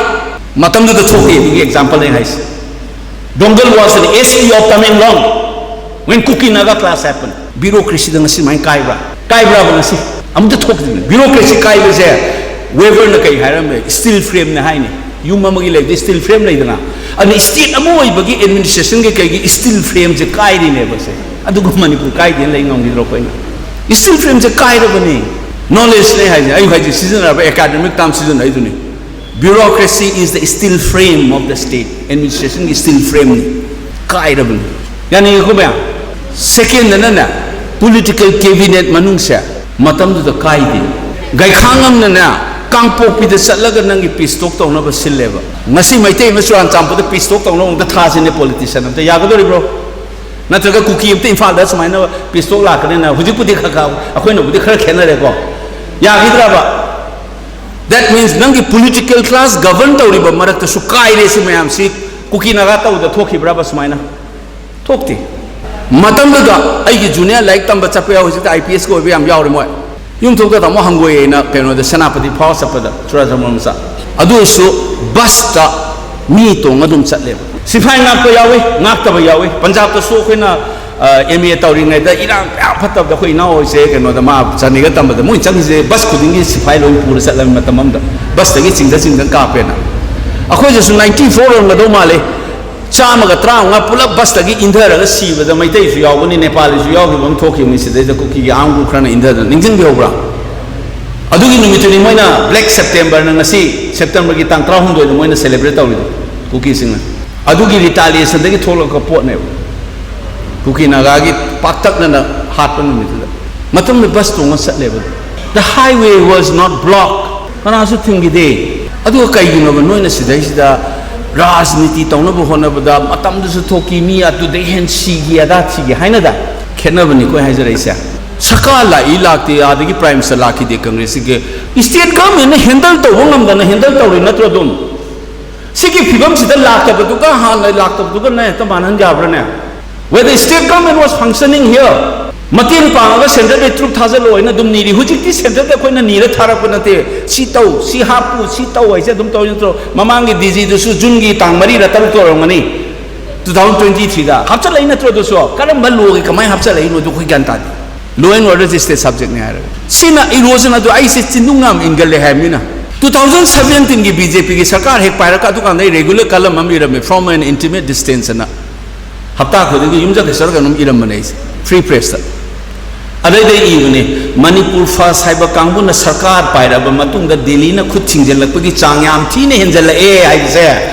ꯃꯇꯝꯗꯨꯗ ꯊꯣꯛꯇꯦ꯫ ꯑꯗꯨꯒꯤ ꯑꯦꯛꯖꯥꯝꯄꯜ ꯑꯩꯅ ꯍꯥꯏꯁꯦ꯫ Dongal was an S P of Tamenglong when Kuki Naga clash happened. ꯕ꯭ꯌꯨꯔꯣꯀ꯭ꯔꯦꯁꯤꯗ ꯉꯁꯤ ꯁꯨꯃꯥꯏꯅ ꯀꯥꯏꯕ꯭ꯔꯥ? ꯀꯥꯏꯕ꯭ꯔꯥꯕ ꯉꯁꯤ? ꯑꯃꯨꯛꯇ ꯊꯣꯛꯇ꯭ꯔꯤꯕꯅꯤ꯫ ꯕ꯭ꯌꯨꯔꯣꯀ꯭ꯔꯦꯁꯤ ꯀꯥꯏꯕꯁꯦ ꯋꯦꯕꯔꯅ ꯀꯩ ꯍꯥꯏꯔꯝꯃꯦ? ꯁ꯭ꯇꯤꯜ ꯐ꯭ꯔꯦꯝꯅ ꯍꯥꯏꯅꯤ꯫ ꯌꯨꯝ ꯑꯃꯒꯤ ꯂꯩꯕꯗ ꯁ꯭ꯇꯤꯜ ꯐ꯭ꯔꯦꯝ ꯂꯩꯗꯅ, ꯑꯗꯨꯅ ꯁ꯭ꯇꯦꯠ ꯑꯃ ꯑꯣꯏꯕꯒꯤ ꯑꯦꯗꯃꯤꯅꯤꯁꯇ꯭ꯔꯦꯁꯟꯒꯤ ꯀꯩꯒꯤ ꯁ꯭ꯇꯤꯜ ꯐ꯭ꯔꯦꯝꯁꯦ ꯀꯥꯏꯔꯤꯅꯦꯕ ꯁꯦ꯫ ꯑꯗꯨꯒ ꯃꯅꯤꯄꯨꯔ ꯀꯥꯏꯗꯦꯅ ꯂꯩ ꯉꯝꯈꯤꯗ꯭ꯔꯣ ꯑꯩꯈꯣꯏꯅ? ꯁ꯭ꯇꯤꯜ ꯐ꯭ꯔꯦꯝꯁꯦ ꯀꯥꯏꯔꯕꯅꯤ꯫ ꯅꯣꯂꯦꯖꯅꯦ ꯍꯥꯏꯁꯦ꯫ ꯑꯩ ꯍꯥꯏꯁꯦ ꯁꯤꯖꯤꯟꯅꯔꯕ ꯑꯦꯀꯥꯗꯃꯤꯛ ꯇꯥꯝ ꯁꯤꯖꯤꯟꯅꯩꯗꯨꯅꯤ꯫ Bureaucracy is the steel frame of the state. ꯑꯦꯗꯃꯤꯅꯤꯁꯇ꯭ꯔꯦꯁꯟꯒꯤ ꯁ꯭ꯇꯤꯜ ꯐ꯭ꯔꯦꯝꯅꯤ꯫ ꯀꯥꯏꯔꯕꯅꯤ꯫ ꯌꯥꯅꯤꯡꯉꯤꯀꯣ ꯃꯌꯥꯝ? ꯁꯦꯀꯦꯟꯗꯅꯅꯦ, ꯄꯣꯂꯤꯇꯤꯀꯦꯜ ꯀꯦꯕꯤꯅꯦꯠ ꯃꯅꯨꯡꯁꯦ ꯃꯇꯝꯗꯨꯗ ꯀꯥꯏꯗꯦ꯫ ꯒꯩꯈꯥꯡꯉꯝꯅꯅꯦ, ꯀꯥꯡꯄꯣꯛꯄꯤꯗ ꯆꯠꯂꯒ ꯅꯪꯒꯤ ꯄꯤꯁ ꯇꯣꯛ ꯇꯧꯅꯕ ꯁꯤꯜꯂꯦꯕ꯫ ꯉꯁꯤ ꯃꯩꯇꯩ ꯑꯃ ꯆꯨꯔꯥꯟꯆꯥꯟꯄꯨꯔꯗ ꯄꯤꯁ ꯇꯣꯛ ꯇꯧꯅꯕ ꯑꯝꯇ ꯊꯥꯁꯤꯅꯦ, ꯄꯣꯂꯤꯇꯤꯁꯤꯌꯥꯟ ꯑꯝꯇ꯫ ꯌꯥꯒꯗꯧꯔꯤꯕ꯭ꯔꯣ? ꯅꯠꯇ꯭ꯔꯒ ꯀꯨꯀꯤ ꯑꯝꯇ ꯏꯝꯐꯥꯜꯗ ꯁꯨꯃꯥꯏꯅ ꯄꯤꯁ ꯇꯣꯛ ꯂꯥꯛꯀꯅꯤꯅ? ꯍꯧꯖꯤꯛꯄꯨꯗꯤ ꯈꯔ ꯈꯔ ꯑꯩꯈꯣꯏꯅꯕꯨꯗꯤ ꯈꯔ ꯈꯦꯠꯅꯔꯦꯀꯣ꯫ ꯌꯥꯈꯤꯗ꯭ꯔꯕ? That means ꯅꯪꯒꯤ ꯄꯣꯂꯤꯇꯤꯀꯦꯜ ꯀ꯭ꯂꯥꯁ ꯒꯕꯔꯟ ꯇꯧꯔꯤꯕ ꯃꯔꯛꯇꯁꯨ ꯀꯥꯏꯔꯦ꯫ ꯁꯤ ꯃꯌꯥꯝꯁꯤ ꯀꯨꯀꯤ ꯅꯥꯒꯥ ꯇꯧꯕꯗ ꯊꯣꯛꯈꯤꯕ꯭ꯔꯕ ꯁꯨꯃꯥꯏꯅ? ꯊꯣꯛꯇꯦ꯫ ꯃꯇꯝꯗꯨꯗ ꯑꯩꯒꯤ ꯖꯨꯅꯤꯌꯔ ꯂꯥꯏꯔꯤꯛ ꯇꯝꯕ ꯆꯠꯄ ꯌꯥꯎ, ꯍꯧꯖꯤꯛꯇꯤ ꯑꯥꯏ ꯄꯤ ꯑꯦꯁꯀ ꯑꯣꯏꯕ ꯌꯥꯝ ꯌꯥꯎꯔꯦ ꯃꯣꯏ꯫ ꯌꯨꯝꯊꯣꯡꯗ ꯇꯥꯃꯣ ꯍꯪꯒꯣꯏꯌꯦꯅ ꯀꯩꯅꯣꯗ ꯁꯦꯅꯥꯄꯇꯤ ꯐꯥꯎꯔ ꯆꯠꯄꯗ, ꯆꯨꯔꯥꯆꯥꯟꯄꯨꯔ ꯃꯆꯥ꯫ ꯑꯗꯨ ꯑꯣꯏꯔꯁꯨ ꯕꯁꯇ ꯃꯤ ꯇꯣꯡꯉ ꯑꯗꯨꯝ ꯆꯠꯂꯦꯕ꯫ ꯁꯤꯐꯥꯏ ꯉꯥꯛꯄ ꯌꯥꯎꯏ, ꯉꯥꯛꯇꯕ ꯌꯥꯎꯏ꯫ ꯄꯟꯖꯥꯕꯇꯁꯨ ꯑꯩꯈꯣꯏꯅ ꯑꯦꯝ ꯑꯦ ꯇꯧꯔꯤꯉꯩꯗ ꯏꯔꯥꯡ ꯃꯌꯥꯝ ꯐꯠꯇꯕꯗ ꯑꯩꯈꯣꯏ ꯏꯅꯥꯎ ꯍꯣꯏꯁꯦ ꯀꯩꯅꯣꯗ ꯃꯥ ꯆꯥꯟꯗꯤꯒꯔ ꯇꯝꯕꯗ ꯃꯣꯏ ꯆꯪꯉꯤꯁꯦ ꯕꯁ ꯈꯨꯗꯤꯡꯒꯤ ꯁꯤꯐꯥꯏ ꯂꯣꯏ ꯄꯨꯔ ꯆꯠꯂꯕ ꯃꯇꯝ ꯑꯃꯗ ꯕꯁꯇꯒꯤ ꯆꯤꯡꯗ ꯆꯤꯡꯗ ꯀꯥꯞꯄꯦꯅ꯫ ꯑꯩꯈꯣꯏꯁꯤꯁꯨ ꯅꯥꯏꯟꯇꯤ ꯐꯣꯔ ꯑꯣꯏꯔꯝꯒꯗꯧ ꯃꯥꯜꯂꯦ꯫ ꯆꯥꯝꯃꯒ ꯇꯔꯥꯃꯉꯥ ꯄꯨꯂꯞ ꯕꯁꯇꯒꯤ ꯏꯟꯊꯔꯒ ꯁꯤꯕꯗ ꯃꯩꯇꯩꯁꯨ ꯌꯥꯎꯕꯅꯤ, ꯅꯦꯄꯥꯂꯤꯁꯨ ꯌꯥꯎꯈꯤꯕ ꯑꯃ ꯊꯣꯛꯈꯤꯕꯅꯤ꯫ ꯁꯤꯗꯩꯗ ꯀꯨꯀꯤꯒꯤ ꯑꯥꯔꯝ ꯒ꯭ꯔꯨꯞ ꯈꯔꯅ ꯏꯟꯊꯗꯅ, ꯅꯤꯡꯁꯤꯡꯕꯤꯍꯧꯕ꯭ꯔꯥ? ꯑꯗꯨꯒꯤ ꯅꯨꯃꯤꯠꯇꯨꯅꯤ ꯃꯣꯏꯅ ꯕ꯭ꯂꯦꯛ ꯁꯦꯞꯇꯦꯝꯕꯔꯅ, ꯉꯁꯤ ꯁꯦꯞꯇꯦꯝꯕꯔꯒꯤ ꯇꯥꯡ ꯇꯔꯥꯍꯨꯝꯗꯣꯏꯗ ꯃꯣꯏꯅ ꯁꯦꯂꯦꯕ꯭ꯔꯦꯠ ꯇꯧꯔꯤꯗꯣ, ꯀꯨꯀꯤꯁꯤꯡꯅ꯫ ꯑꯗꯨꯒꯤ ꯔꯤꯇꯥꯂꯤꯌꯦꯁꯟꯗꯒꯤ ꯊꯣꯛꯂꯛꯄ ꯄꯣꯠꯅꯦꯕ꯫ ꯀꯨꯀꯤ ꯅꯥꯒꯥꯒꯤ ꯄꯥꯛꯇꯛꯅꯅ ꯍꯥꯠꯄ ꯅꯨꯃꯤꯠꯇꯨꯗ꯫ ꯃꯇꯝꯗ ꯕꯁ ꯇꯣꯡꯉ ꯆꯠꯂꯦꯕ꯫ The highway was not blocked. ꯀꯅꯥꯁꯨ ꯊꯤꯡꯈꯤꯗꯦ꯫ ꯑꯗꯨꯒ ꯀꯩꯒꯤꯅꯣꯕ ꯅꯣꯏꯅ ꯁꯤꯗꯩꯁꯤꯗ ꯔꯥꯖꯅꯤꯇꯤ ꯇꯧꯅꯕ ꯍꯣꯠꯅꯕꯗ ꯃꯇꯝꯗꯨꯁꯨ ꯊꯣꯛꯈꯤ, ꯃꯤ ꯑꯗꯨꯗꯩ ꯍꯦꯟ ꯁꯤꯒꯤ, ꯑꯗꯥ ꯊꯤꯒꯤ ꯍꯥꯏꯅꯗ? ꯈꯦꯠꯅꯕꯅꯤꯀꯣ ꯑꯩ ꯍꯥꯏꯖꯔꯛꯏꯁꯦ꯫ ꯁꯔꯀꯥꯔ ꯂꯥꯛꯏ ꯂꯥꯛꯇꯦ, ꯑꯗꯒꯤ ꯄ꯭ꯔꯥꯏꯝ ꯃꯤꯅꯤꯁꯇꯔ ꯂꯥꯛꯈꯤꯗꯦ ꯀꯪꯒ꯭ꯔꯦꯁꯁꯤꯒꯤ꯫ ꯁ꯭ꯇꯦꯠ ꯒꯚꯔꯟꯃꯦꯟꯠꯅ ꯍꯦꯟꯗꯜ ꯇꯧꯕ ꯉꯝꯗꯅ ꯍꯦꯟꯗꯜ ꯇꯧꯔꯤ ꯅꯠꯇ꯭ꯔꯣ ꯑꯗꯨꯝ? ꯁꯤꯒꯤ ꯐꯤꯕꯝꯁꯤꯗ ꯂꯥꯛꯇꯕꯗꯨꯒ ꯍꯥꯟꯅ ꯂꯥꯛꯇꯕꯗꯨꯒ ꯅꯪ ꯍꯦꯛꯇ ꯃꯥꯟꯅꯍꯟ ꯌꯥꯕ꯭ꯔꯥꯅꯦ? Whether state government was functioning here? ꯃꯇꯦꯡ ꯄꯥꯡꯉꯒ ꯁꯦꯟꯇꯔꯗ ꯇ꯭ꯔꯨꯞ ꯊꯥꯖꯤꯜꯂꯣ ꯍꯥꯏꯅ ꯑꯗꯨꯝ ꯅꯤꯔꯤ꯫ ꯍꯧꯖꯤꯛꯇꯤ ꯁꯦꯟꯇꯔꯗ ꯑꯩꯈꯣꯏꯅ ꯅꯤꯔ ꯊꯥꯔꯛꯄ ꯅꯠꯇꯦ꯫ ꯁꯤ ꯇꯧ, ꯁꯤ ꯍꯥꯞꯄꯨ, ꯁꯤ ꯇꯧ ꯍꯥꯏꯁꯦ ꯑꯗꯨꯝ ꯇꯧꯔꯤ ꯅꯠꯇ꯭ꯔꯣ? ꯃꯃꯥꯡꯒꯤ ꯗꯤ ꯖꯤꯗꯨꯁꯨ ꯖꯨꯟꯒꯤ ꯇꯥꯡ ꯃꯔꯤꯔ ꯇꯔꯨꯛꯇ ꯑꯣꯏꯔꯝꯒꯅꯤ, ꯇꯨ ꯊꯥꯎꯖꯟ ꯇ꯭ꯋꯦꯟꯇꯤ ꯊ꯭ꯔꯤꯗ ꯍꯥꯞꯆꯤꯜꯂꯛꯏ ꯅꯠꯇ꯭ꯔꯣ? ꯑꯗꯨꯁꯨ ꯀꯔꯝꯕ ꯂꯣꯒꯤ ꯀꯃꯥꯏꯅ ꯍꯥꯞꯆꯤꯜꯂꯛꯏꯅꯣꯗꯣ ꯑꯩꯈꯣꯏ ꯒ꯭ꯌꯥꯟ ꯇꯥꯗꯦ꯫ Law and order ꯁꯤ state subjectꯅꯤ ꯍꯥꯏꯔꯒ꯫ ꯁꯤꯅ erosion ꯑꯗꯨ ꯑꯩꯁꯦ ꯆꯤꯟꯗꯨꯡ ꯌꯥꯝ ꯏꯟꯒꯜꯂꯦ ꯍꯥꯏꯕꯅꯤꯅ꯫ ꯇꯨ ꯊꯥꯎꯖꯟ ꯁꯕꯦꯟꯇꯤꯟꯒꯤ ꯕꯤ ꯖꯦ ꯄꯤꯒꯤ ꯁꯔꯀꯥꯔ ꯍꯦꯛ ꯄꯥꯏꯔꯒ ꯑꯗꯨꯀꯥꯟꯗ ꯑꯩ regular column ꯑꯃ ꯏꯔꯝꯃꯤ, From an Intimate Distance ꯑꯅ꯫ ꯍꯞꯇꯥ ꯈꯨꯗꯤꯡꯒꯤ ꯌꯨꯝꯖꯀꯩꯁ ꯆꯠꯂꯒ ꯑꯗꯨꯝ ꯏꯔꯝꯕꯅꯦ ꯑꯩꯁꯦ, Free Pressꯇ꯫ ꯑꯗꯩꯗ ꯏꯕꯅꯦ, ꯃꯅꯤꯄꯨꯔ ꯐꯥꯔꯁ ꯍꯥꯏꯕ ꯀꯥꯡꯕꯨꯅ ꯁꯔꯀꯥꯔ ꯄꯥꯏꯔꯛꯑꯕ ꯃꯇꯨꯡꯗ ꯗꯦꯜꯂꯤꯅ ꯈꯨꯠ ꯊꯤꯡꯖꯤꯜꯂꯛꯄꯒꯤ ꯆꯥꯡ ꯌꯥꯝ ꯊꯤꯅ ꯍꯦꯟꯖꯜꯂꯛꯑꯦ ꯍꯥꯏꯕꯁꯦ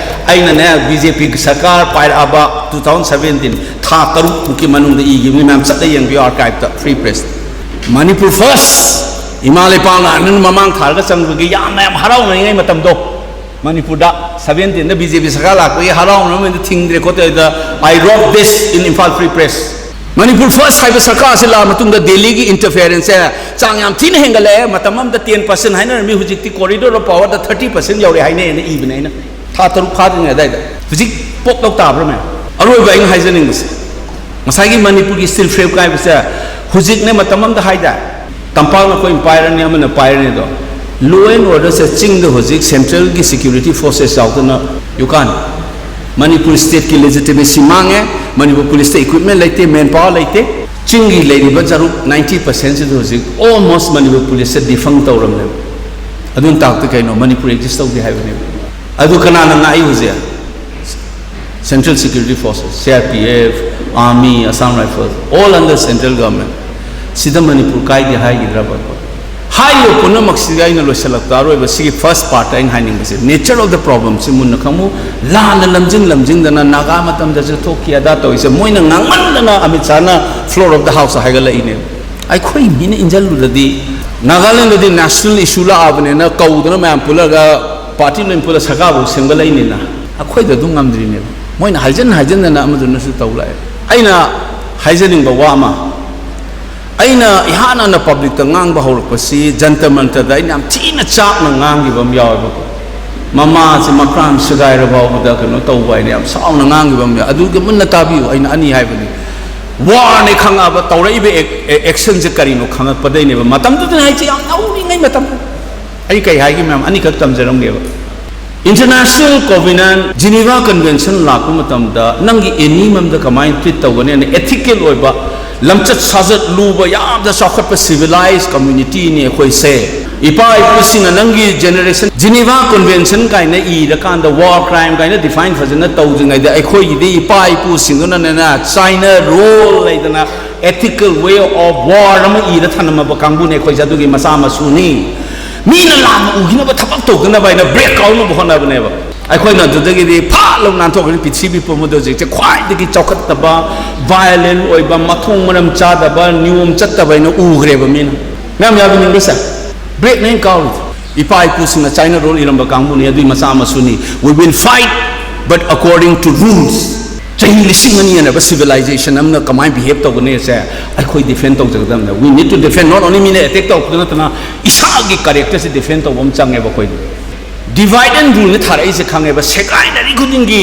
ꯑꯩꯅꯅꯦ, ꯕꯤ ꯖꯦ ꯄꯤ ꯁꯔꯀꯥꯔ ꯄꯥꯏꯔꯛꯑꯕ ꯇꯨ ꯊꯥꯎꯖꯟ ꯁꯕꯦꯟꯇꯤꯟ ꯊꯥ ꯇꯔꯨꯛꯃꯨꯛꯀꯤ ꯃꯅꯨꯡꯗ ꯏꯈꯤꯕꯅꯤ꯫ ꯃꯌꯥꯝ ꯆꯠꯂ ꯌꯦꯡꯕꯤꯌꯨ archiveꯇ, Free Press꯫ ꯃꯅꯤꯄꯨꯔ ꯐꯥꯔꯁ, ꯏꯃꯥ ꯂꯩꯄꯥꯛꯅ ꯑꯅꯤꯅ ꯃꯃꯥꯡ ꯊꯥꯔꯒ ꯆꯪꯕꯒꯤ ꯌꯥꯝꯅ ꯌꯥꯝ ꯍꯔꯥꯎꯅꯔꯤꯉꯩ ꯃꯇꯝꯗꯣ꯫ ꯃꯅꯤꯄꯨꯔꯗ ꯁꯕꯦꯟꯇꯤꯟꯗ ꯕꯤ ꯖꯦ ꯄꯤ ꯁꯔꯀꯥꯔ ꯂꯥꯛꯄꯒꯤ ꯍꯔꯥꯎꯅꯕ ꯊꯤꯡꯗ꯭ꯔꯦ ꯈꯣꯠꯇ꯭ꯔꯦ꯫ ꯑꯗ I wrote this in Imphal Free Press꯫ Manipur first ꯍꯥꯏꯕ ꯁꯔꯀꯥꯔꯁꯤ ꯂꯥꯛꯑ ꯃꯇꯨꯡꯗ ꯗꯦꯜꯂꯤꯒꯤ interferenceꯁꯦ ꯆꯥꯡ ꯌꯥꯝ ꯊꯤꯅ ꯍꯦꯟꯒꯠꯂꯛꯑꯦ꯫ ꯃꯇꯝ ꯑꯃꯗ ten percent ꯍꯥꯏꯅꯔꯝꯃꯤ, ꯍꯧꯖꯤꯛꯇꯤ corridor of powerꯗ thirty percent ꯌꯧꯔꯦ ꯍꯥꯏꯅꯩꯅ ꯏꯕꯅꯦ ꯑꯩꯅ꯫ ꯊꯥ ꯇꯔꯨꯛ ꯐꯥꯗ꯭ꯔꯤꯉꯩ ꯑꯗꯥꯏꯗ꯫ ꯍꯧꯖꯤꯛ ꯄꯣꯛ ꯂꯧ ꯇꯥꯕ꯭ꯔꯥ ꯃꯌꯥꯝ? ꯑꯔꯣꯏꯕ ꯑꯩꯅ ꯍꯥꯏꯖꯅꯤꯡꯕꯁꯦ, ꯉꯁꯥꯏꯒꯤ ꯃꯅꯤꯄꯨꯔꯒꯤ steel frame ꯀꯥꯏꯕꯁꯦ ꯍꯧꯖꯤꯛꯅꯦ, ꯃꯇꯝ ꯑꯃꯗ ꯍꯥꯏꯗꯥꯏ, ꯇꯝꯄꯥꯛꯅ ꯑꯩꯈꯣꯏꯅ ꯄꯥꯏꯔꯅꯤ, ꯑꯃꯅ ꯄꯥꯏꯔꯅꯤ ꯑꯗꯣ꯫ Law and orderꯁꯦ ꯆꯤꯡꯗ ꯍꯧꯖꯤꯛ centralꯒꯤ security forces ꯌꯥꯎꯗꯅ you can't꯫ ꯃꯅꯤꯄꯨꯔ stateꯀꯤ legitimacy ꯃꯥꯡꯉꯦ, ꯃꯅꯤꯄꯨꯔ policeꯇ equipment ꯂꯩꯇꯦ, manpower ꯂꯩꯇꯦ꯫ ꯆꯤꯡꯒꯤ ꯂꯩꯔꯤꯕ ꯁꯔꯨꯛ ninety percentꯁꯤꯗ ꯍꯧꯖꯤꯛ almost ꯃꯅꯤꯄꯨꯔ policeꯁꯦ defunct ꯇꯧꯔꯝꯅꯦꯕ꯫ ꯑꯗꯨꯅ ꯇꯥꯛꯄꯗꯤ ꯀꯩꯅꯣ? ꯃꯅꯤꯄꯨꯔ exist ꯇꯧꯗꯦ ꯍꯥꯏꯕꯅꯦꯕ꯫ ꯑꯗꯨ ꯀꯅꯥꯅ ꯉꯥꯛꯏ ꯍꯧꯖꯤꯛ? Central Security Forces, C R P F, Army, Assam Rifles, all under central government꯫ ꯁꯤꯗ ꯃꯅꯤꯄꯨꯔ ꯀꯥꯏꯗꯦ ꯍꯥꯏꯈꯤꯗ꯭ꯔꯕ? ꯍꯥꯏꯔꯤꯕ ꯄꯨꯝꯅꯃꯛꯁꯤꯒ ꯑꯩꯅ ꯂꯣꯏꯁꯤꯜꯂꯛꯇ ꯑꯔꯣꯏꯕ ꯁꯤꯒꯤ first part ꯑꯩꯅ ꯍꯥꯏꯅꯤꯡꯕꯁꯦ, nature of the problemꯁꯤ ꯃꯨꯟꯅ ꯈꯪꯉꯨ꯫ ꯂꯥꯟꯅ ꯂꯝꯖꯤꯡ ꯂꯝꯖꯤꯡꯗꯅ ꯅꯥꯒꯥ ꯃꯇꯝꯗꯁꯨ ꯊꯣꯛꯈꯤ ꯑꯗꯥ ꯇꯧꯔꯤꯁꯦ, ꯃꯣꯏꯅ ꯉꯥꯡꯃꯟꯗꯅ Amit ꯁꯥꯍꯅ floor of the house ꯍꯥꯏꯒꯠꯂꯛꯏꯅꯦ꯫ ꯑꯩꯈꯣꯏ ꯃꯤꯅ ꯏꯟꯖꯜꯂꯨꯔꯗꯤ, ꯅꯥꯒꯥꯂꯦꯟꯗꯗꯤ national issue ꯂꯥꯛꯑꯕꯅꯤꯅ ꯀꯧꯗꯅ ꯃꯌꯥꯝ ꯄꯨꯜꯂꯒ party ꯂꯣꯏ ꯄꯨꯜꯂ ꯁꯔꯀꯥꯔꯐꯥꯎ ꯁꯦꯝꯒꯠꯂꯛꯏꯅꯤꯅ, ꯑꯩꯈꯣꯏꯗ ꯑꯗꯨꯝ ꯉꯝꯗ꯭ꯔꯤꯅꯦꯕ꯫ ꯃꯣꯏꯅ ꯍꯥꯏꯖꯟ ꯍꯥꯏꯖꯟꯗꯅ ꯑꯃꯗꯨꯅꯁꯨ ꯇꯧ ꯂꯥꯛꯑꯦ꯫ ꯑꯩꯅ ꯍꯥꯏꯖꯅꯤꯡꯕ ꯋꯥ ꯑꯃ, ꯑꯩꯅ ꯏꯍꯥꯟ ꯍꯥꯟꯅ publicꯇ ꯉꯥꯡꯕ ꯍꯧꯔꯛꯄꯁꯤ ꯖꯟꯇꯔ ꯃꯟꯇꯔꯗ ꯑꯩꯅ ꯌꯥꯝ ꯊꯤꯅ ꯆꯥꯛꯅ ꯉꯥꯡꯈꯤꯕ ꯑꯃ ꯌꯥꯎꯋꯦꯕꯀꯣ꯫ ꯃꯃꯥꯁꯦ ꯃꯈ꯭ꯔꯥꯝ ꯁꯦꯒꯥꯏꯔ ꯐꯥꯎꯕꯗ ꯀꯩꯅꯣ ꯇꯧꯕ ꯍꯥꯏꯅ ꯌꯥꯝ ꯁꯥꯎꯅ ꯉꯥꯡꯈꯤꯕ ꯑꯃ ꯌꯥꯎꯋꯦ꯫ ꯑꯗꯨꯒ ꯃꯨꯟꯅ ꯇꯥꯕꯤꯌꯨ, ꯑꯩꯅ ꯑꯅꯤ ꯍꯥꯏꯕꯅꯤ꯫ Warꯅꯦ ꯈꯪꯉꯛꯑꯕ, ꯇꯧꯔꯛꯏꯕ ꯑꯦꯛ-, ꯑꯦ-, actionꯁꯦ ꯀꯔꯤꯅꯣ ꯈꯪꯉꯛꯄꯗꯩꯅꯦꯕ꯫ ꯃꯇꯝꯗꯨꯗꯅ ꯍꯥꯏꯁꯦ ꯌꯥꯝ ꯅꯧꯔꯤꯉꯩ ꯃꯇꯝ꯫ ꯑꯩ ꯀꯩ ꯍꯥꯏꯒꯦ ꯃꯌꯥꯝ ꯑꯅꯤꯈꯛ ꯇꯝꯖꯔꯝꯒꯦꯕ꯫ International Covenant, Geneva Convention ꯂꯥꯛꯄ ꯃꯇꯝꯗ ꯅꯪꯒꯤ ꯑꯦꯅꯤ ꯑꯃꯗ ꯀꯃꯥꯏꯅ treat ꯇꯧꯒꯅꯤ? ꯑꯅ ethical ꯑꯣꯏꯕ, ꯂꯝꯆꯠ ꯁꯥꯖꯠ ꯂꯨꯕ, ꯌꯥꯝꯅ ꯆꯥꯎꯈꯠꯄ civilized communityꯅꯤ ꯑꯩꯈꯣꯏꯁꯦ꯫ ꯏꯄꯥ ꯏꯄꯨꯁꯤꯡꯅ ꯅꯪꯒꯤ generation Geneva Convention ꯀꯥꯏꯅ ꯏꯔꯀꯥꯟꯗ war crime ꯀꯥꯏꯅ define ꯐꯖꯅ ꯇꯧꯗ꯭ꯔꯤꯉꯩꯗ ꯑꯩꯈꯣꯏꯒꯤꯗꯤ ꯏꯄꯥ ꯏꯄꯨꯁꯤꯡꯗꯨꯅꯅꯦ China rule ꯂꯩꯗꯅ ethical way of war ꯑꯃ ꯏꯔ ꯊꯅꯝꯃꯕ ꯀꯥꯡꯕꯨꯅꯦ ꯑꯩꯈꯣꯏꯁꯦ꯫ ꯑꯗꯨꯒꯤ ꯃꯆꯥ ꯃꯁꯨꯅꯤ꯫ ꯃꯤꯅ ꯂꯥꯟꯅ ꯎꯈꯤꯅꯕ ꯊꯕꯛ ꯇꯧꯗꯅꯕ ꯍꯥꯏꯅ break ꯀꯥꯎꯅꯕ ꯍꯣꯠꯅꯕꯅꯦꯕ꯫ ꯑꯩꯈꯣꯏꯅ ꯑꯗꯨꯗꯒꯤꯗꯤ ꯐꯥꯠ ꯂꯧ ꯅꯥꯟꯊꯣꯛꯈ꯭ꯔꯅꯤ꯫ ꯄ꯭ꯔꯤꯊꯤꯕꯤ ꯄꯨꯝꯕꯗ ꯍꯧꯖꯤꯛꯁꯦ ꯈ꯭ꯋꯥꯏꯗꯒꯤ ꯆꯥꯎꯈꯠꯇꯕ, violent ꯑꯣꯏꯕ, ꯃꯊꯣꯡ ꯃꯔꯝ ꯆꯥꯗꯕ, ꯅꯤꯌꯣꯝ ꯆꯠꯇꯕ ꯍꯥꯏꯅ ꯎꯈ꯭ꯔꯦꯕ ꯃꯤꯅ꯫ ꯃꯌꯥꯝ ꯌꯥꯕꯤꯅꯤꯡꯕ꯭ꯔꯥ ꯁꯦ? Breakꯅꯦ ꯀꯥꯎꯔꯤꯗꯣ꯫ ꯏꯄꯥ ꯏꯄꯨꯁꯤꯡꯅ China rule ꯏꯔꯝꯕ ꯀꯥꯡꯕꯨꯅꯤ, ꯑꯗꯨꯒꯤ ꯃꯆꯥ ꯃꯁꯨꯅꯤ꯫ We will fight, but according to rules꯫ ꯆꯍꯤ ꯂꯤꯁꯤꯡ ꯑꯅꯤ ꯍꯦꯟꯅꯕ civilization ꯑꯃꯅ ꯀꯃꯥꯏꯅ behave ꯇꯧꯒꯅꯤ ꯁꯦ ꯑꯩꯈꯣꯏ defend ꯇꯧꯖꯒꯗꯕꯅꯦ꯫ We need to defend, not only ꯃꯤꯅ attack ꯇꯧꯔꯛꯄꯗ ꯅꯠꯇꯅ ꯏꯁꯥꯒꯤ characterꯁꯦ defend ꯇꯧꯕ ꯑꯃ ꯆꯪꯉꯦꯕ ꯑꯩꯈꯣꯏꯗꯤ꯫ Divide and ruleꯅ ꯊꯥꯔꯛꯏꯁꯦ ꯈꯪꯉꯦꯕ꯫ ꯁꯦꯒꯥꯏꯅꯔꯤ ꯈꯨꯗꯤꯡꯒꯤ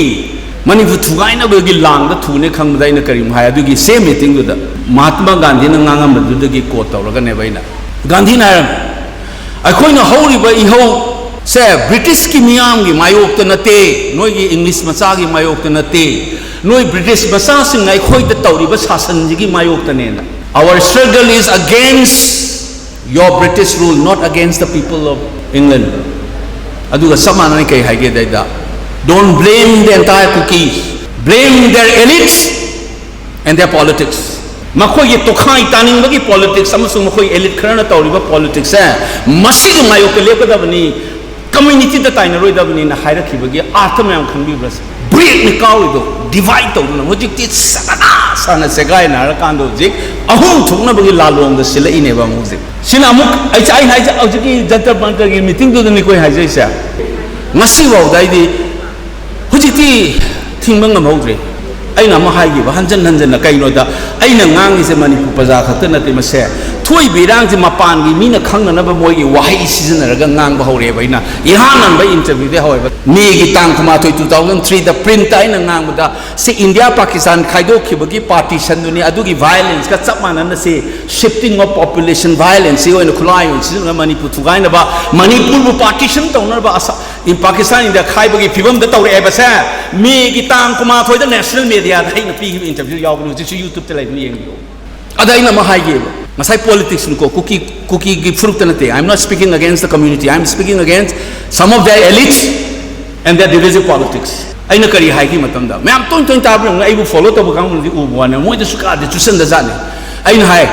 ꯃꯅꯤꯄꯨꯔ ꯊꯨꯒꯥꯏꯅꯕꯒꯤ ꯂꯥꯡꯗ ꯊꯨꯅꯦ ꯈꯪꯕꯗ ꯑꯩꯅ ꯀꯔꯤꯒꯨꯝꯕ ꯍꯥꯏ, ꯑꯗꯨꯒꯤ same meetingꯗꯨꯗ ꯃꯍꯥꯇꯃꯥ ꯒꯥꯟꯙꯤꯅ ꯉꯥꯡꯉꯝꯕꯗꯨꯗꯒꯤ quote ꯇꯧꯔꯒꯅꯦꯕ ꯑꯩꯅ꯫ ꯒꯥꯟꯙꯤꯅ ꯍꯥꯏꯔꯝꯃꯤ, ꯑꯩꯈꯣꯏꯅ ꯍꯧꯔꯤꯕ ꯏꯍꯧꯁꯦ Britishꯀꯤ ꯃꯤꯌꯥꯝꯒꯤ ꯃꯥꯌꯣꯛꯇ ꯅꯠꯇꯦ, ꯅꯣꯏꯒꯤ English ꯃꯆꯥꯒꯤ ꯃꯥꯌꯣꯛꯇ ꯅꯠꯇꯦ, ꯅꯣꯏ British ꯃꯆꯥꯁꯤꯡꯅ ꯑꯩꯈꯣꯏꯗ ꯇꯧꯔꯤꯕ ꯁꯥꯁꯟꯁꯤꯒꯤ ꯃꯥꯌꯣꯛꯇꯅꯦꯅ꯫ Our struggle is against your British rule, not against the people of England꯫ ꯑꯗꯨꯒ ꯆꯞ ꯃꯥꯟꯅꯅ ꯀꯩ ꯍꯥꯏꯒꯦ ꯑꯗꯩꯗ, Don't blame the entire Kukis, blame their elites and their politics꯫ ꯃꯈꯣꯏꯒꯤ ꯇꯣꯈꯥꯏ ꯇꯥꯅꯤꯡꯕꯒꯤ ꯄꯣꯂꯤꯇꯤꯛꯁ ꯑꯃꯁꯨꯡ ꯃꯈꯣꯏ ꯑꯦꯂꯤꯠ ꯈꯔꯅ ꯇꯧꯔꯤꯕ ꯄꯣꯂꯤꯇꯤꯛꯁꯁꯦ ꯃꯁꯤꯒꯤ ꯃꯥꯌꯣꯛꯇ ꯂꯦꯞꯀꯗꯕꯅꯤ, ꯀꯝꯃ꯭ꯌꯨꯅꯤꯇꯤꯗ ꯇꯥꯏꯅꯔꯣꯏꯗꯕꯅꯤꯅ ꯍꯥꯏꯔꯛꯈꯤꯕꯒꯤ ꯑꯥꯔꯊ ꯃꯌꯥꯝ ꯈꯪꯕꯤꯕ꯭ꯔꯥ? ꯕ꯭ꯔꯦꯛꯅ ꯀꯥꯎꯔꯤꯗꯣ, ꯗꯤꯚꯥꯏꯠ ꯇꯧꯗꯅ ꯍꯧꯖꯤꯛꯇꯤ ꯁꯅꯥ ꯁꯥꯅ ꯁꯦꯒꯥꯏꯅꯔꯀꯥꯟꯗ ꯍꯧꯖꯤꯛ ꯑꯍꯨꯝ ꯊꯣꯛꯅꯕꯒꯤ ꯂꯥꯂꯣꯡꯗ ꯁꯤꯜꯂꯛꯏꯅꯦꯕ ꯑꯃꯨꯛ ꯍꯧꯖꯤꯛ꯫ ꯁꯤꯅ ꯑꯃꯨꯛ ꯑꯩ ꯑꯩꯅ ꯍꯥꯏꯁꯦ ꯍꯧꯖꯤꯛꯀꯤ ꯖꯟꯇꯔ ꯃꯟꯇꯔꯒꯤ ꯃꯤꯇꯤꯡꯗꯨꯗꯅꯤꯀꯣ ꯑꯩ ꯍꯥꯏꯖꯩꯁꯦ꯫ ꯉꯁꯤꯐꯥꯎꯗ ꯑꯩꯗꯤ ꯍꯧꯖꯤꯛꯇꯤ ꯊꯤꯡꯕ ꯉꯝꯍꯧꯗ꯭ꯔꯦ꯫ ꯑꯩꯅ ꯑꯃ ꯍꯥꯏꯈꯤꯕ ꯍꯟꯖꯟ ꯍꯟꯖꯟꯅ, ꯀꯩꯅꯣꯗ ꯑꯩꯅ ꯉꯥꯡꯉꯤꯁꯦ ꯃꯅꯤꯄꯨꯔ ꯄ꯭ꯔꯖꯥ ꯈꯛꯇ ꯅꯠꯇꯦ, ꯃꯁꯦ ꯊꯣꯛꯏꯕ ꯏꯔꯥꯡꯁꯦ ꯃꯄꯥꯟꯒꯤ ꯃꯤꯅ ꯈꯪꯅꯅꯕ ꯃꯣꯏꯒꯤ ꯋꯥꯍꯩ ꯁꯤꯖꯤꯟꯅꯔꯒ ꯉꯥꯡꯕ ꯍꯧꯔꯛꯑꯦꯕ꯫ ꯑꯩꯅ ꯏꯍꯥꯟ ꯍꯥꯟꯕ ꯏꯟꯇꯔꯚ꯭ꯌꯨꯗꯩ ꯍꯧꯋꯦꯕ꯫ ꯃꯦꯒꯤ ꯇꯥꯡ ꯀꯨꯟꯃꯥꯊꯣꯏ, two thousand three ꯗ ꯄ꯭ꯔꯤꯟꯠꯇ ꯑꯩꯅ ꯉꯥꯡꯕꯗ, ꯁꯤ ꯏꯟꯗꯤꯌꯥ ꯄꯥꯀꯤꯁꯇꯥꯟ ꯈꯥꯏꯗꯣꯛꯈꯤꯕꯒꯤ ꯄꯥꯔꯇꯤꯁꯟꯗꯨꯅꯤ, ꯑꯗꯨꯒꯤ ꯚꯥꯏꯑꯣꯂꯦꯟꯁꯀ ꯆꯞ ꯃꯥꯟꯅꯅ ꯁꯤ shifting of population violence ꯁꯤ ꯑꯣꯏꯅ ꯈꯨꯠꯂꯥꯏ ꯑꯣꯏꯅ ꯁꯤꯖꯤꯟꯅꯔꯒ ꯃꯅꯤꯄꯨꯔ ꯊꯨꯒꯥꯏꯅꯕ, ꯃꯅꯤꯄꯨꯔꯕꯨ ꯄꯥꯔꯇꯤꯁꯟ ꯇꯧꯅꯕ ꯑꯁ-, ꯏꯝ-, ꯄꯥꯀꯤꯁꯇꯥꯟ ꯏꯟꯗꯤꯌꯥ ꯈꯥꯏꯕꯒꯤ ꯐꯤꯕꯝꯗ ꯇꯧꯔꯛꯑꯦꯕꯁꯦ꯫ ꯃꯦꯒꯤ ꯇꯥꯡ ꯀꯨꯟꯃꯥꯊꯣꯏꯗ ꯅꯦꯁꯅꯦꯜ ꯃꯦꯗꯤꯌꯥꯗ ꯑꯩꯅ ꯄꯤꯈꯤꯕ ꯏꯟꯇꯔꯚ꯭ꯌꯨ ꯌꯥꯎꯕꯅꯤ, ꯍꯧꯖꯤꯛꯁꯨ ꯌꯨꯇ꯭ꯌꯨꯕꯇ ꯂꯩꯕꯅꯤ, ꯌꯦꯡꯕꯤꯌꯨ꯫ ꯑꯗ ꯑꯩꯅ ꯑꯃ ꯍꯥꯏꯒꯦꯕ, ꯉꯁꯥꯏ ꯄꯣꯂꯤꯇꯤꯛꯁꯅꯤꯀꯣ, ꯀꯨꯀꯤ, ꯀꯨꯀꯤꯒꯤ ꯐꯨꯔꯨꯞꯇ ꯅꯠꯇꯦ, I am not speaking against the community, I am speaking against some of their elites and their divisive politics꯫ ꯑꯩꯅ ꯀꯔꯤ ꯍꯥꯏꯈꯤ ꯃꯇꯝꯗ, ꯃꯌꯥꯝ ꯇꯣꯏ ꯇꯣꯏꯅ ꯇꯥꯕ ꯌꯦꯡꯉꯨ, ꯑꯩꯕꯨ ꯐꯣꯂꯣ ꯇꯧꯕ ꯀꯥꯡꯕꯨꯅꯗꯤ ꯎꯕ ꯋꯥꯅꯤ, ꯃꯣꯏꯗꯁꯨ ꯀꯥꯗꯤ ꯆꯨꯁꯟꯗ ꯖꯥꯠꯅꯤ꯫ ꯑꯩꯅ ꯍꯥꯏ,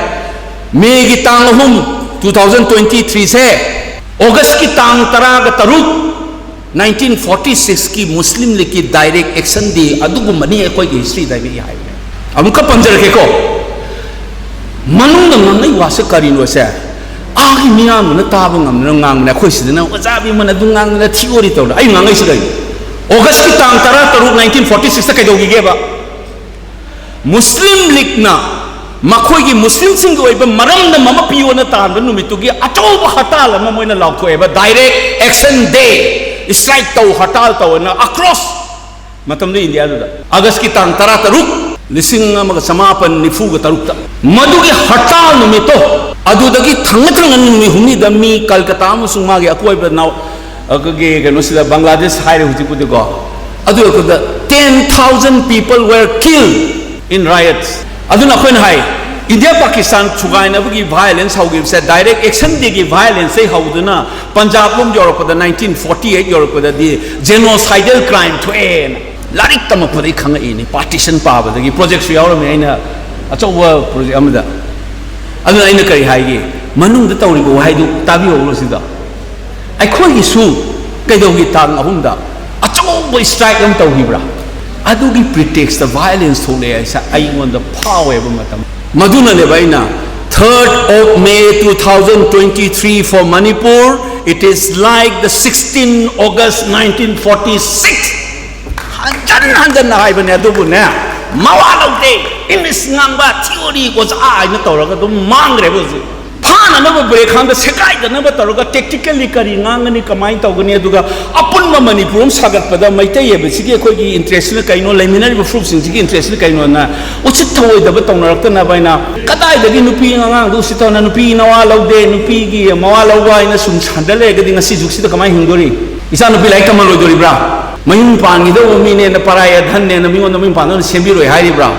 ꯃꯦꯒꯤ ꯇꯥꯡ ꯑꯍꯨꯝ, two thousand twenty three ꯁꯦ, ꯑꯣꯒꯁꯀꯤ ꯇꯥꯡ ꯇꯔꯥꯒ ꯇꯔꯨꯛ, nineteen forty six ꯀꯤ ꯃꯨꯁꯂꯤꯝ ꯂꯤꯒꯀꯤ direct action day ꯑꯗꯨꯒꯨꯝꯕꯅꯤ ꯑꯩꯈꯣꯏꯒꯤ ꯍꯤꯁꯇ꯭ꯔꯤꯗ ꯍꯥꯏꯕ ꯍꯥꯏꯕꯅꯦ꯫ ꯑꯃꯨꯛꯀ ꯄꯟꯖꯔꯛꯀꯦꯀꯣ, ꯃꯅꯨꯡꯗ ꯉꯥꯡꯅꯩ ꯋꯥꯁꯦ ꯀꯔꯤꯅꯣꯁꯦ ꯑꯥꯒꯤ ꯃꯤꯌꯥꯝꯗꯨꯅ ꯇꯥꯕ ꯉꯝꯗꯅ ꯉꯥꯡꯕꯅꯦ, ꯑꯩꯈꯣꯏ ꯁꯤꯗꯅ ꯑꯣꯖꯥ ꯕꯤꯃꯟ ꯑꯗꯨ ꯉꯥꯡꯗꯅ ꯊꯤꯑꯣꯔꯤ ꯇꯧꯗꯅ꯫ ꯑꯩ ꯉꯥꯡꯉꯛꯏꯁꯤ ꯀꯩꯅꯣ? ꯑꯣꯒꯁꯀꯤ ꯇꯥꯡ ꯇꯔꯥ ꯇꯔꯨꯛ, nineteen forty six ꯇ ꯀꯩꯗꯧꯈꯤꯒꯦꯕ? ꯃꯨꯁꯂꯤꯝ ꯂꯤꯒꯅ ꯃꯈꯣꯏꯒꯤ ꯃꯨꯁꯂꯤꯝꯁꯤꯡꯒꯤ ꯑꯣꯏꯕ ꯃꯔꯝꯗꯝ ꯑꯃ ꯄꯤꯌꯣꯅ ꯇꯥꯟꯕ ꯅꯨꯃꯤꯠꯇꯨꯒꯤ ꯑꯆꯧꯕ ꯍꯔꯇꯥꯜ ꯑꯃ ꯃꯣꯏꯅ ꯂꯥꯎꯊꯣꯛꯑꯦꯕ, direct action day, strike ꯇꯧ, ꯍꯔꯇꯥꯜ ꯇꯧꯑꯅ across ꯃꯇꯝꯗꯨ ꯏꯟꯗꯤꯌꯥꯗꯨꯗ꯫ ꯑꯥꯒꯁꯀꯤ ꯇꯥꯡ ꯇꯔꯥ ꯇꯔꯨꯛ, ꯂꯤꯁꯤꯡ ꯑꯃꯒ ꯆꯃꯥꯄꯟ ꯅꯤꯐꯨꯒ ꯇꯔꯨꯛꯇ꯫ ꯃꯗꯨꯒꯤ ꯍꯔꯇꯥꯜ ꯅꯨꯃꯤꯠꯇꯣ, ꯑꯗꯨꯗꯒꯤ ꯊꯪꯅ ꯊꯪꯅ ꯅꯨꯃꯤꯠ ꯍꯨꯝꯅꯤꯗ ꯃꯤ ꯀꯜꯀꯇꯥ ꯑꯃꯁꯨꯡ ꯃꯥꯒꯤ ꯑꯀꯣꯏꯕ ꯅꯥꯎ-, ꯑꯩꯈꯣꯏꯒꯤ ꯀꯩꯅꯣꯁꯤꯗ, ꯕꯪꯒ꯭ꯂꯥꯗꯦꯁ ꯍꯥꯏꯔꯦ ꯍꯧꯖꯤꯛꯄꯨꯗꯤꯀꯣ, ꯑꯗꯨ ꯑꯩꯈꯣꯏꯗ ten thousand people were killed in riots꯫ ꯑꯗꯨꯅ ꯑꯩꯈꯣꯏꯅ ꯍꯥꯏ, ꯏꯟꯗꯤꯌꯥ ꯄꯥꯀꯤꯁꯇꯥꯟ ꯊꯨꯒꯥꯏꯅꯕꯒꯤ violence ꯍꯧꯈꯤꯕꯁꯦ, direct action day ꯒꯤ violence ꯇꯩ ꯍꯧꯗꯨꯅ ꯄꯟꯖꯥꯕ ꯂꯣꯝ ꯌꯧꯔꯛꯄꯗ, nineteen forty eight ꯌꯧꯔꯛꯄꯗꯗꯤ genocidal crime ꯊꯣꯛꯑꯦꯅ ꯂꯥꯏꯔꯤꯛ ꯇꯝꯃꯛꯄꯗꯒꯤ ꯈꯪꯉꯛꯏꯅꯤ, partition ꯄꯥꯕꯗꯒꯤ꯫ Project ꯁꯨ ꯌꯥꯎꯔꯝꯃꯤ ꯑꯩꯅ ꯑꯆꯧꯕ ꯄ꯭ꯔꯣꯖꯦꯛ ꯑꯃꯗ꯫ ꯑꯗꯨꯅ ꯑꯩꯅ ꯀꯔꯤ ꯍꯥꯏꯒꯦ? ꯃꯅꯨꯡꯗ ꯇꯧꯔꯤꯕ ꯋꯥꯍꯩꯗꯨ ꯇꯥꯕꯤꯍꯧꯔꯣ ꯁꯤꯗ꯫ ꯑꯩꯈꯣꯏꯒꯤꯁꯨ ꯀꯩꯗꯧꯒꯤ ꯇꯥꯡ ꯑꯍꯨꯝꯗ ꯑꯆꯧꯕ ꯁ꯭ꯇ꯭ꯔꯥꯏꯛ ꯑꯃ ꯇꯧꯈꯤꯕ꯭ꯔꯥ? ꯑꯗꯨꯒꯤ ꯄ꯭ꯔꯤꯇꯦꯛꯁꯇ ꯚꯥꯏꯑꯣꯂꯦꯟꯁ ꯊꯣꯛꯂꯛꯑꯦ ꯍꯥꯏꯁꯦ ꯑꯩꯉꯣꯟꯗ ꯐꯥꯎꯋꯦꯕ ꯃꯇꯝ꯫ ꯃꯗꯨꯅꯅꯦꯕ ꯑꯩꯅ third of May two thousand twenty-three for Manipur, it is like the sixteen August nineteen forty-six. ꯍꯟꯖꯟ ꯍꯟꯖꯟꯅ ꯍꯥꯏꯕꯅꯦ, ꯑꯗꯨꯕꯨꯅꯦ, ꯃꯋꯥ ꯂꯧꯗꯦ꯫ ꯏꯪꯂꯤꯁ ꯉꯥꯡꯕ, ꯊꯤꯑꯣꯔꯤ ꯑꯣꯖꯥ ꯍꯥꯏꯅ ꯇꯧꯔꯒ ꯑꯗꯨꯝ ꯃꯥꯡꯈ꯭ꯔꯦꯕ ꯍꯧꯖꯤꯛ꯫ ꯐꯥꯅꯅꯕ ꯕ꯭ꯔꯦꯛ ꯈꯥꯡꯗ ꯁꯦꯒꯥꯏꯗꯅꯕ ꯇꯧꯔꯒ ꯇꯦꯛꯇꯤꯀꯦꯜꯂꯤ ꯀꯔꯤ ꯉꯥꯡꯒꯅꯤ, ꯀꯃꯥꯏꯅ ꯇꯧꯒꯅꯤ, ꯑꯗꯨꯒ ꯑꯄꯨꯟꯕ ꯃꯅꯤꯄꯨꯔ ꯑꯃ ꯁꯥꯒꯠꯄꯗ ꯃꯩꯇꯩ ꯍꯥꯏꯕꯁꯤꯒꯤ ꯑꯩꯈꯣꯏꯒꯤ ꯏꯟꯇꯔꯦꯁꯁꯤꯅ ꯀꯩꯅꯣ, ꯂꯩꯃꯤꯟꯅꯔꯤꯕ ꯐꯨꯔꯨꯞꯁꯤꯡꯁꯤꯒꯤ ꯏꯟꯇꯔꯦꯁꯁꯤꯅ ꯀꯩꯅꯣꯅ ꯎꯁꯤꯠ ꯊꯑꯣꯏꯗꯕ ꯇꯧꯅꯔꯛꯇꯅꯕ ꯍꯥꯏꯅ, ꯀꯗꯥꯏꯗꯒꯤ ꯅꯨꯄꯤ ꯑꯉꯥꯡꯗꯨ ꯎꯁꯤꯠ ꯊꯑꯣꯏꯅ ꯅꯨꯄꯤ ꯅꯋꯥ ꯂꯧꯗꯦ, ꯅꯨꯄꯤꯒꯤ ꯃꯋꯥ ꯂꯧꯕ ꯍꯥꯏꯅ ꯁꯨꯝ ꯁꯥꯟꯗ ꯂꯩꯔꯒꯗꯤ ꯉꯁꯤ ꯖꯨꯛꯁꯤꯗ ꯀꯃꯥꯏꯅ ꯍꯤꯡꯗꯣꯔꯤ? ꯏꯆꯥ ꯅꯨꯄꯤ ꯂꯥꯏꯔꯤꯛ ꯇꯝꯍꯜꯂꯣꯏꯗꯣꯔꯤꯕ꯭ꯔꯥ? ꯃꯌꯨꯝ ꯄꯥꯟꯈꯤꯗꯧꯕ ꯃꯤꯅꯦꯅ ꯄꯔꯥꯌ ꯙꯟꯅꯦꯅ ꯃꯤꯉꯣꯟꯗ ꯃꯌꯨꯝ ꯄꯥꯟꯗꯧꯅ ꯁꯦꯝꯕꯤꯔꯣꯏ ꯍꯥꯏꯔꯤꯕ꯭ꯔꯥ?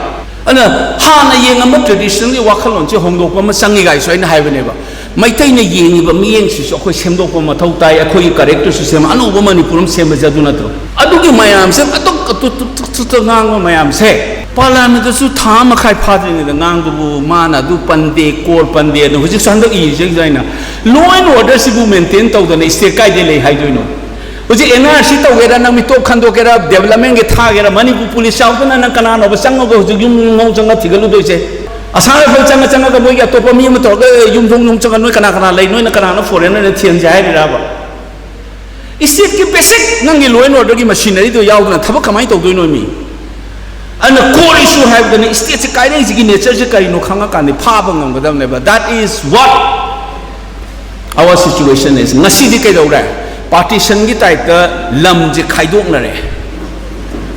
ꯑꯗꯨꯅ ꯍꯥꯟꯅ ꯌꯦꯡꯉꯝꯕ ꯇ꯭ꯔꯦꯗꯤꯁꯅꯦꯜꯒꯤ ꯋꯥꯈꯜꯂꯣꯟꯁꯦ ꯍꯣꯡꯗꯣꯛꯄ ꯑꯃ ꯆꯪꯉꯤ ꯀꯥꯏꯁꯨ ꯑꯩꯅ ꯍꯥꯏꯕꯅꯦꯕ꯫ ꯃꯩꯇꯩꯅ ꯌꯦꯡꯉꯤꯕ ꯃꯤꯠꯌꯦꯡꯁꯤꯁꯨ ꯑꯩꯈꯣꯏ ꯁꯦꯝꯗꯣꯛꯄ ꯃꯊꯧ ꯇꯥꯏ, ꯑꯩꯈꯣꯏꯒꯤ ꯀꯔꯦꯛꯇꯔꯁꯨ ꯁꯦꯝꯕ, ꯑꯅꯧꯕ ꯃꯅꯤꯄꯨꯔ ꯑꯃ ꯁꯦꯝꯕꯁꯦ ꯑꯗꯨ ꯅꯠꯇ꯭ꯔꯣ? ꯑꯗꯨꯒꯤ ꯃꯌꯥꯝꯁꯦ ꯑꯗꯨꯝ two-, two-, two-, two-, two ꯉꯥꯡꯕ ꯃꯌꯥꯝꯁꯦ, ꯄꯥꯔꯂꯤꯌꯥꯃꯦꯟꯠꯇꯁꯨ ꯊꯥ ꯃꯈꯥꯏ ꯐꯥꯗ꯭ꯔꯤꯉꯩꯗ ꯉꯥꯡꯕꯕꯨ ꯃꯥꯅ ꯑꯗꯨ ꯄꯟꯗꯦ, ꯀꯣꯔ ꯄꯟꯗꯦ, ꯑꯗꯣ ꯍꯧꯖꯤꯛꯁꯨ ꯍꯟꯗꯛ ꯏꯔꯤꯁꯦ ꯑꯩꯅ law and order ꯁꯤꯕꯨ ꯃꯦꯟꯇꯦꯟ ꯇꯧꯗꯅ ꯁ꯭ꯇꯦꯠ ꯀꯥꯏꯗꯩ ꯂꯩ ꯍꯥꯏꯗꯣꯏꯅꯣ? ꯍꯧꯖꯤꯛ ꯑꯦꯟ ꯑꯥꯔ ꯁꯤ ꯇꯧꯒꯦꯔꯥ, ꯅꯪ ꯃꯤꯇꯣꯞ ꯈꯟꯗꯣꯛꯀꯦꯔꯥ, ꯗꯦꯕꯂꯞꯃꯦꯟꯒꯤ ꯊꯥꯒꯦꯔꯥ, ꯃꯅꯤꯄꯨꯔ ꯄꯨꯂꯤꯁ ꯌꯥꯎꯗꯅ ꯅꯪ ꯀꯅꯥꯅꯣꯕ ꯆꯪꯉꯒ ꯍꯧꯖꯤꯛ ꯌꯨꯝ ꯌꯨꯝ ꯆꯪꯉ ꯊꯤꯒꯠꯂꯨꯗꯣꯏꯁꯦ? ꯑꯁꯥꯝ ꯔꯥꯏꯐꯜ ꯆꯪꯉ ꯆꯪꯉꯒ ꯃꯣꯏꯒꯤ ꯑꯇꯣꯞꯄ ꯃꯤ ꯑꯃ ꯇꯧꯔꯒ ꯌꯨꯝꯊꯣꯡ ꯌꯨꯝ ꯆꯪꯉ ꯅꯣꯏ ꯀꯅꯥ ꯀꯅꯥ ꯂꯩ, ꯅꯣꯏꯅ ꯀꯅꯥꯅꯣ ꯐꯣꯔꯦꯟꯅꯔꯅ ꯊꯤꯍꯟꯁꯦ ꯍꯥꯏꯔꯤꯔꯕ? ꯁ꯭ꯇꯦꯠꯀꯤ ꯕꯦꯁꯤꯛ ꯅꯪꯒꯤ law and order ꯒꯤ ꯃꯁꯤꯅꯔꯤꯗꯣ ꯌꯥꯎꯗꯅ ꯊꯕꯛ ꯀꯃꯥꯏꯅ ꯇꯧꯗꯣꯏꯅꯣ ꯃꯤ? ꯑꯗꯨꯅ core issue ꯍꯥꯏꯕꯗꯅ ꯁ꯭ꯇꯦꯠꯁꯦ ꯀꯥꯏꯔꯛꯏꯁꯤꯒꯤ ꯅꯦꯆꯔꯁꯦ ꯀꯔꯤꯅꯣ ꯈꯪꯉꯀꯥꯟꯗ ꯐꯥꯕ ꯉꯝꯒꯗꯕꯅꯦꯕ꯫ That is what our situation is. ꯉꯁꯤꯗꯤ ꯀꯩꯗꯧꯔꯦ? ꯄꯥꯔꯇꯤꯁꯟꯒꯤ ꯇꯥꯏꯞꯇ ꯂꯝꯁꯦ ꯈꯥꯏꯗꯣꯛꯅꯔꯦ꯫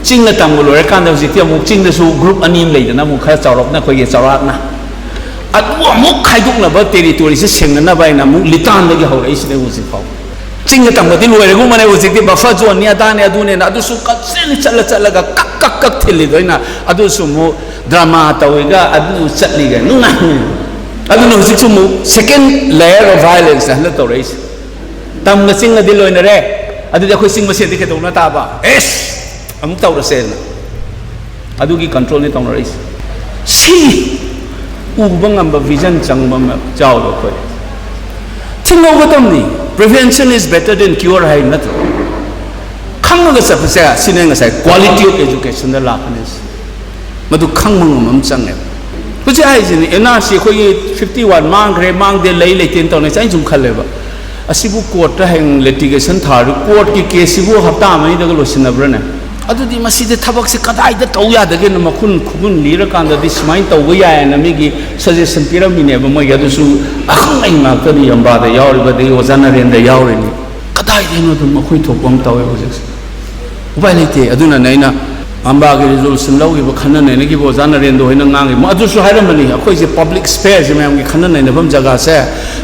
ꯆꯤꯡꯅ ꯇꯝꯕ ꯂꯣꯏꯔꯀꯥꯟꯗ ꯍꯧꯖꯤꯛꯇꯤ ꯑꯃꯨꯛ ꯆꯤꯡꯗꯁꯨ ꯒ꯭ꯔꯨꯞ ꯑꯅꯤ ꯑꯃ ꯂꯩꯗꯅ, ꯑꯃꯨꯛ ꯈꯔ ꯆꯥꯎꯔꯞꯅ ꯑꯩꯈꯣꯏꯒꯤ ꯆꯥꯎꯔꯥꯛꯅ꯫ ꯑꯗꯨ ꯑꯃꯨꯛ ꯈꯥꯏꯗꯣꯛꯅꯕ, ꯇꯦꯔꯤꯇꯣꯔꯤꯁꯦ ꯁꯦꯡꯅꯅꯕ ꯍꯥꯏꯅ ꯑꯃꯨꯛ ꯂꯤꯇꯥꯟꯗꯒꯤ ꯍꯧꯔꯛꯏꯁꯤꯅꯦ ꯍꯧꯖꯤꯛ ꯐꯥꯎ꯫ ꯆꯤꯡꯗ ꯇꯝꯕꯗꯤ ꯂꯣꯏꯔꯒꯨꯝꯕꯅꯦ ꯍꯧꯖꯤꯛꯇꯤ, ꯕꯐꯔ ꯖꯣꯟꯅꯤ, ꯑꯗꯥꯅꯦ, ꯑꯗꯨꯅꯦꯅ, ꯑꯗꯨꯁꯨ ꯀꯛꯆꯦꯜ ꯆꯠꯂ ꯆꯠꯂꯒ ꯀꯛ ꯀꯛ ꯀꯛ ꯊꯤꯜꯂꯤꯗꯣ ꯑꯩꯅ꯫ ꯑꯗꯨꯁꯨ ꯑꯃꯨꯛ ꯗ꯭ꯔꯃꯥ ꯇꯧꯏꯒ ꯑꯗꯨ ꯆꯠꯂꯤꯒ ꯅꯨꯡꯉꯥꯏ꯫ ꯑꯗꯨꯅ ꯍꯧꯖꯤꯛꯁꯨ ꯑꯃꯨꯛ second layer of violence ꯍꯟꯗꯛ ꯇꯧꯔꯛꯏꯁꯦ꯫ ꯇꯝꯒ ꯆꯤꯡꯒꯗꯤ ꯂꯣꯏꯅꯔꯦ, ꯑꯗꯨꯗꯤ ꯑꯩꯈꯣꯏ ꯆꯤꯡ ꯃꯁꯦꯟꯗꯤ ꯀꯩꯗꯧꯅ ꯇꯥꯕ? ꯑꯦꯁ! ꯑꯃꯨꯛ ꯇꯧꯔꯁꯦꯅ꯫ ꯑꯗꯨꯒꯤ control ꯅꯤ ꯇꯧꯅꯔꯛꯏꯁꯦ꯫ ꯁꯤ ꯎꯕ ꯉꯝꯕ ꯚꯤꯖꯟ ꯆꯪꯕ ꯑꯃ ꯆꯥꯎꯔꯣ ꯑꯩꯈꯣꯏ꯫ ꯊꯤꯡꯍꯧꯒꯗꯕꯅꯤ꯫ Prevention is better than cure ꯍꯥꯏ ꯅꯠꯇ꯭ꯔꯣ? ꯈꯪꯉꯒ ꯆꯠꯄꯁꯦ ꯁꯤꯅꯦ ꯉꯁꯥꯏ quality of educationꯗ ꯂꯥꯛꯀꯅꯤ꯫ ꯃꯗꯨ ꯈꯪꯕ ꯉꯝꯕ ꯑꯃ ꯆꯪꯉꯦꯕ꯫ ꯍꯧꯖꯤꯛ ꯍꯥꯏꯁꯤꯅꯤ, ꯑꯦꯟ ꯑꯥꯔ ꯁꯤ ꯑꯩꯈꯣꯏꯒꯤ fifty one ꯃꯥꯡꯈ꯭ꯔꯦ, ꯃꯥꯡꯗꯦ, ꯂꯩ ꯂꯩꯇꯦꯅ ꯇꯧꯅꯩꯁꯦ꯫ ꯑꯩꯅ ꯁꯨꯝ ꯈꯜꯂꯦꯕ, ꯑꯁꯤꯕꯨ ꯀꯣꯔꯠꯇ ꯍꯌꯦꯡ ꯂꯤꯇꯤꯒꯦꯁꯟ ꯊꯥꯔꯗꯤ, ꯀꯣꯔꯠꯀꯤ ꯀꯦꯁꯁꯤꯕꯨ ꯍꯞꯇꯥ ꯑꯃꯅꯤꯗꯒ ꯂꯣꯏꯁꯤꯟꯅꯕ꯭ꯔꯅꯦ? ꯑꯗꯨꯗꯤ ꯃꯁꯤꯗꯤ ꯊꯕꯛꯁꯦ ꯀꯗꯥꯏꯗ ꯇꯧ ꯌꯥꯗꯒꯦꯅ ꯃꯈꯨꯟ ꯈꯨꯃꯨꯟ ꯂꯤꯔꯀꯥꯟꯗꯗꯤ ꯁꯨꯃꯥꯏꯅ ꯇꯧꯕ ꯌꯥꯏꯌꯦꯅ ꯃꯤꯒꯤ ꯁꯖꯦꯁꯟ ꯄꯤꯔꯝꯃꯤꯅꯦꯕ꯫ ꯃꯣꯏꯒꯤ ꯑꯗꯨꯁꯨ ꯑꯈꯪ ꯑꯍꯩ ꯉꯥꯛꯇꯅꯤ, ꯑꯝꯕꯥꯗ ꯌꯥꯎꯔꯤꯕ, ꯑꯗꯒꯤ ꯑꯣꯖꯥ ꯅꯔꯦꯟꯗ ꯌꯥꯎꯔꯤꯅꯤ꯫ ꯀꯗꯥꯏꯗꯩꯅꯣ ꯑꯗꯨꯝ ꯑꯩꯈꯣꯏ ꯊꯣꯛꯄ ꯑꯃ ꯇꯧꯋꯦ ꯍꯧꯖꯤꯛꯁꯦ꯫ ꯎꯄꯥꯏ ꯂꯩꯇꯦ꯫ ꯑꯗꯨꯅꯅꯦ ꯑꯩꯅ ꯑꯝꯕꯥꯒꯤ ꯔꯤꯖꯣꯂꯨꯁꯟ ꯂꯧꯈꯤꯕ, ꯈꯟꯅ ꯅꯩꯅꯈꯤꯕ ꯑꯣꯖꯥ ꯅꯔꯦꯟꯗ꯭ꯔ ꯍꯣꯏꯅ ꯉꯥꯡꯉꯤꯕ ꯑꯗꯨꯁꯨ ꯍꯥꯏꯔꯝꯕꯅꯤ, ꯑꯩꯈꯣꯏꯁꯦ ꯄꯕ꯭ꯂꯤꯛ ꯁ꯭ꯄꯦꯌꯔꯁꯦ, ꯃꯌꯥꯝꯒꯤ ꯈꯟꯅ ꯅꯩꯅꯐꯝ ꯖꯒꯥꯁꯦ,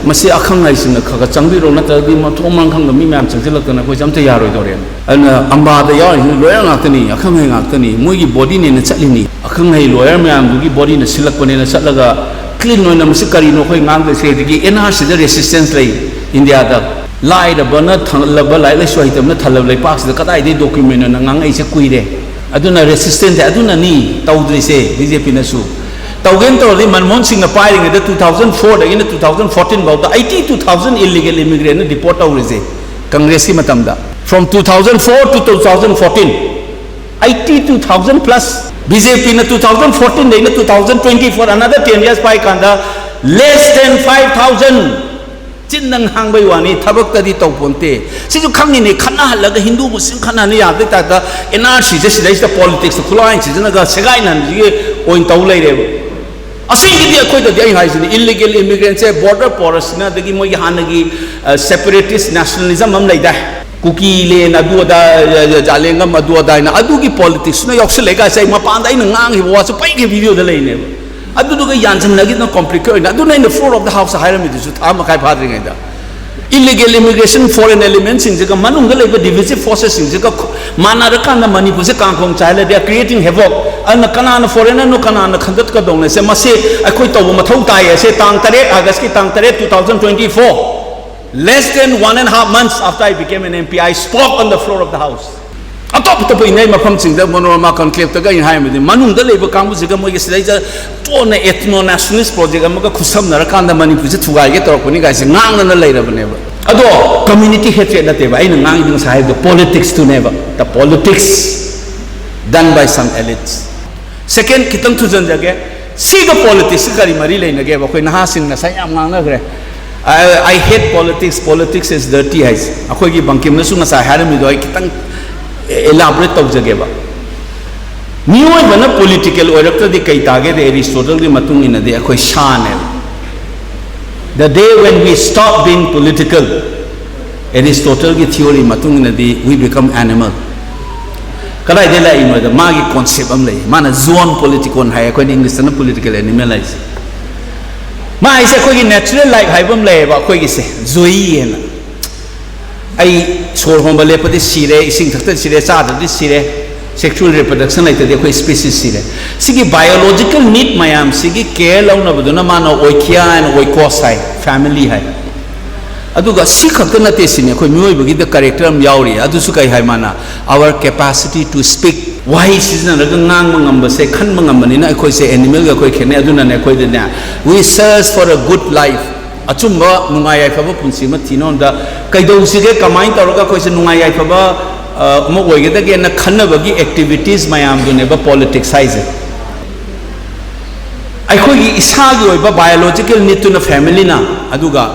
ꯃꯁꯤ ꯑꯈꯪ ꯑꯍꯩꯁꯤꯡꯅ ꯈꯔ ꯈꯔ ꯆꯪꯕꯤꯔꯣ, ꯅꯠꯇ꯭ꯔꯒꯗꯤ ꯃꯊꯣꯡ ꯃꯔꯝ ꯈꯪꯗꯕ ꯃꯤ ꯃꯌꯥꯝ ꯆꯪꯁꯤꯜꯂꯛꯇꯅ ꯑꯩꯈꯣꯏꯁꯦ ꯑꯝꯇ ꯌꯥꯔꯣꯏꯗꯧꯔꯦꯅ꯫ ꯑꯗꯨꯅ ꯑꯝꯕꯥꯗ ꯌꯥꯎꯔꯤꯁꯤꯡꯁꯤ ꯂꯣꯌꯔ ꯉꯥꯛꯇꯅꯤ, ꯑꯈꯪ ꯑꯍꯩ ꯉꯥꯛꯇꯅꯤ, ꯃꯣꯏꯒꯤ ꯕꯣꯗꯤꯅꯦꯅ ꯆꯠꯂꯤꯅꯤ꯫ ꯑꯈꯪ ꯑꯍꯩ ꯂꯣꯌꯔ ꯃꯌꯥꯝꯗꯨꯒꯤ ꯕꯣꯗꯤꯅ ꯁꯤꯜꯂꯛꯄꯅꯦꯅ ꯆꯠꯂꯒ ꯀ꯭ꯂꯤꯟ ꯑꯣꯏꯅ ꯃꯁꯤ ꯀꯔꯤꯅꯣ ꯑꯩꯈꯣꯏ ꯉꯥꯡꯗꯣꯏꯁꯦ? ꯑꯗꯒꯤ ꯑꯦꯟ ꯑꯥꯔ ꯁꯤꯗ ꯔꯦꯁꯤꯁꯇꯦꯟꯁ ꯂꯩ ꯏꯟꯗꯤꯌꯥꯗ꯫ ꯂꯥꯏꯔꯕꯅ ꯊꯜꯂꯕ, ꯂꯥꯏꯔꯤꯛ ꯂꯥꯏꯁꯨ ꯍꯩꯇꯕꯅ ꯊꯜꯂꯕ ꯂꯩꯄꯥꯛꯁꯤꯗ ꯀꯗꯥꯏꯗꯒꯤ ꯗꯣꯀ꯭ꯌꯨꯃꯦꯟ ꯑꯣꯏꯅ ꯉꯥꯡꯉꯛꯏꯁꯦ? ꯀꯨꯏꯔꯦ꯫ ꯑꯗꯨꯅ ꯔꯦꯁꯤꯁꯇꯦꯟꯁꯁꯦ ꯑꯗꯨꯅꯅꯤ ꯇꯧꯗ꯭ꯔꯤꯁꯦ ꯕꯤ ꯖꯦ ꯄꯤꯅꯁꯨ꯫ ꯇꯧꯒꯦꯅ ꯇꯧꯔꯗꯤ ꯃꯟꯃꯣꯍꯟ ꯁꯤꯡꯅ ꯄꯥꯏꯔꯤꯉꯩꯗ two thousand fourꯗꯒꯤꯅ two thousand fourteen ꯐꯥꯎꯗ eighty two thousand illegal immigrantꯅ deport ꯇꯧꯔꯤꯁꯦ ꯀꯪꯒ꯭ꯔꯦꯁꯀꯤ ꯃꯇꯝꯗ꯫ From two thousand four to two thousand fourteen, eighty two thousand plus꯫ B J ꯄꯤꯅ two thousand fourteenꯗꯩꯅ two thousand twenty four, another ten years ꯄꯥꯏꯀꯥꯟꯗ less than five thousand꯫ ꯆꯤꯟꯗ ꯉꯥꯡꯕꯩ ꯋꯥꯅꯤ, ꯊꯕꯛꯇꯗꯤ ꯇꯧꯄꯣꯟꯇꯦ꯫ ꯁꯤꯁꯨ ꯈꯪꯉꯤꯅꯦ, ꯈꯠꯅꯍꯜꯂꯒ ꯍꯤꯟꯗꯨ ꯃꯨꯁꯂꯤꯝ ꯈꯠꯅꯍꯟꯅ ꯌꯥꯗꯣꯏ ꯇꯥꯏꯞꯇ ꯑꯦꯟ ꯑꯥꯔ ꯁꯤꯁꯦ ꯁꯤꯗꯩꯁꯤꯗ ꯄꯣꯂꯤꯇꯤꯛꯁꯇ ꯈꯨꯠꯂꯥꯏ ꯁꯤꯖꯤꯟꯅꯒ ꯁꯦꯒꯥꯏꯅꯍꯟꯕꯒꯤ ꯑꯣꯏꯅ ꯇꯧ ꯂꯩꯔꯦꯕ꯫ ꯑꯁꯦꯡꯒꯤꯗꯤ ꯑꯩꯈꯣꯏꯗꯗꯤ ꯑꯩꯅ ꯍꯥꯏꯁꯤꯅꯤ, ꯏꯜꯂꯤꯒꯦꯜ ꯏꯃꯤꯒ꯭ꯔꯦꯟꯁꯦ ꯕꯣꯔꯗꯔ ꯄꯣꯔꯁꯁꯤꯅ, ꯑꯗꯒꯤ ꯃꯣꯏꯒꯤ ꯍꯥꯟꯅꯒꯤ ꯁꯦꯄꯔꯦꯇꯤꯁ ꯅꯦꯁꯅꯦꯂꯤꯖꯝ ꯑꯃ ꯂꯩꯗꯥꯏ, ꯀꯨꯀꯤ ꯂꯦꯟ ꯑꯗꯨ ꯑꯗꯥ, ꯖꯥꯂꯦꯡꯒꯝ ꯑꯗꯨ ꯑꯗꯥ ꯍꯥꯏꯅ, ꯑꯗꯨꯒꯤ ꯄꯣꯂꯤꯇꯤꯛꯁꯅ ꯌꯥꯎꯁꯜꯂꯛꯑꯦ ꯀꯥꯏꯁꯦ ꯑꯩ ꯃꯄꯥꯟꯗ ꯑꯩꯅ ꯉꯥꯡꯈꯤꯕ ꯋꯥꯁꯨ ꯄꯩꯒꯦ ꯚꯤꯗꯤꯑꯣꯗ ꯂꯩꯅꯦꯕ꯫ ꯑꯗꯨꯗꯨꯒ ꯌꯥꯟꯁꯤꯟꯅꯈꯤꯗꯨꯅ ꯀꯣꯟꯐ꯭ꯂꯤꯛꯀꯤ ꯑꯣꯏꯅ꯫ ꯑꯗꯨꯅ ꯑꯩꯅ floor of the house ꯍꯥꯏꯔꯝꯃꯤꯗꯨꯁꯨ ꯊꯥ ꯃꯈꯥꯏ ꯐꯥꯗ꯭ꯔꯤꯉꯩꯗ꯫ Illegal immigrationꯅ foreign elementꯁꯤꯡꯁꯤꯒ ꯃꯅꯨꯡꯗ ꯂꯩꯕ divisive forcesꯁꯤꯡꯁꯤꯒ ꯈꯨ-, ꯃꯥꯟꯅꯔꯀꯥꯟꯗ ꯃꯅꯤꯄꯨꯔꯁꯦ ꯀꯥꯡꯈꯣꯡ ꯆꯥꯏꯍꯜꯂꯦ꯫ They are creating havoc꯫ ꯑꯗꯨꯅ ꯀꯅꯥꯅ foreignꯅꯣ, ꯀꯅꯥꯅ ꯈꯟꯒꯠꯀꯗꯧꯅꯣ? ꯁꯦ ꯃꯁꯤ ꯑꯩꯈꯣꯏ ꯇꯧꯕ ꯃꯊꯧ ꯇꯥꯏ꯫ ꯑꯁꯦ ꯇꯥꯡ ꯇꯔꯦꯠ, Augustꯀꯤ ꯇꯥꯡ ꯇꯔꯦꯠ, two thousand twenty four, less than one and a half months after I became an M P, I spoke on the floor of the house. ꯑꯇꯣꯞ ꯑꯇꯣꯞꯄ ꯏꯅꯩ ꯃꯐꯝꯁꯤꯡꯗ ꯃꯣꯅꯣꯔꯃꯥ ꯀꯟꯀ꯭ꯂꯦꯞꯇꯒ ꯑꯩꯅ ꯍꯥꯏꯔꯝꯕꯗꯤ ꯃꯅꯨꯡꯗ ꯂꯩꯕ ꯀꯥꯡꯕꯨꯁꯤꯒ ꯃꯣꯏꯒꯤ ꯁꯤꯗꯩꯗ ꯇꯣꯟꯅ ethno nationalist project ꯑꯃꯒ ꯈꯨꯠꯁꯝꯅꯔꯀꯥꯟꯗ ꯃꯅꯤꯄꯨꯔꯁꯦ ꯊꯨꯒꯥꯏꯒꯦ ꯇꯧꯔꯛꯄꯅꯤ ꯀꯥꯏꯁꯦ ꯉꯥꯡꯗꯅ ꯂꯩꯔꯕꯅꯦꯕ꯫ ꯑꯗꯣ community hatred ꯅꯠꯇꯦꯕ ꯑꯩꯅ ꯉꯥꯡꯉꯤꯗꯣ, ꯉꯁꯥꯏ ꯍꯥꯏꯕꯗꯣ politics ꯇꯨꯅꯦꯕ, the politics done by some elites. Second, ꯈꯤꯇꯪ ꯊꯨꯖꯟꯖꯒꯦ, ꯁꯤꯒ politics ꯀꯔꯤ ꯃꯔꯤ ꯂꯩꯅꯒꯦꯕ? ꯑꯩꯈꯣꯏ ꯅꯍꯥꯁꯤꯡ ꯉꯁꯥꯏ ꯌꯥꯝ ꯉꯥꯡꯅꯈ꯭ꯔꯦ꯫ "I hate politics, politics is dirty" ꯍꯥꯏꯁꯦ꯫ ꯑꯩꯈꯣꯏꯒꯤ ꯕꯪꯀꯤꯝꯅꯁꯨ ꯉꯁꯥꯏ ꯍꯥꯏꯔꯝꯃꯤꯗꯣ ꯑꯩ ꯈꯤꯇꯪ elaborate ꯇꯧꯖꯒꯦꯕ꯫ ꯃꯤꯑꯣꯏꯕꯅ political ꯑꯣꯏꯔꯛꯇ꯭ꯔꯗꯤ ꯀꯩ ꯇꯥꯒꯦꯗꯤ, ꯑꯦꯔꯤꯁꯇꯣꯇꯜꯒꯤ ꯃꯇꯨꯡ ꯏꯟꯅꯗꯤ ꯑꯩꯈꯣꯏ ꯁꯥꯅꯦꯕ꯫ The day when we stop being political, ꯑꯦꯔꯤꯁꯇꯣꯇꯜꯒꯤ theory ꯃꯇꯨꯡ ꯏꯟꯅꯗꯤ we become animal꯫ ꯀꯗꯥꯏꯗ ꯂꯥꯛꯏꯅꯣꯗ ꯃꯥꯒꯤ concept ꯑꯃ ꯂꯩ, ꯃꯥꯅ zoon politikon ꯍꯥꯏ, ꯑꯩꯈꯣꯏꯅ ꯏꯪꯂꯤꯁꯇꯅ political animal ꯍꯥꯏꯁꯦ꯫ ꯃꯥ ꯍꯥꯏꯁꯦ ꯑꯩꯈꯣꯏꯒꯤ natural life ꯍꯥꯏꯕ ꯑꯃ ꯂꯩꯌꯦꯕ, ꯑꯩꯈꯣꯏꯒꯤꯁꯦ ꯖꯣꯏ ꯍꯥꯏꯅ꯫ ꯑꯩ ꯁꯣꯔ ꯍꯣꯟꯕ ꯂꯦꯞꯄꯗꯤ ꯁꯤꯔꯦ, ꯏꯁꯤꯡ ꯊꯛꯇꯗꯤ ꯁꯤꯔꯦ, ꯆꯥꯗ꯭ꯔꯗꯤ ꯁꯤꯔꯦ, sexual reproduction ꯂꯩꯇ꯭ꯔꯗꯤ ꯑꯩꯈꯣꯏ species ꯁꯤꯔꯦ꯫ ꯁꯤꯒꯤ biological need ꯃꯌꯥꯝꯁꯤꯒꯤ care ꯂꯧꯅꯕꯗꯨꯅ ꯃꯥꯅ oikia and oikos high, family ꯍꯥꯏ꯫ ꯑꯗꯨꯒ ꯁꯤ ꯈꯛꯇ ꯅꯠꯇꯦ ꯁꯤꯅꯤ, ꯑꯩꯈꯣꯏ ꯃꯤꯑꯣꯏꯕꯒꯤꯗ character ꯑꯃ ꯌꯥꯎꯔꯤ꯫ ꯑꯗꯨꯁꯨ ꯀꯩ ꯍꯥꯏ ꯃꯥꯅ? Our capacity to speak꯫ ꯋꯥꯍꯩ ꯁꯤꯖꯤꯟꯅꯔꯒ ꯉꯥꯡꯕ ꯉꯝꯕꯁꯦ, ꯈꯟꯕ ꯉꯝꯕꯅꯤꯅ ꯑꯩꯈꯣꯏꯁꯦ animalꯒ ꯑꯩꯈꯣꯏ ꯈꯦꯠꯅꯩ꯫ ꯑꯗꯨꯅꯅꯦ ꯑꯩꯈꯣꯏꯗꯅꯦ, we search for a good life, ꯑꯆꯨꯝꯕ ꯅꯨꯡꯉꯥꯏ ꯌꯥꯏꯐꯕ ꯄꯨꯟꯁꯤ ꯑꯃ ꯊꯤꯅꯕꯗ ꯀꯩꯗꯧꯁꯤꯒꯦ, ꯀꯃꯥꯏꯅ ꯇꯧꯔꯒ ꯑꯩꯈꯣꯏꯁꯦ ꯅꯨꯡꯉꯥꯏ ꯌꯥꯏꯐꯕ, ꯑ, ꯑꯃ ꯑꯣꯏꯒꯗꯒꯦꯅ ꯈꯟꯅꯕꯒꯤ activities ꯃꯌꯥꯝꯗꯨꯅꯦꯕ politics ꯍꯥꯏꯁꯦ꯫ ꯑꯩꯈꯣꯏꯒꯤ ꯏꯁꯥꯒꯤ ꯑꯣꯏꯕ biological needꯇꯨꯅ familyꯅ, ꯑꯗꯨꯒ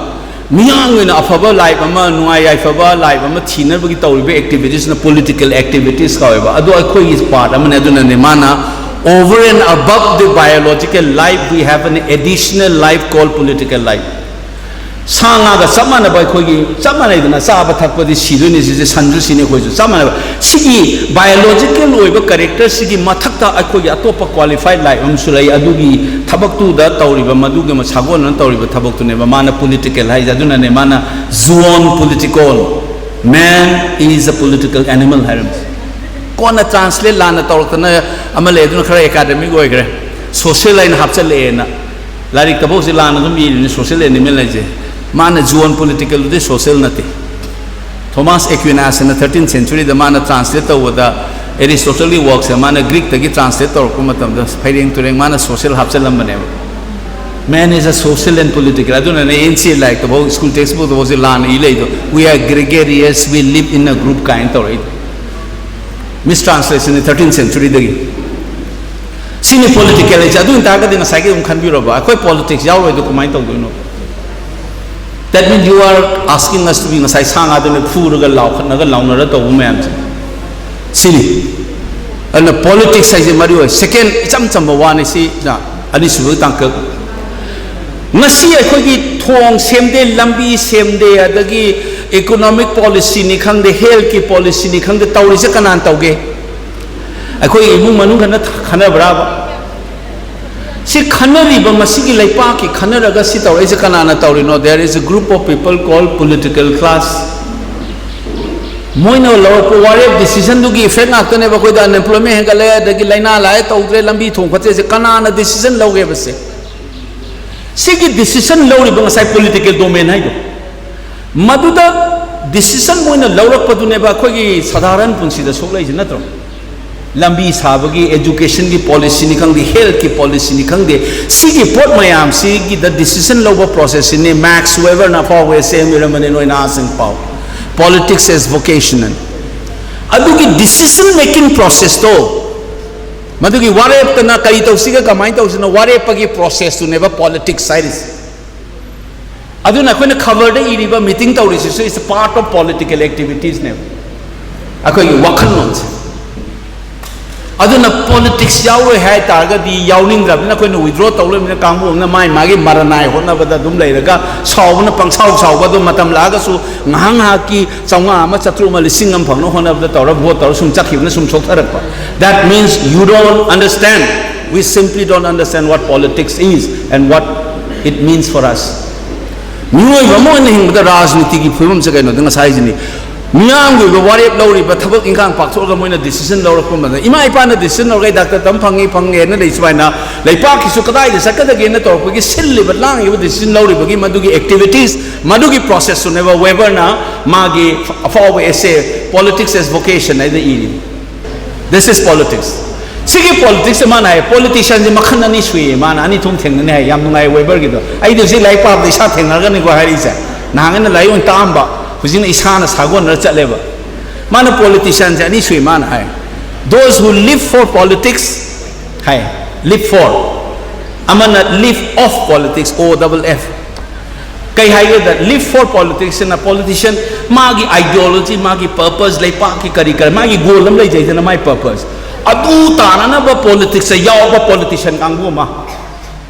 ꯃꯤꯌꯥꯝꯒꯤ ꯑꯣꯏꯅ ꯑꯐꯕ life ꯑꯃ, ꯅꯨꯡꯉꯥꯏ ꯌꯥꯏꯐꯕ life ꯑꯃ ꯊꯤꯅꯕꯒꯤ ꯇꯧꯔꯤꯕ activitiesꯅ political activities ꯀꯧꯋꯦꯕ꯫ ꯑꯗꯣ ꯑꯩꯈꯣꯏꯒꯤ part ꯑꯃꯅꯦ꯫ ꯑꯗꯨꯅꯅꯦ ꯃꯥꯅ over and above the biological life, we have an additional life called political life꯫ ꯁꯥ ꯉꯥꯒ ꯆꯞ ꯃꯥꯟꯅꯕ, ꯑꯩꯈꯣꯏꯒꯤ ꯆꯞ ꯃꯥꯟꯅꯩꯗꯅ, ꯆꯥꯕ ꯊꯛꯄꯗꯤ ꯁꯤꯗꯣꯏꯅꯤ, ꯁꯤꯁꯦ ꯁꯟꯁꯨ ꯁꯤꯅꯤ, ꯑꯩꯈꯣꯏꯁꯨ ꯆꯞ ꯃꯥꯟꯅꯕ꯫ ꯁꯤꯒꯤ biological ꯑꯣꯏꯕ characterꯁꯤꯒꯤ ꯃꯊꯛꯇ ꯑꯩꯈꯣꯏꯒꯤ ꯑꯇꯣꯞꯄ qualified life ꯑꯃꯁꯨ ꯂꯩ꯫ ꯑꯗꯨꯒꯤ ꯊꯕꯛꯇꯨꯗ ꯇꯧꯔꯤꯕ, ꯃꯗꯨꯒꯤ ꯑꯃ ꯁꯥꯒꯣꯟꯅꯅ ꯇꯧꯔꯤꯕ ꯊꯕꯛꯇꯨꯅꯦꯕ ꯃꯥꯅ political ꯍꯥꯏꯁꯦ꯫ ꯑꯗꯨꯅꯅꯦ ꯃꯥꯅ zoon politikon, man is a political animal ꯍꯥꯏꯔꯝꯃꯤꯁꯦ꯫ ꯀꯣꯟꯅ translate ꯂꯥꯟꯅ ꯇꯧꯔꯛꯇꯅ ꯑꯃ ꯂꯩ, ꯑꯗꯨꯅ ꯈꯔ academic ꯑꯣꯏꯈ꯭ꯔꯦ, social ꯍꯥꯏꯅ ꯍꯥꯞꯆꯜꯂꯛꯑꯦꯅ꯫ ꯂꯥꯏꯔꯤꯛꯇꯐꯥꯎꯁꯦ ꯂꯥꯟꯅ ꯑꯗꯨꯝ ꯏꯔꯤꯅꯤ, social animal ꯍꯥꯏꯁꯦ꯫ ꯃꯥꯅ zoon politikondꯨꯗꯤ social ꯅꯠꯇꯦ꯫ ꯊꯣꯃꯥꯁ ꯑꯦꯀ꯭ꯋꯤꯅꯥꯁꯅ ꯊꯥꯔꯇꯤꯟ ꯁꯦꯟꯆꯨꯔꯤꯗ ꯃꯥꯅ ꯇ꯭ꯔꯥꯟꯁꯂꯦꯠ ꯇꯧꯕꯗ ꯑꯦꯔꯤꯁꯇꯣꯇꯜꯒꯤ ꯋꯥꯔꯛꯁꯦ ꯃꯥꯅ ꯒ꯭ꯔꯤꯛꯇꯒꯤ ꯇ꯭ꯔꯥꯟꯁꯂꯦꯠ ꯇꯧꯔꯛꯄ ꯃꯇꯝꯗ ꯐꯩꯔꯦꯡ ꯇꯨꯔꯦꯡ ꯃꯥꯅ ꯁꯣꯁꯦꯜ ꯍꯥꯞꯆꯤꯜꯂꯝꯕꯅꯦꯕ꯫ Man is a social and political. ꯑꯗꯨꯅꯅꯦ ꯑꯦꯟ ꯁꯤ ꯂꯥꯏꯔꯤꯛꯇꯐꯥꯎ, ꯁ꯭ꯀꯨꯜ ꯇꯦꯛꯁ ꯕꯨꯛꯇꯐꯥꯎꯁꯦ ꯂꯥꯟꯅ ꯏ ꯂꯩꯗꯣ, "We are gregarious, we live in a group" ꯀꯥꯏꯅ ꯇꯧꯔꯛꯏꯗꯣ꯫ ꯃꯤꯁ ꯇ꯭ꯔꯥꯟꯁꯂꯦꯁꯟꯅꯤ ꯊꯥꯔꯇꯤꯟ ꯁꯦꯟꯆꯨꯔꯤꯗꯒꯤ꯫ ꯁꯤꯅꯤ ꯄꯣꯂꯤꯇꯤꯀꯦꯜ ꯍꯥꯏꯁꯦ꯫ ꯑꯗꯨ ꯑꯣꯏꯇꯥꯔꯒꯗꯤ ꯉꯁꯥꯏꯒꯤ ꯑꯗꯨꯝ ꯈꯟꯕꯤꯔꯣꯕ, ꯑꯩꯈꯣꯏ ꯄꯣꯂꯤꯇꯤꯛꯁ ꯌꯥꯎꯔꯣꯏꯗꯣ ꯀꯃꯥꯏꯅ ꯇꯧꯗꯣꯏꯅꯣ? That means you are asking us to be, ꯉꯁꯥꯏ ꯁꯥ ꯉꯥꯗꯨꯅ ꯐꯨꯔꯒ ꯂꯥꯎꯈꯠꯅꯒ ꯂꯥꯎꯅꯔ ꯇꯧꯕ ꯃꯌꯥꯝꯁꯦ ꯁꯤꯅꯤ꯫ ꯑꯗꯨꯅ ꯄꯣꯂꯤꯇꯤꯛꯁ ꯍꯥꯏꯁꯦ ꯃꯔꯨ ꯑꯣꯏ꯫ ꯁꯦꯀꯦꯟ, ꯏꯆꯝ ꯆꯝꯕ ꯋꯥꯅꯤ ꯁꯤ, ꯑꯅꯤꯁꯨꯕꯒꯤ ꯇꯥꯡꯀꯛ꯫ ꯉꯁꯤ ꯑꯩꯈꯣꯏꯒꯤ ꯊꯣꯡ ꯁꯦꯝꯗꯦ, ꯂꯝꯕꯤ ꯁꯦꯝꯗꯦ, ꯑꯗꯒꯤ ꯏꯀꯣꯅꯣꯃꯤꯛ ꯄꯣꯂꯤꯁꯤꯅꯤ ꯈꯪꯗꯦ, ꯍꯦꯜꯠꯀꯤ ꯄꯣꯂꯤꯁꯤꯅꯤ ꯈꯪꯗꯦ, ꯇꯧꯔꯤꯁꯦ ꯀꯅꯥꯅ ꯇꯧꯒꯦ? ꯑꯩꯈꯣꯏ ꯏꯃꯨꯡ ꯃꯅꯨꯡ ꯈꯟꯅ ꯈꯟꯅꯕ꯭ꯔꯥꯕ? ꯁꯤ ꯈꯟꯅꯔꯤꯕ, ꯃꯁꯤꯒꯤ ꯂꯩꯄꯥꯛꯀꯤ ꯈꯟꯅꯔꯒ ꯁꯤ ꯇꯧꯔꯛꯏꯁꯦ ꯀꯅꯥꯅ ꯇꯧꯔꯤꯅꯣ? There is a group of people called political class. ꯃꯣꯏꯅ ꯂꯧꯔꯛꯄ ꯋꯥꯔꯦꯞ ꯗꯤꯁꯤꯖꯟꯗꯨꯒꯤ ꯏꯐꯦꯛ ꯉꯥꯛꯇꯅꯦꯕ꯫ ꯑꯩꯈꯣꯏꯗ ꯑꯟꯑꯦꯝꯄ꯭ꯂꯣꯏꯃꯦꯟ ꯍꯦꯟꯒꯠꯂꯦ, ꯑꯗꯒꯤ ꯂꯥꯏꯅꯥ ꯂꯥꯛꯑꯦ, ꯇꯧꯗ꯭ꯔꯦ, ꯂꯝꯕꯤ ꯊꯣꯡ ꯐꯠꯇ꯭ꯔꯦꯁꯦ ꯀꯅꯥꯅ ꯗꯤꯁꯤꯖꯟ ꯂꯧꯒꯦꯕꯁꯦ? ꯁꯤꯒꯤ ꯗꯤꯁꯤꯖꯟ ꯂꯧꯔꯤꯕ ꯉꯁꯥꯏ ꯄꯣꯂꯤꯇꯤꯀꯦꯜ ꯗꯣꯃꯦꯟ ꯍꯥꯏꯗꯣ, ꯃꯗꯨꯗ ꯗꯤꯁꯤꯖꯟ ꯃꯣꯏꯅ ꯂꯧꯔꯛꯄꯗꯨꯅꯦꯕ ꯑꯩꯈꯣꯏꯒꯤ ꯁꯥꯙꯥꯔꯟ ꯄꯨꯟꯁꯤꯗ ꯁꯣꯛꯂꯛꯏꯁꯦ ꯅꯠꯇ꯭ꯔꯣ? ꯂꯝꯕꯤ ꯁꯥꯕꯒꯤ, ꯑꯦꯖꯨꯀꯦꯁꯟꯒꯤ ꯄꯣꯂꯤꯁꯤꯅꯤ ꯈꯪꯗꯦ, ꯍꯦꯜꯠꯀꯤ ꯄꯣꯂꯤꯁꯤꯅꯤ ꯈꯪꯗꯦ, ꯁꯤꯒꯤ ꯄꯣꯠ ꯃꯌꯥꯝꯁꯤꯒꯤꯗ ꯗꯤꯁꯤꯖꯟ ꯂꯧꯕ ꯄ꯭ꯔꯣꯁꯦꯁꯁꯤꯅꯤ꯫ ꯃꯦꯛꯁ ꯋꯦꯕꯔꯅ ꯑꯐꯥꯎꯕ ꯑꯦꯁ ꯑꯦꯝ ꯑꯣꯏꯔꯝꯕꯅꯤ, ꯅꯣꯏ ꯅꯍꯥꯁꯤꯡ ꯄꯥꯎ꯫ Politics as vocation. ꯑꯗꯨꯒꯤ ꯗꯤꯁꯤꯖꯟ ꯃꯦꯀꯤꯡ ꯄ꯭ꯔꯣꯁꯦꯁꯇꯣ, ꯃꯗꯨꯒꯤ ꯋꯥꯔꯦꯞꯇꯅ ꯀꯔꯤ ꯇꯧꯁꯤꯒꯦ, ꯀꯃꯥꯏꯅ ꯇꯧꯁꯤꯅꯣ, ꯋꯥꯔꯦꯞꯄꯒꯤ ꯄ꯭ꯔꯣꯁꯦꯁꯇꯨꯅꯦꯕ ꯄꯣꯂꯤꯇꯤꯛꯁ ꯍꯥꯏꯔꯤꯁꯦ꯫ ꯑꯗꯨꯅ ꯑꯩꯈꯣꯏꯅ ꯈꯕꯔꯗ ꯏꯔꯤꯕ, ꯃꯤꯇꯤꯡ ꯇꯧꯔꯤꯁꯤꯁꯨ is part of political activitiesꯅꯦꯕ, ꯑꯩꯈꯣꯏꯒꯤ ꯋꯥꯈꯜꯂꯣꯟꯁꯦ꯫ ꯑꯗꯨꯅ ꯄꯣꯂꯤꯇꯤꯛꯁ ꯌꯥꯎꯔꯣꯏ ꯍꯥꯏ ꯇꯥꯔꯒꯗꯤ, ꯌꯥꯎꯅꯤꯡꯗ꯭ꯔꯕꯅꯤꯅ ꯑꯩꯈꯣꯏꯅ ꯋꯤꯗ꯭ꯔꯣ ꯇꯧ ꯂꯩꯕꯅꯤꯅ, ꯀꯥꯡꯕꯨ ꯑꯃꯅ ꯃꯥꯏ ꯃꯥꯒꯤ ꯃꯔꯅꯥꯏ ꯍꯣꯠꯅꯕꯗ ꯑꯗꯨꯝ ꯂꯩꯔꯒ, ꯁꯥꯎꯕꯅ ꯄꯪꯁꯥꯎ ꯁꯥꯎꯕ, ꯑꯗꯨ ꯃꯇꯝ ꯂꯥꯛꯑꯒꯁꯨ ꯉꯥꯏꯍꯥꯛ ꯉꯥꯏꯍꯥꯛꯀꯤ ꯆꯥꯝꯃꯉꯥ ꯑꯃ, ꯆꯥꯇ꯭ꯔꯨꯛ ꯑꯃ, ꯂꯤꯁꯤꯡ ꯑꯃ ꯐꯪꯅꯕ ꯍꯣꯠꯅꯕꯗ ꯇꯧꯔ, ꯚꯣꯠ ꯇꯧꯔ ꯁꯨꯝ ꯆꯠꯈꯤꯕꯅ ꯁꯨꯝ ꯁꯣꯛꯊꯔꯛꯄ꯫ That means you don't understand. We simply don't understand what politics is and what it means for us. ꯃꯤꯑꯣꯏꯕ ꯑꯃ ꯑꯣꯏꯅ ꯍꯤꯡꯕꯗ ꯔꯥꯖꯅꯤꯇꯤꯒꯤ ꯐꯤꯕꯝꯁꯦ ꯀꯩꯅꯣꯗ ꯉꯁꯥꯏꯁꯤꯅꯤ꯫ ꯃꯤꯌꯥꯝꯒꯤ ꯑꯣꯏꯕ ꯋꯥꯔꯦꯞ ꯂꯧꯔꯤꯕ, ꯊꯕꯛ ꯏꯪꯈꯥꯡ ꯄꯥꯡꯊꯣꯛꯑꯒ ꯃꯣꯏꯅ decision ꯂꯧꯔꯛꯄ ꯃꯇꯝꯗ, ꯏꯃꯥ ꯏꯄꯥꯅ decision ꯂꯧꯔꯒ ꯑꯩ ꯗꯥꯛꯇꯔ ꯇꯝ ꯐꯪꯉꯤ, ꯐꯪꯉꯦꯅ ꯂꯩ, ꯁꯨꯃꯥꯏꯅ ꯂꯩꯄꯥꯛꯀꯤꯁꯨ ꯀꯗꯥꯏꯗ ꯆꯠꯀꯗꯒꯦꯅ ꯇꯧꯔꯛꯄꯒꯤ ꯁꯤꯜꯂꯤꯕ ꯂꯥꯡꯉꯤꯕ decision ꯂꯧꯔꯤꯕꯒꯤ ꯃꯗꯨꯒꯤ activities, ꯃꯗꯨꯒꯤ process ꯇꯨꯅꯦꯕ ꯋꯦꯕꯔꯅ ꯃꯥꯒꯤ ꯑꯐꯥꯎꯕ essay Politics as Vocation ꯍꯥꯏꯗ ꯏꯔꯤ꯫ This is politics. ꯁꯤꯒꯤ politics ꯁꯦ ꯃꯥꯅ ꯍꯥꯏ, politician ꯁꯦ ꯃꯈꯜ ꯑꯅꯤ ꯁꯨꯏ, ꯃꯥꯅ ꯑꯅꯤ ꯊꯣꯛꯅ ꯊꯦꯡꯅꯅꯤ ꯍꯥꯏ꯫ ꯌꯥꯝ ꯅꯨꯡꯉꯥꯏ ꯋꯦꯕꯔꯒꯤꯗꯣ꯫ ꯑꯩꯗꯤ ꯍꯧꯖꯤꯛ ꯂꯥꯏꯔꯤꯛ ꯄꯥꯕꯗ ꯏꯁꯥ ꯊꯦꯡꯅꯔꯒꯅꯤꯀꯣ ꯍꯥꯏꯔꯛꯏꯁꯦ꯫ ꯅꯍꯥꯟꯒꯩꯅ ꯂꯥꯏꯔꯤꯛ ꯑꯣꯏꯅ ꯇꯥꯛꯑꯝꯕ, ꯍꯧꯖꯤꯛꯅ ꯏꯁꯥꯅ ꯁꯥꯒꯣꯟꯅꯔ ꯆꯠꯂꯦꯕ꯫ ꯃꯥꯅ politician ꯁꯦ ꯑꯅꯤ ꯁꯨꯏ ꯃꯥꯅ ꯍꯥꯏ꯫ Those who live for politics high, live for꯫ ꯑꯃꯅ live of politics, O double F꯫ ꯀꯩ ꯍꯥꯏꯒꯦꯗ, live for politics ꯁꯤꯅ politician ꯃꯥꯒꯤ ideology, ꯃꯥꯒꯤ purpose, ꯂꯩꯄꯥꯛꯀꯤ ꯀꯔꯤ ꯀꯔꯤ, ꯃꯥꯒꯤ goal ꯑꯃ ꯂꯩꯖꯩꯗꯅ, ꯃꯥꯒꯤ purpose꯫ ꯑꯗꯨ ꯇꯥꯅꯅꯕ politics ꯇ ꯌꯥꯎꯕ politician ꯀꯥꯡꯕꯨ ꯑꯃ꯫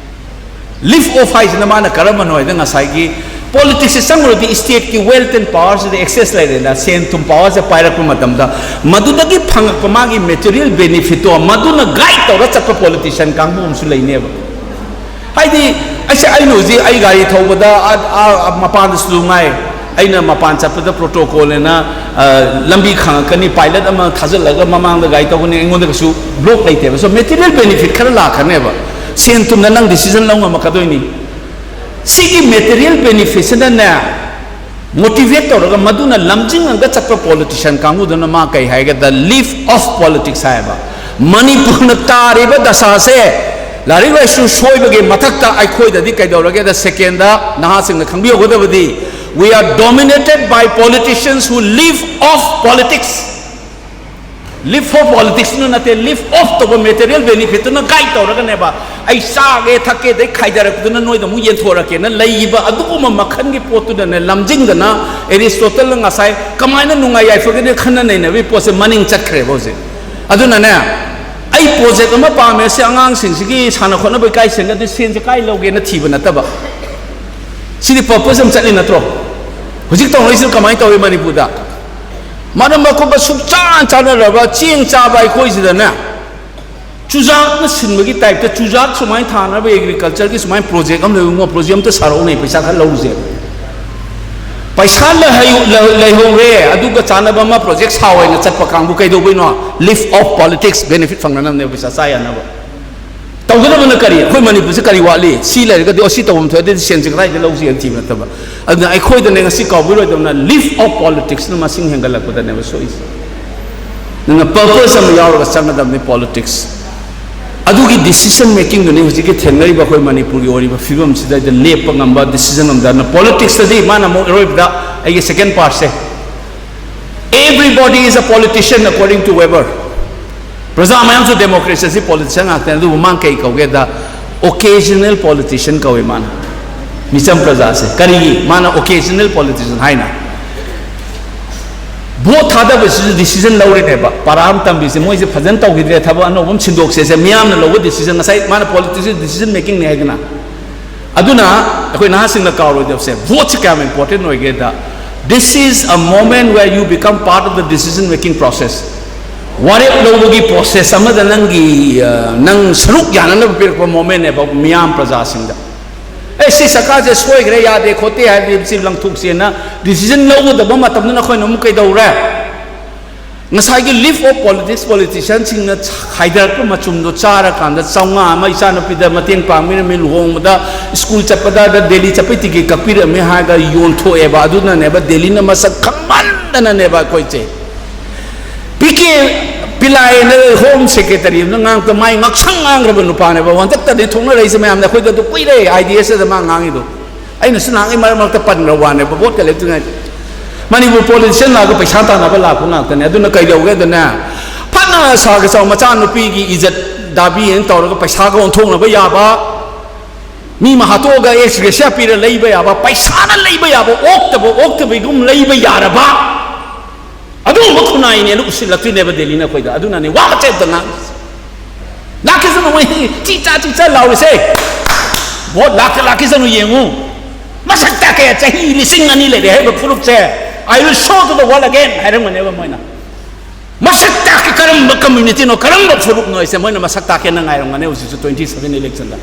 Live of ꯍꯥꯏꯁꯤꯅ ꯃꯥꯅ ꯀꯔꯝꯕꯅꯣ ꯍꯥꯏꯗ, ꯉꯁꯥꯏꯒꯤ politics ꯁꯦ ꯆꯪꯉꯨꯔꯗꯤ state ꯀꯤ wealth and power ꯁꯤꯗ access ꯂꯩꯔꯦꯅ, ꯁꯦꯟ ꯊꯨꯝ power ꯁꯦ ꯄꯥꯏꯔꯛꯄ ꯃꯇꯝꯗ ꯃꯗꯨꯗꯒꯤ ꯐꯪꯉꯛꯄ ꯃꯥꯒꯤ material benefit ꯇꯣ ꯃꯗꯨꯅ guide ꯇꯧꯔ ꯆꯠꯄ politician ꯀꯥꯡꯕꯨ ꯑꯃꯁꯨ ꯂꯩꯅꯦꯕ꯫ ꯍꯥꯏꯗꯤ ꯑꯩꯁꯦ, ꯑꯩꯅ ꯍꯧꯖꯤꯛ ꯑꯩ ꯒꯥꯔꯤ ꯊꯧꯕꯗ ꯑꯥ, ꯑꯥ, ꯃꯄꯥꯟꯗꯁꯨ ꯉꯥꯏ, ꯑꯩꯅ ꯃꯄꯥꯟ ꯆꯠꯄꯗ protocol ꯍꯥꯏꯅ, ꯑ, ꯂꯝꯕꯤ ꯈꯪꯉꯛꯀꯅꯤ, pilot ꯑꯃ ꯊꯥꯖꯤꯜꯂꯒ ꯃꯃꯥꯡꯗ ꯒꯥꯔꯤ ꯇꯧꯒꯅꯤ, ꯑꯩꯉꯣꯟꯗ ꯀꯩꯁꯨ block ꯂꯩꯇꯦꯕ꯫ So material benefit ꯈꯔ ꯂꯥꯛꯀꯅꯦꯕ, ꯁꯦꯟ ꯊꯨꯝꯅ ꯅꯪ decision ꯂꯧ ꯉꯝꯃꯛꯀꯗꯣꯏꯅꯤ꯫ ꯁꯤꯒꯤ material benefit ꯁꯤꯅꯅꯦ, motivate ꯇꯧꯔꯒ ꯃꯗꯨꯅ ꯂꯝꯖꯤꯡꯉꯒ ꯆꯠꯄ politician ꯀꯥꯡꯕꯨꯗꯨꯅ ꯃꯥ ꯀꯩ ꯍꯥꯏꯒꯦꯗ, live of politics ꯍꯥꯏꯌꯦꯕ꯫ ꯃꯅꯤꯄꯨꯔꯅ ꯇꯥꯔꯤꯕ ꯗꯁꯥꯁꯦ, ꯂꯥꯏꯔꯤꯛ ꯂꯥꯏꯁꯨ ꯁꯣꯏꯕꯒꯤ ꯃꯊꯛꯇ ꯑꯩꯈꯣꯏꯗꯗꯤ ꯀꯩꯗꯧꯔꯒꯦꯗ, second ꯗ ꯅꯍꯥꯁꯤꯡꯅ ꯈꯪꯕꯤꯍꯧꯒꯗꯕꯗꯤ, we are dominated by politicians who live off politics꯫ Live for politics ꯅ ꯅꯠꯇꯦ, live off ꯇꯧꯕ material benefit ꯇꯨꯅ guide ꯇꯧꯔꯒꯅꯦꯕ, ꯑꯩ ꯆꯥꯒꯦ ꯊꯛꯀꯦ ꯑꯗꯩ ꯈꯥꯏꯗꯔꯛꯄꯗꯨꯅ ꯅꯣꯏꯗ ꯑꯃꯨꯛ ꯌꯦꯟꯊꯣꯔꯛꯀꯦꯅ ꯂꯩꯈꯤꯕ ꯑꯗꯨꯒꯨꯝꯕ ꯃꯈꯜꯒꯤ ꯄꯣꯠꯇꯨꯗꯅꯦ ꯂꯝꯖꯤꯡꯗꯅ, Aristotle ꯅ ꯉꯁꯥꯏ ꯀꯃꯥꯏꯅ ꯅꯨꯡꯉꯥꯏ ꯌꯥꯏꯐꯒꯅꯤ ꯈꯟꯅ ꯅꯩꯅꯕꯒꯤ ꯄꯣꯠꯁꯦ ꯃꯅꯤꯡ ꯆꯠꯈ꯭ꯔꯦꯕ ꯍꯧꯖꯤꯛ꯫ ꯑꯗꯨꯅꯅꯦ, ꯑꯩ project ꯑꯃ ꯄꯥꯝꯃꯦ, ꯁꯤ ꯑꯉꯥꯡꯁꯤꯡꯁꯤꯒꯤ ꯁꯥꯟꯅ ꯈꯣꯠꯅꯕ ꯏꯀꯥꯏ ꯁꯦꯟꯒꯗꯤ ꯁꯦꯟꯁꯦ ꯀꯥꯏ ꯂꯧꯒꯦꯅ ꯊꯤꯕ ꯅꯠꯇꯕ, ꯁꯤꯗꯤ purpose ꯑꯃ ꯆꯠꯂꯤ ꯅꯠꯇ꯭ꯔꯣ? ꯍꯧꯖꯤꯛ ꯇꯧꯅꯔꯤꯁꯤꯅ ꯀꯃꯥꯏꯅ ꯇꯧꯏ ꯃꯅꯤꯄꯨꯔꯗ? ꯃꯔꯝ ꯑꯀꯨꯞꯄ ꯁꯨꯡꯆꯥꯟ ꯆꯥꯟꯅꯔꯕ ꯆꯦꯡ ꯆꯥꯕ ꯑꯩꯈꯣꯏꯁꯤꯗꯅꯦ, ꯆꯨꯖꯥꯛꯅ ꯁꯤꯟꯕꯒꯤ type ꯇ ꯆꯨꯖꯥꯛ ꯁꯨꯃꯥꯏꯅ ꯊꯥꯅꯕ agriculture ꯒꯤ ꯁꯨꯃꯥꯏꯅ project ꯑꯃ ꯂꯩꯕ, project ꯑꯝꯇ ꯁꯥꯔꯛꯎꯅꯦ, ꯄꯩꯁꯥ ꯈꯔ ꯂꯧꯔꯨꯁꯦ꯫ ꯄꯩꯁꯥ ꯂꯩꯍꯧ- ꯂꯩꯍꯧꯔꯦ, ꯑꯗꯨꯒ ꯆꯥꯅꯕ ꯑꯃ ꯄ꯭ꯔꯣꯖꯦꯛ ꯁꯥꯎ ꯍꯥꯏꯅ ꯆꯠꯄ ꯀꯥꯡꯕꯨ ꯀꯩꯗꯧꯕꯩꯅꯣ? Leave of politics, benefit ꯐꯪꯅꯅꯕꯅꯦꯕ, ꯄꯩꯁꯥ ꯆꯥ ꯌꯥꯅꯕ꯫ ꯇꯧꯒꯗꯕꯅ ꯀꯔꯤ? ꯑꯩꯈꯣꯏ ꯃꯅꯤꯄꯨꯔꯁꯤ ꯀꯔꯤ ꯋꯥꯠꯂꯤ? ꯁꯤ ꯂꯩꯔꯒꯗꯤ, ꯑꯣ, ꯁꯤ ꯇꯧꯐꯝ ꯊꯣꯛꯑꯗꯤ ꯁꯦꯟꯁꯤ ꯀꯗꯥꯏꯗ ꯂꯧꯁꯤ ꯍꯥꯏꯅ ꯊꯤꯕ ꯅꯠꯇꯕ꯫ ꯑꯗꯨꯅ ꯑꯩꯈꯣꯏꯗꯅꯦ ꯉꯁꯤ ꯀꯥꯎꯕꯤꯔꯣꯏꯗꯕꯅ, leave of politicsꯅ ꯃꯁꯤꯡ ꯍꯦꯟꯒꯠꯂꯛꯄꯗꯅꯦꯕ ꯁꯣꯛꯏꯁꯦ꯫ ꯑꯗꯨꯅ purpose ꯑꯃ ꯌꯥꯎꯔꯒ ꯆꯪꯒꯗꯕꯅꯤ politics꯫ ꯑꯗꯨꯒꯤ decision makingꯗꯨꯅꯤ ꯍꯧꯖꯤꯛꯀꯤ ꯊꯦꯡꯅꯔꯤꯕ ꯑꯩꯈꯣꯏ ꯃꯅꯤꯄꯨꯔꯒꯤ ꯑꯣꯏꯔꯤꯕ ꯐꯤꯕꯝꯁꯤꯗ ꯂꯦꯞꯄ ꯉꯝꯕ decision ꯑꯃꯗ꯫ ꯑꯗꯨꯅ politicsꯇꯗꯤ ꯃꯥꯅ ꯑꯃꯨꯛ ꯑꯔꯣꯏꯕꯗ ꯑꯩꯒꯤ second partꯁꯦ, "Everybody is a politician according to Weber." ꯄ꯭ꯔꯖꯥ ꯃꯌꯥꯝꯁꯨ democracy ꯑꯁꯤ politician ꯉꯥꯛꯇꯅꯤ꯫ ꯑꯗꯨꯕꯨ ꯃꯥꯅ ꯀꯩ ꯀꯧꯒꯦꯗ, occasional politician ꯀꯧꯏ ꯃꯥꯅ꯫ ꯃꯤꯆꯝ ꯄ꯭ꯔꯖꯥꯁꯦ ꯀꯔꯤꯒꯤ ꯃꯥꯅ occasional politician ꯍꯥꯏꯅ? Vote ꯊꯥꯗꯕꯁꯤꯁꯨ decision ꯂꯧꯔꯤꯅꯦꯕ꯫ ꯄꯔꯥ ꯑꯃ ꯇꯝꯕꯤꯁꯦ, ꯃꯣꯏꯁꯦ ꯐꯖꯅ ꯇꯧꯈꯤꯗ꯭ꯔꯦ, ꯊꯕꯛ ꯑꯅꯧꯕ ꯑꯃ ꯁꯤꯟꯗꯣꯛꯁꯦꯁꯦ ꯃꯤꯌꯥꯝꯅ ꯂꯧꯕ decision꯫ ꯉꯁꯥꯏ ꯃꯥꯅ politics decision makingꯅꯦ ꯍꯥꯏꯗꯅ꯫ ꯑꯗꯨꯅ ꯑꯩꯈꯣꯏ ꯅꯍꯥꯁꯤꯡꯅ ꯀꯥꯎꯔꯣꯏꯗꯕꯁꯦ, voteꯁꯦ ꯀꯌꯥꯝ important ꯑꯣꯏꯒꯦꯗ, this is a moment where you become part of the decision making process꯫ ꯋꯥꯔꯦꯞ ꯂꯧꯕꯒꯤ process ꯑꯃꯗ ꯅꯪꯒꯤ, ꯑ, ꯅꯪ ꯁꯔꯨꯛ ꯌꯥꯅꯅꯕ ꯄꯤꯔꯛꯄ momentꯅꯦꯕ ꯃꯤꯌꯥꯝ ꯄ꯭ꯔꯖꯥꯁꯤꯡꯗ꯫ "ꯑꯦ, ꯁꯤ ꯁꯔꯀꯥꯔꯁꯦ ꯁꯣꯏꯈ꯭ꯔꯦ, ꯌꯥꯗꯦ ꯈꯣꯠꯇꯦ" ꯍꯥꯏꯔꯗꯤ ꯁꯤ ꯂꯪꯊꯣꯛꯁꯦꯅ decision ꯂꯧꯒꯗꯕ ꯃꯇꯝꯗꯅ ꯑꯩꯈꯣꯏꯅ ꯑꯃꯨꯛ ꯀꯩꯗꯧꯔꯦ? ꯉꯁꯥꯏꯒꯤ leave of politics, politicianꯁꯤꯡꯅ ꯈꯥꯏꯗꯔꯛꯄ ꯃꯆꯨꯝꯗꯣ ꯆꯥꯔꯀꯥꯟꯗ, ꯆꯥꯝꯃꯉꯥ ꯑꯃ ꯏꯆꯥꯅꯨꯄꯤꯗ ꯃꯇꯦꯡ ꯄꯥꯡꯕꯤꯔꯝꯃꯤ, ꯂꯨꯍꯣꯡꯕꯗ, ꯁ꯭ꯀꯨꯜ ꯆꯠꯄꯗ, ꯗꯦꯜꯂꯤ ꯆꯠꯄꯩ ticket ꯀꯛꯄꯤꯔꯝꯃꯤ ꯍꯥꯏꯔꯒ ꯌꯣꯟꯊꯣꯛꯑꯦꯕ꯫ ꯑꯗꯨꯅꯅꯦꯕ ꯗꯦꯜꯂꯤꯅ ꯃꯁꯛ ꯈꯪꯃꯟꯗꯅꯅꯦꯕ ꯑꯩꯈꯣꯏꯁꯦ꯫ ꯄꯤ ꯀꯦ ꯄꯤꯂꯥꯏꯅ home secretary ꯑꯃꯅ ꯉꯥꯡꯕꯗ ꯃꯥꯏ ꯉꯛꯁꯪ ꯉꯥꯡꯈ꯭ꯔꯕ ꯅꯨꯄꯥꯅꯦꯕ꯫ ꯍꯟꯗꯛꯇꯗꯤ ꯊꯣꯛꯅꯔꯛꯏꯁꯦ ꯃꯌꯥꯝꯅ, ꯑꯩꯈꯣꯏꯗ ꯑꯗꯨ ꯀꯨꯏꯔꯦ I D S ꯑꯗ ꯃꯥ ꯉꯥꯡꯉꯤꯗꯣ꯫ ꯑꯩꯅꯁꯨ ꯅꯍꯥꯟꯒꯤ ꯃꯔꯛ ꯃꯔꯛꯇ ꯄꯟꯈ꯭ꯔ ꯋꯥꯅꯦꯕ, voteꯀ ꯂꯦꯞꯇ꯭ꯔꯤꯉꯩꯗ꯫ ꯃꯅꯤꯄꯨꯔ politician ꯂꯥꯛꯑꯒ ꯄꯩꯁꯥ ꯇꯥꯟꯅꯕ ꯂꯥꯛꯄ ꯉꯥꯛꯇꯅꯦ꯫ ꯑꯗꯨꯅ ꯀꯩꯗꯧꯒꯦꯗꯅꯦ, ꯐꯅ ꯁꯥꯒ ꯆꯥꯎ ꯃꯆꯥꯅꯨꯄꯤꯒꯤ ꯏꯖꯠ ꯗꯥꯕꯤ ꯍꯥꯏꯅ ꯇꯧꯔꯒ ꯄꯩꯁꯥꯒ ꯑꯣꯟꯊꯣꯛꯅꯕ ꯌꯥꯕ, ꯃꯤ ꯑꯃ ꯍꯥꯠꯇꯣꯛꯑꯒ ex gratia ꯄꯤꯔ ꯂꯩꯕ ꯌꯥꯕ, ꯄꯩꯁꯥꯅ ꯂꯩꯕ ꯌꯥꯕ, ꯑꯣꯛꯇꯕ ꯑꯣꯛꯇꯕꯒꯨꯝ ꯂꯩꯕ ꯌꯥꯔꯕ, ꯑꯗꯨꯒꯨꯝꯕ ꯈꯨꯟꯅꯥꯏꯅꯦꯅ ꯎꯁꯤꯜꯂꯛꯇꯣꯏꯅꯦꯕ ꯗꯦꯜꯂꯤꯅ ꯑꯩꯈꯣꯏꯗ꯫ ꯑꯗꯨꯅꯅꯦ ꯋꯥ ꯃꯆꯦꯠ ꯑꯝꯇ ꯉꯥꯡ-, ꯂꯥꯛꯈꯤꯁꯅꯨ ꯃꯣꯏ ꯆꯤ ꯆꯥ ꯆꯤ ꯆꯥ ꯂꯥꯎꯔꯤꯁꯦ꯫ Vote ꯂꯥꯛꯇ ꯂꯥꯛꯈꯤꯁꯅꯨ ꯌꯦꯡꯉꯨ꯫ ꯃꯁꯛ ꯇꯥꯛꯀꯦ, ꯆꯍꯤ ꯂꯤꯁꯤꯡ ꯑꯅꯤ ꯂꯩꯔꯦ ꯍꯥꯏꯕ ꯐꯨꯔꯨꯞꯁꯦ, "I will show to the world again" ꯍꯥꯏꯔꯝꯒꯅꯦꯕ ꯃꯣꯏꯅ꯫ ꯃꯁꯛ ꯇꯥꯛꯀꯦ, ꯀꯔꯝꯕ communityꯅꯣ, ꯀꯔꯝꯕ ꯐꯨꯔꯨꯞꯅꯣ ꯍꯥꯏꯁꯦ ꯃꯣꯏꯅ ꯃꯁꯛ ꯇꯥꯛꯀꯦꯅ ꯉꯥꯏꯔꯝꯒꯅꯤ ꯍꯧꯖꯤꯛꯁꯨ twenty seven electionꯗ꯫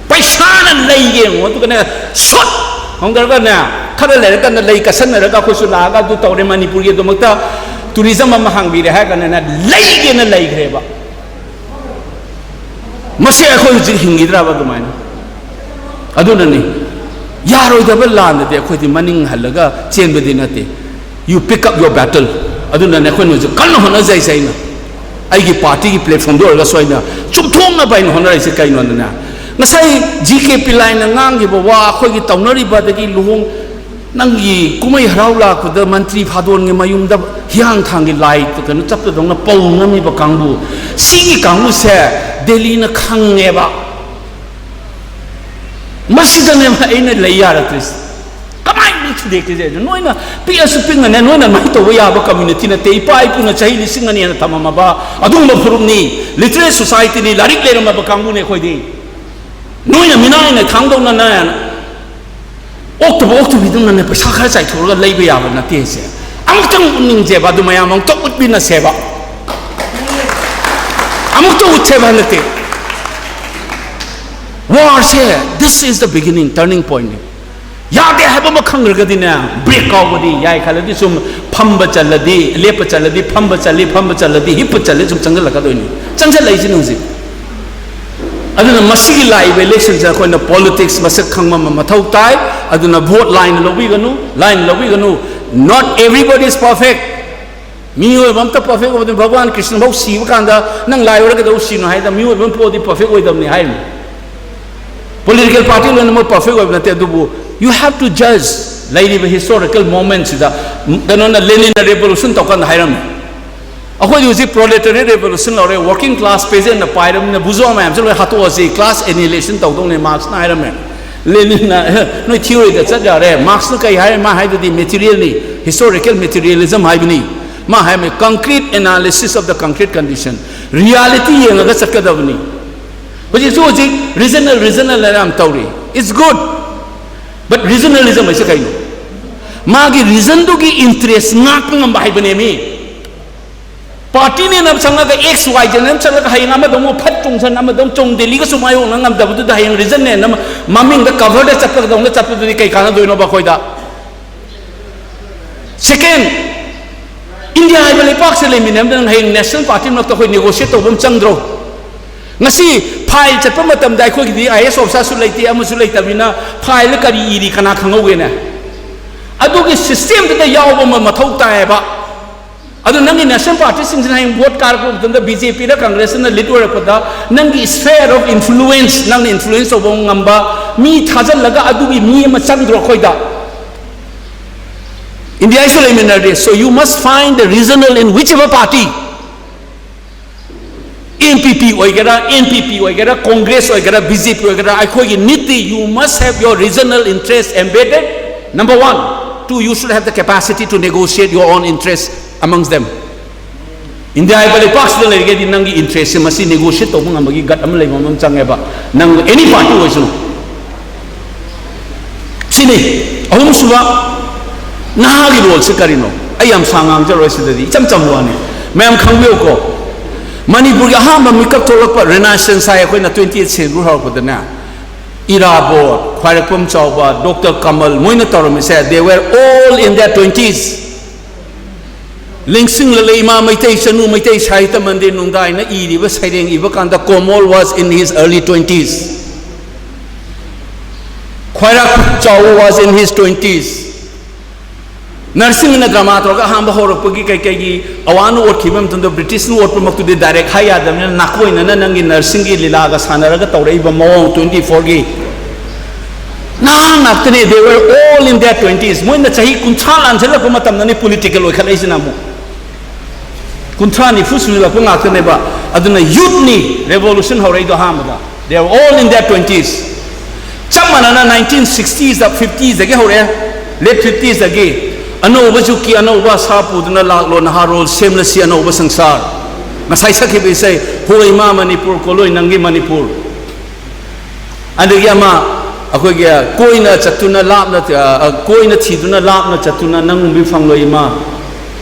ꯄꯩꯁꯥꯅ ꯂꯩ ꯌꯦꯡꯉꯨ, ꯑꯗꯨꯒꯅꯦ ꯁꯨꯠ ꯍꯣꯡꯗꯔꯒꯅꯦ, ꯈꯔ ꯂꯩꯔꯀꯥꯟꯗ ꯂꯩ ꯀꯠꯁꯟꯅꯔꯒ ꯑꯩꯈꯣꯏꯁꯨ ꯂꯥꯛꯑꯒ ꯑꯗꯨ ꯇꯧꯔꯦ, ꯃꯅꯤꯄꯨꯔꯒꯤꯗꯃꯛꯇ ꯇꯨꯔꯤꯖꯝ ꯑꯃ ꯍꯥꯡꯕꯤꯔꯦ ꯍꯥꯏꯔꯒꯅꯦ, ꯂꯩꯒꯦꯅ ꯂꯩꯈ꯭ꯔꯦꯕ꯫ ꯃꯁꯤ ꯑꯩꯈꯣꯏ ꯍꯧꯖꯤꯛ ꯍꯤꯡꯈꯤꯗ꯭ꯔꯕ ꯑꯗꯨꯃꯥꯏꯅ? ꯑꯗꯨꯅꯅꯤ, ꯌꯥꯔꯣꯏꯗꯕ ꯂꯥꯟꯗꯗꯤ ꯑꯩꯈꯣꯏꯗꯤ ꯃꯅꯤꯡ ꯍꯜꯂꯒ ꯆꯦꯟꯕꯗꯤ ꯅꯠꯇꯦ꯫ You pick up your battle. ꯑꯗꯨꯅꯅꯦ ꯑꯩꯈꯣꯏꯅ ꯍꯧꯖꯤꯛ ꯀꯟꯅ ꯍꯣꯠꯅꯖꯩꯁꯦ꯫ ꯑꯩꯅ ꯑꯩꯒꯤ ꯄꯥꯔꯇꯤꯒꯤ ꯄ꯭ꯂꯦꯠꯐꯣꯝꯗ ꯑꯣꯏꯔꯒꯁꯨ ꯑꯩꯅ ꯆꯨꯝꯊꯣꯛꯅꯕ ꯑꯩꯅ ꯍꯣꯠꯅꯔꯤꯁꯦ꯫ ꯀꯩꯅꯣꯗꯅꯦ, ꯉꯁꯥꯏ ꯖꯤ ꯀꯦ ꯄꯤꯂꯥꯏꯅ ꯉꯥꯡꯈꯤꯕ ꯋꯥ, ꯑꯩꯈꯣꯏꯒꯤ ꯇꯧꯅꯔꯤꯕ, ꯑꯗꯒꯤ ꯂꯨꯍꯣꯡ, ꯅꯪꯒꯤ ꯀꯨꯝꯍꯩ ꯍꯔꯥꯎ ꯂꯥꯛꯄꯗ ꯃꯟꯇ꯭ꯔꯤ ꯐꯥꯗꯣꯟꯒꯤ ꯃꯌꯨꯝꯗ ꯍꯤꯌꯥꯡꯊꯥꯡꯒꯤ ꯂꯥꯏ ꯀꯩꯅꯣ ꯆꯠꯄꯗꯧꯅ ꯄꯧ ꯅꯝꯃꯤꯕ ꯀꯥꯡꯕꯨ, ꯁꯤꯒꯤ ꯀꯥꯡꯕꯨꯁꯦ ꯗꯦꯜꯂꯤꯅ ꯈꯪꯉꯦꯕ꯫ ꯃꯁꯤꯗꯅꯦꯕ ꯑꯩꯅ ꯂꯩ ꯌꯥꯔꯛꯇ꯭ꯔꯤꯁꯦ꯫ ꯀꯃꯥꯏꯅ ꯊꯨꯗꯦꯛꯇ꯭ꯔꯤꯁꯦ? ꯅꯣꯏꯅ ꯄꯤꯛꯑꯁꯨ ꯄꯤꯛꯅꯅꯦ, ꯅꯣꯏꯅ ꯑꯗꯨꯃꯥꯏꯅ ꯇꯧꯕ ꯌꯥꯕ ꯀꯝꯃ꯭ꯌꯨꯅꯤꯇꯤ ꯅꯠꯇꯦ꯫ ꯏꯄꯥ ꯏꯄꯨꯅ ꯆꯍꯤ ꯂꯤꯁꯤꯡ ꯑꯅꯤ ꯍꯦꯟꯅ ꯊꯝꯃꯝꯃꯕ ꯑꯗꯨꯒꯨꯝꯕ ꯐꯨꯔꯨꯞꯅꯤ꯫ ꯂꯤꯇꯔꯦꯠ ꯁꯣꯁꯥꯏꯇꯤꯅꯤ, ꯂꯥꯏꯔꯤꯛ ꯂꯩꯔꯝꯃꯕ ꯀꯥꯡꯕꯨꯅꯤ ꯑꯩꯈꯣꯏꯗꯤ꯫ ꯅꯣꯏꯅ ꯃꯤꯅꯥꯏꯅ ꯊꯥꯡꯗꯧꯅꯅꯦ, ꯑꯣꯛꯇꯕ ꯑꯣꯛꯇꯕꯤꯗꯨꯅꯅꯦ ꯄꯩꯁꯥ ꯈꯔ ꯆꯥꯏꯊꯣꯛꯑꯒ ꯂꯩꯕ ꯌꯥꯕ ꯅꯠꯇꯦ ꯁꯦ꯫ ꯑꯃꯨꯛꯇꯪ ꯎꯠꯅꯤꯡꯁꯦꯕ, ꯑꯗꯨ ꯃꯌꯥꯝ ꯑꯃꯨꯛꯇꯪ ꯎꯠꯃꯤꯟꯅꯁꯦꯕ꯫ ꯑꯃꯨꯛꯇꯪ ꯎꯠꯁꯦꯕ ꯍꯟꯗꯛꯇꯤ꯫ War say, this is the beginning, turning point ꯅꯤ꯫ ꯌꯥꯗꯦ ꯍꯥꯏꯕ ꯑꯃ ꯈꯪꯈ꯭ꯔꯒꯗꯤꯅꯦ, ꯕ꯭ꯔꯦꯛ ꯀꯥꯎꯕꯗꯤ ꯌꯥꯏ ꯈꯜꯂꯗꯤ ꯁꯨꯝ ꯐꯝꯕ ꯆꯜꯂꯗꯤ, ꯂꯦꯞꯄ ꯆꯜꯂꯗꯤ, ꯐꯝꯕ ꯆꯜꯂꯤ, ꯐꯝꯕ ꯆꯜꯂꯗꯤ, ꯍꯤꯞꯄ ꯆꯜꯂꯤ, ꯁꯨꯝ ꯆꯪꯁꯤꯜꯂꯛꯀꯗꯣꯏꯅꯤ꯫ ꯆꯪꯁꯤꯜꯂꯛꯏꯁꯤꯅꯤ ꯍꯧꯖꯤꯛ꯫ ꯑꯗꯨꯅ ꯃꯁꯤꯒꯤ ꯂꯥꯛꯏꯕ ꯏꯂꯦꯛꯁꯟꯁꯦ ꯑꯩꯈꯣꯏꯅ ꯄꯣꯂꯤꯇꯤꯛꯁ ꯃꯁꯛ ꯈꯪꯕ ꯑꯃ ꯃꯊꯧ ꯇꯥꯏ꯫ ꯑꯗꯨꯅ ꯚꯣꯠ ꯂꯥꯏꯅ ꯂꯧꯕꯤꯒꯅꯨ, ꯂꯥꯏꯅ ꯂꯧꯕꯤꯒꯅꯨ꯫ Not everybody is perfect. ꯃꯤꯑꯣꯏꯕ ꯑꯝꯇ ꯄꯔꯐꯦꯛ ꯑꯣꯏꯕꯗꯤ, ꯚꯒꯋꯥꯟ ꯀ꯭ꯔꯤꯁꯅ ꯐꯥꯎ ꯁꯤꯕ ꯀꯥꯟꯗ ꯅꯪ ꯂꯥꯏ ꯑꯣꯏꯔꯒꯗꯧ ꯁꯤꯅꯣ ꯍꯥꯏꯗ, ꯃꯤꯑꯣꯏꯕ ꯑꯃ ꯄꯣꯛꯑꯗꯤ ꯄꯔꯐꯦꯛ ꯑꯣꯏꯗꯕꯅꯤ ꯍꯥꯏꯔꯤꯅꯤ꯫ ꯄꯣꯂꯤꯇꯤꯀꯦꯜ ꯄꯥꯔꯇꯤ ꯂꯣꯏꯅꯃꯛ ꯄꯔꯐꯦꯛ ꯑꯣꯏꯕ ꯅꯠꯇꯦ, ꯑꯗꯨꯕꯨ you have to judge ꯂꯩꯔꯤꯕ ꯍꯤꯁꯇꯣꯔꯤꯀꯦꯜ ꯃꯣꯃꯦꯟꯁꯤꯗ꯫ ꯀꯩꯅꯣꯅ, ꯂꯦꯅꯤꯟꯅ ꯔꯦꯚꯣꯂꯨꯁꯟ ꯇꯧꯀꯥꯟꯗ ꯍꯥꯏꯔꯝꯃꯤ, ꯑꯩꯈꯣꯏꯗꯤ ꯍꯧꯖꯤꯛ ꯄ꯭ꯔꯣꯂꯦꯇꯔꯤ ꯔꯦꯚꯣꯂꯨꯁꯟ ꯂꯧꯔꯦ, ꯋꯥꯔꯀꯤꯡ ꯀ꯭ꯂꯥꯁ ꯄꯦꯖꯦꯟꯅ ꯄꯥꯏꯔꯕꯅꯤꯅ ꯕꯨꯖꯣ ꯃꯌꯥꯝꯁꯦ ꯂꯣꯏ ꯍꯥꯠꯇꯣꯛꯑꯁꯤ, ꯀ꯭ꯂꯥꯁ ꯑꯦꯅꯤꯍꯤꯂꯦꯁꯟ ꯇꯧꯗꯧꯅꯦ, ꯃꯥꯔꯛꯁꯅ ꯍꯥꯏꯔꯝꯃꯦ꯫ ꯂꯦꯅꯤꯟꯅ, ꯅꯣꯏ ꯊꯤꯑꯣꯔꯤꯗ ꯆꯠ ꯌꯥꯔꯦ, ꯃꯥꯔꯛꯁꯅ ꯀꯩ ꯍꯥꯏ? ꯃꯥ ꯍꯥꯏꯗꯨꯗꯤ ꯃꯦꯇꯤꯔꯤꯌꯦꯜꯅꯤ, ꯍꯤꯁꯇꯣꯔꯤꯀꯦꯜ ꯃꯦꯇꯤꯔꯤꯌꯦꯂꯤꯖꯝ ꯍꯥꯏꯕꯅꯤ꯫ ꯃꯥ ꯍꯥꯏꯔꯝꯃꯤ, concrete analysis of the concrete condition, ꯔꯤꯌꯥꯂꯤꯇꯤ ꯌꯦꯡꯉꯒ ꯆꯠꯀꯗꯕꯅꯤ꯫ ꯍꯧꯖꯤꯛꯁꯨ ꯍꯧꯖꯤꯛ ꯔꯤꯖꯅꯦꯜ, ꯔꯤꯖꯅꯦꯜ ꯍꯥꯏꯅ ꯌꯥꯝ ꯇꯧꯔꯤ, it's good, but ꯔꯤꯖꯅꯦꯂꯤꯖꯝ ꯍꯥꯏꯁꯦ ꯀꯩꯅꯣ? ꯃꯥꯒꯤ ꯔꯤꯖꯟꯗꯨꯒꯤ ꯏꯟꯇꯔꯦꯁ ꯉꯥꯛꯄ ꯉꯝꯕ ꯍꯥꯏꯕꯅꯦ ꯃꯤ꯫ ꯄꯥꯔꯇꯤꯅꯦꯅ ꯆꯪꯉꯒ ꯑꯦꯛꯁ ꯋꯥꯏ ꯖꯦꯅ ꯑꯃ ꯆꯠꯂꯒ ꯍꯌꯦꯡ ꯑꯃꯗ ꯑꯃꯨꯛ ꯐꯠ ꯆꯣꯡꯁꯟ ꯑꯃꯗ ꯑꯃꯨꯛ ꯆꯣꯡ ꯗꯦꯜꯂꯤꯒꯁꯨ ꯃꯥꯌꯣꯛꯅ ꯉꯝꯗꯕꯗꯨꯗ ꯍꯌꯦꯡ ꯔꯤꯖꯟꯅꯦꯅ ꯃꯃꯤꯡꯗ ꯀꯚꯔꯗ ꯆꯠꯄꯗꯧꯅ ꯆꯠꯄꯗꯨꯗꯤ ꯀꯩ ꯀꯥꯟꯅꯗꯣꯏꯅꯣꯕ ꯑꯩꯈꯣꯏꯗ? ꯁꯦꯀꯦꯟ, ꯏꯟꯗꯤꯌꯥ ꯍꯥꯏꯕ ꯂꯩꯄꯥꯛꯁꯦ ꯂꯩꯃꯤꯟꯅꯕꯗ ꯅꯪ ꯍꯌꯦꯡ ꯅꯦꯁꯅꯦꯜ ꯄꯥꯔꯇꯤ ꯃꯔꯛꯇ ꯑꯩꯈꯣꯏ ꯅꯦꯒꯣꯁꯤꯌꯦꯠ ꯇꯧꯕ ꯑꯃ ꯆꯪꯗ꯭ꯔꯣ? ꯉꯁꯤ ꯐꯥꯏꯜ ꯆꯠꯄ ꯃꯇꯝꯗ ꯑꯩꯈꯣꯏꯒꯤꯗꯤ ꯑꯥꯏ ꯑꯦꯁ ꯑꯣꯐꯤꯁꯥꯔꯁꯨ ꯂꯩꯇꯦ, ꯑꯃꯁꯨ ꯂꯩꯇꯕꯅꯤꯅ ꯐꯥꯏꯜꯗ ꯀꯔꯤ ꯏꯔꯤ ꯀꯅꯥ ꯈꯪꯍꯧꯒꯦꯅꯦ? ꯑꯗꯨꯒꯤ ꯁꯤꯁꯇꯦꯝꯗꯨꯗ ꯌꯥꯎꯕ ꯑꯃ ꯃꯊꯧ ꯇꯥꯏꯌꯦꯕ꯫ ꯑꯗꯨ ꯅꯪꯒꯤ ꯅꯦꯁꯅꯦꯜ ꯄꯥꯔꯇꯤꯁꯤꯡꯁꯤꯅ ꯍꯌꯦꯡ ꯚꯣꯠ ꯀꯥꯔꯛꯄ ꯃꯇꯝꯗ ꯕꯤ ꯖꯦ ꯄꯤꯔ ꯀꯪꯒ꯭ꯔꯦꯁꯅ ꯂꯤꯠ ꯑꯣꯏꯔꯛꯄꯗ ꯅꯪꯒꯤ sphere of influence, ꯅꯪꯅ ꯏꯟꯐ꯭ꯂꯨꯌꯦꯟꯁ ꯇꯧꯕ ꯉꯝꯕ ꯃꯤ ꯊꯥꯖꯤꯜꯂꯒ ꯑꯗꯨꯒꯤ ꯃꯤ ꯑꯃ ꯆꯪꯗ꯭ꯔꯣ ꯑꯩꯈꯣꯏꯗ? ꯏꯟꯗꯤꯌꯥꯁꯨ ꯂꯩꯃꯤꯟꯅꯔꯗꯤ, so you must find the regional in whichever party, N P P ꯑꯣꯏꯒꯦꯔꯥ, ꯑꯦꯟ ꯄꯤ ꯄꯤ ꯑꯣꯏꯒꯦꯔꯥ, ꯀꯣꯡꯒ꯭ꯔꯦꯁ ꯑꯣꯏꯒꯦꯔꯥ, ꯕꯤ ꯖꯦ ꯄꯤ ꯑꯣꯏꯒꯦꯔꯥ, ꯑꯩꯈꯣꯏꯒꯤ ꯅꯤꯇꯤ, you must have your regional interest embedded, number one. Two, you should have the capacity to negotiate your own interest amongst them. India ꯍꯥꯏꯕ ꯂꯩꯄꯥꯛꯁꯤꯗ ꯂꯩꯔꯒꯗꯤ ꯅꯪꯒꯤ ꯏꯟꯇꯔꯦꯁꯁꯦ ꯃꯁꯤ ꯅꯦꯒꯣꯁꯤꯌꯦꯠ ꯇꯧꯕ ꯉꯝꯕꯒꯤ ꯒꯠ ꯑꯃ ꯂꯩꯕ ꯑꯃ ꯆꯪꯉꯦꯕ, ꯅꯪ ꯑꯦꯅꯤ ꯄꯥꯔꯇꯤ ꯑꯣꯏꯁꯅꯨ꯫ ꯁꯤꯅꯤ꯫ ꯑꯍꯨꯝꯁꯨꯕ, ꯅꯍꯥꯒꯤ ꯔꯣꯜꯁꯦ ꯀꯔꯤꯅꯣ? ꯑꯩ ꯌꯥꯝ ꯁꯥꯡ ꯉꯥꯡꯖꯔꯣꯏ, ꯁꯤꯗꯗꯤ ꯏꯆꯝ ꯆꯝꯕ ꯋꯥꯅꯤ꯫ ꯃꯌꯥꯝ ꯈꯪꯕꯤꯌꯨꯀꯣ, ꯃꯅꯤꯄꯨꯔꯒꯤ ꯑꯍꯥꯟꯕ ꯃꯤꯀꯞ ꯊꯣꯛꯂꯛꯄ ꯔꯤꯅꯥꯏꯁꯦꯟꯁ ꯍꯥꯏ ꯑꯩꯈꯣꯏꯅ twenty eight century ꯍꯧꯔꯛꯄꯗꯅꯦ, ꯏꯔꯥꯕꯣꯠ, ꯈ꯭ꯋꯥꯏꯔꯥꯛꯄꯝ ꯆꯥꯎꯕ, ꯗꯣꯛꯇꯔ ꯀꯃꯜ, ꯃꯣꯏꯅ ꯇꯧꯔꯝꯃꯤꯁꯦ, they were all in their twenties. ꯂꯤꯡꯁꯤꯡꯂ ꯂꯩꯃ ꯃꯩꯇꯩ ꯆꯅꯨ ꯃꯩꯇꯩ ꯁꯥꯍꯤꯇ꯭ꯌ ꯃꯟꯗꯤꯔ ꯅꯨꯡꯗꯥꯏꯅ ꯏꯔꯤꯕ ꯁꯩꯔꯦꯡ ꯏꯕ ꯀꯥꯟꯗ ꯀꯣꯃꯣꯜ was in his early twenties. ꯈ꯭ꯋꯥꯏꯔꯥꯛ ꯆꯥꯎꯕ was in his twenties. ꯅꯔꯁꯤꯡꯅ ꯗ꯭ꯔꯃꯥ ꯇꯧꯔꯒ ꯑꯍꯥꯟꯕ ꯍꯧꯔꯛꯄꯒꯤ ꯀꯩꯀꯩꯒꯤ ꯑꯋꯥꯅ ꯑꯣꯠꯈꯤꯕ ꯃꯇꯝꯗ ꯕ꯭ꯔꯤꯇꯤꯁꯅ ꯑꯣꯠꯄꯃꯛꯇꯨꯗꯤ ꯗꯥꯏꯔꯦꯛ ꯍꯥꯏ ꯌꯥꯗꯕꯅꯤꯅ ꯅꯥꯀꯣꯏꯅꯅ ꯅꯪꯒꯤ ꯅꯔꯁꯤꯡꯒꯤ ꯂꯤꯂꯥꯒ ꯁꯥꯟꯅꯔꯒ ꯇꯧꯔꯛꯏꯕ ꯃꯑꯣꯡ twenty fourꯒꯤ ꯅꯍꯥ ꯉꯥꯛꯇꯅꯦ, they were all in their twenties. ꯃꯣꯏꯅ ꯆꯍꯤ ꯀꯨꯟꯊ꯭ꯔꯥ ꯂꯥꯟꯁꯤꯜꯂꯛꯄ ꯃꯇꯝꯗꯅꯤ ꯄꯣꯂꯤꯇꯤꯀꯦꯜ ꯑꯣꯏꯈꯠꯂꯛꯏꯁꯤꯅ ꯑꯃꯨꯛ꯫ ꯀꯨꯟꯊ꯭ꯔꯥ ꯅꯤꯐꯨ ꯁꯨꯖꯤꯜꯂꯛꯄ ꯉꯥꯛꯇꯅꯦꯕ꯫ ꯑꯗꯨꯅ ꯌꯨꯠꯅꯤ ꯔꯦꯚꯣꯂꯨꯁꯟ ꯍꯧꯔꯛꯏꯗꯣ ꯑꯍꯥꯟꯕꯗ, they are all in their twenties. ꯆꯞ ꯃꯥꯟꯅꯅ nineteen sixtiesꯇ, fiftiesꯇꯒꯤ ꯍꯧꯔꯛꯑꯦ, late fiftiesꯇꯒꯤ꯫ ꯑꯅꯧꯕ ꯖꯨꯛꯀꯤ ꯑꯅꯧꯕ ꯑꯁꯥ ꯄꯨꯗꯨꯅ ꯂꯥꯛꯂꯣ ꯅꯍꯥꯔꯣꯜ, ꯁꯦꯝꯂꯁꯤ ꯑꯅꯧꯕ ꯁꯪꯁꯥꯔ꯫ ꯉꯁꯥꯏ ꯁꯛꯈꯤꯕ ꯏꯁꯩ ꯍꯣ ꯏꯃꯥ ꯃꯅꯤꯄꯨꯔ, ꯀꯣꯂꯣꯏ ꯅꯪꯒꯤ ꯃꯅꯤꯄꯨꯔ꯫ ꯑꯗꯒꯤ ꯑꯃ ꯑꯩꯈꯣꯏꯒꯤ ꯀꯣꯏꯅ ꯆꯠꯇꯨꯅ ꯂꯥꯞꯅ, ꯑ, ꯀꯣꯏꯅ ꯊꯤꯗꯨꯅ ꯂꯥꯞꯅ ꯆꯠꯇꯨꯅ ꯅꯪ ꯎꯕꯤ ꯐꯪꯂꯣꯏ ꯏꯃꯥ꯫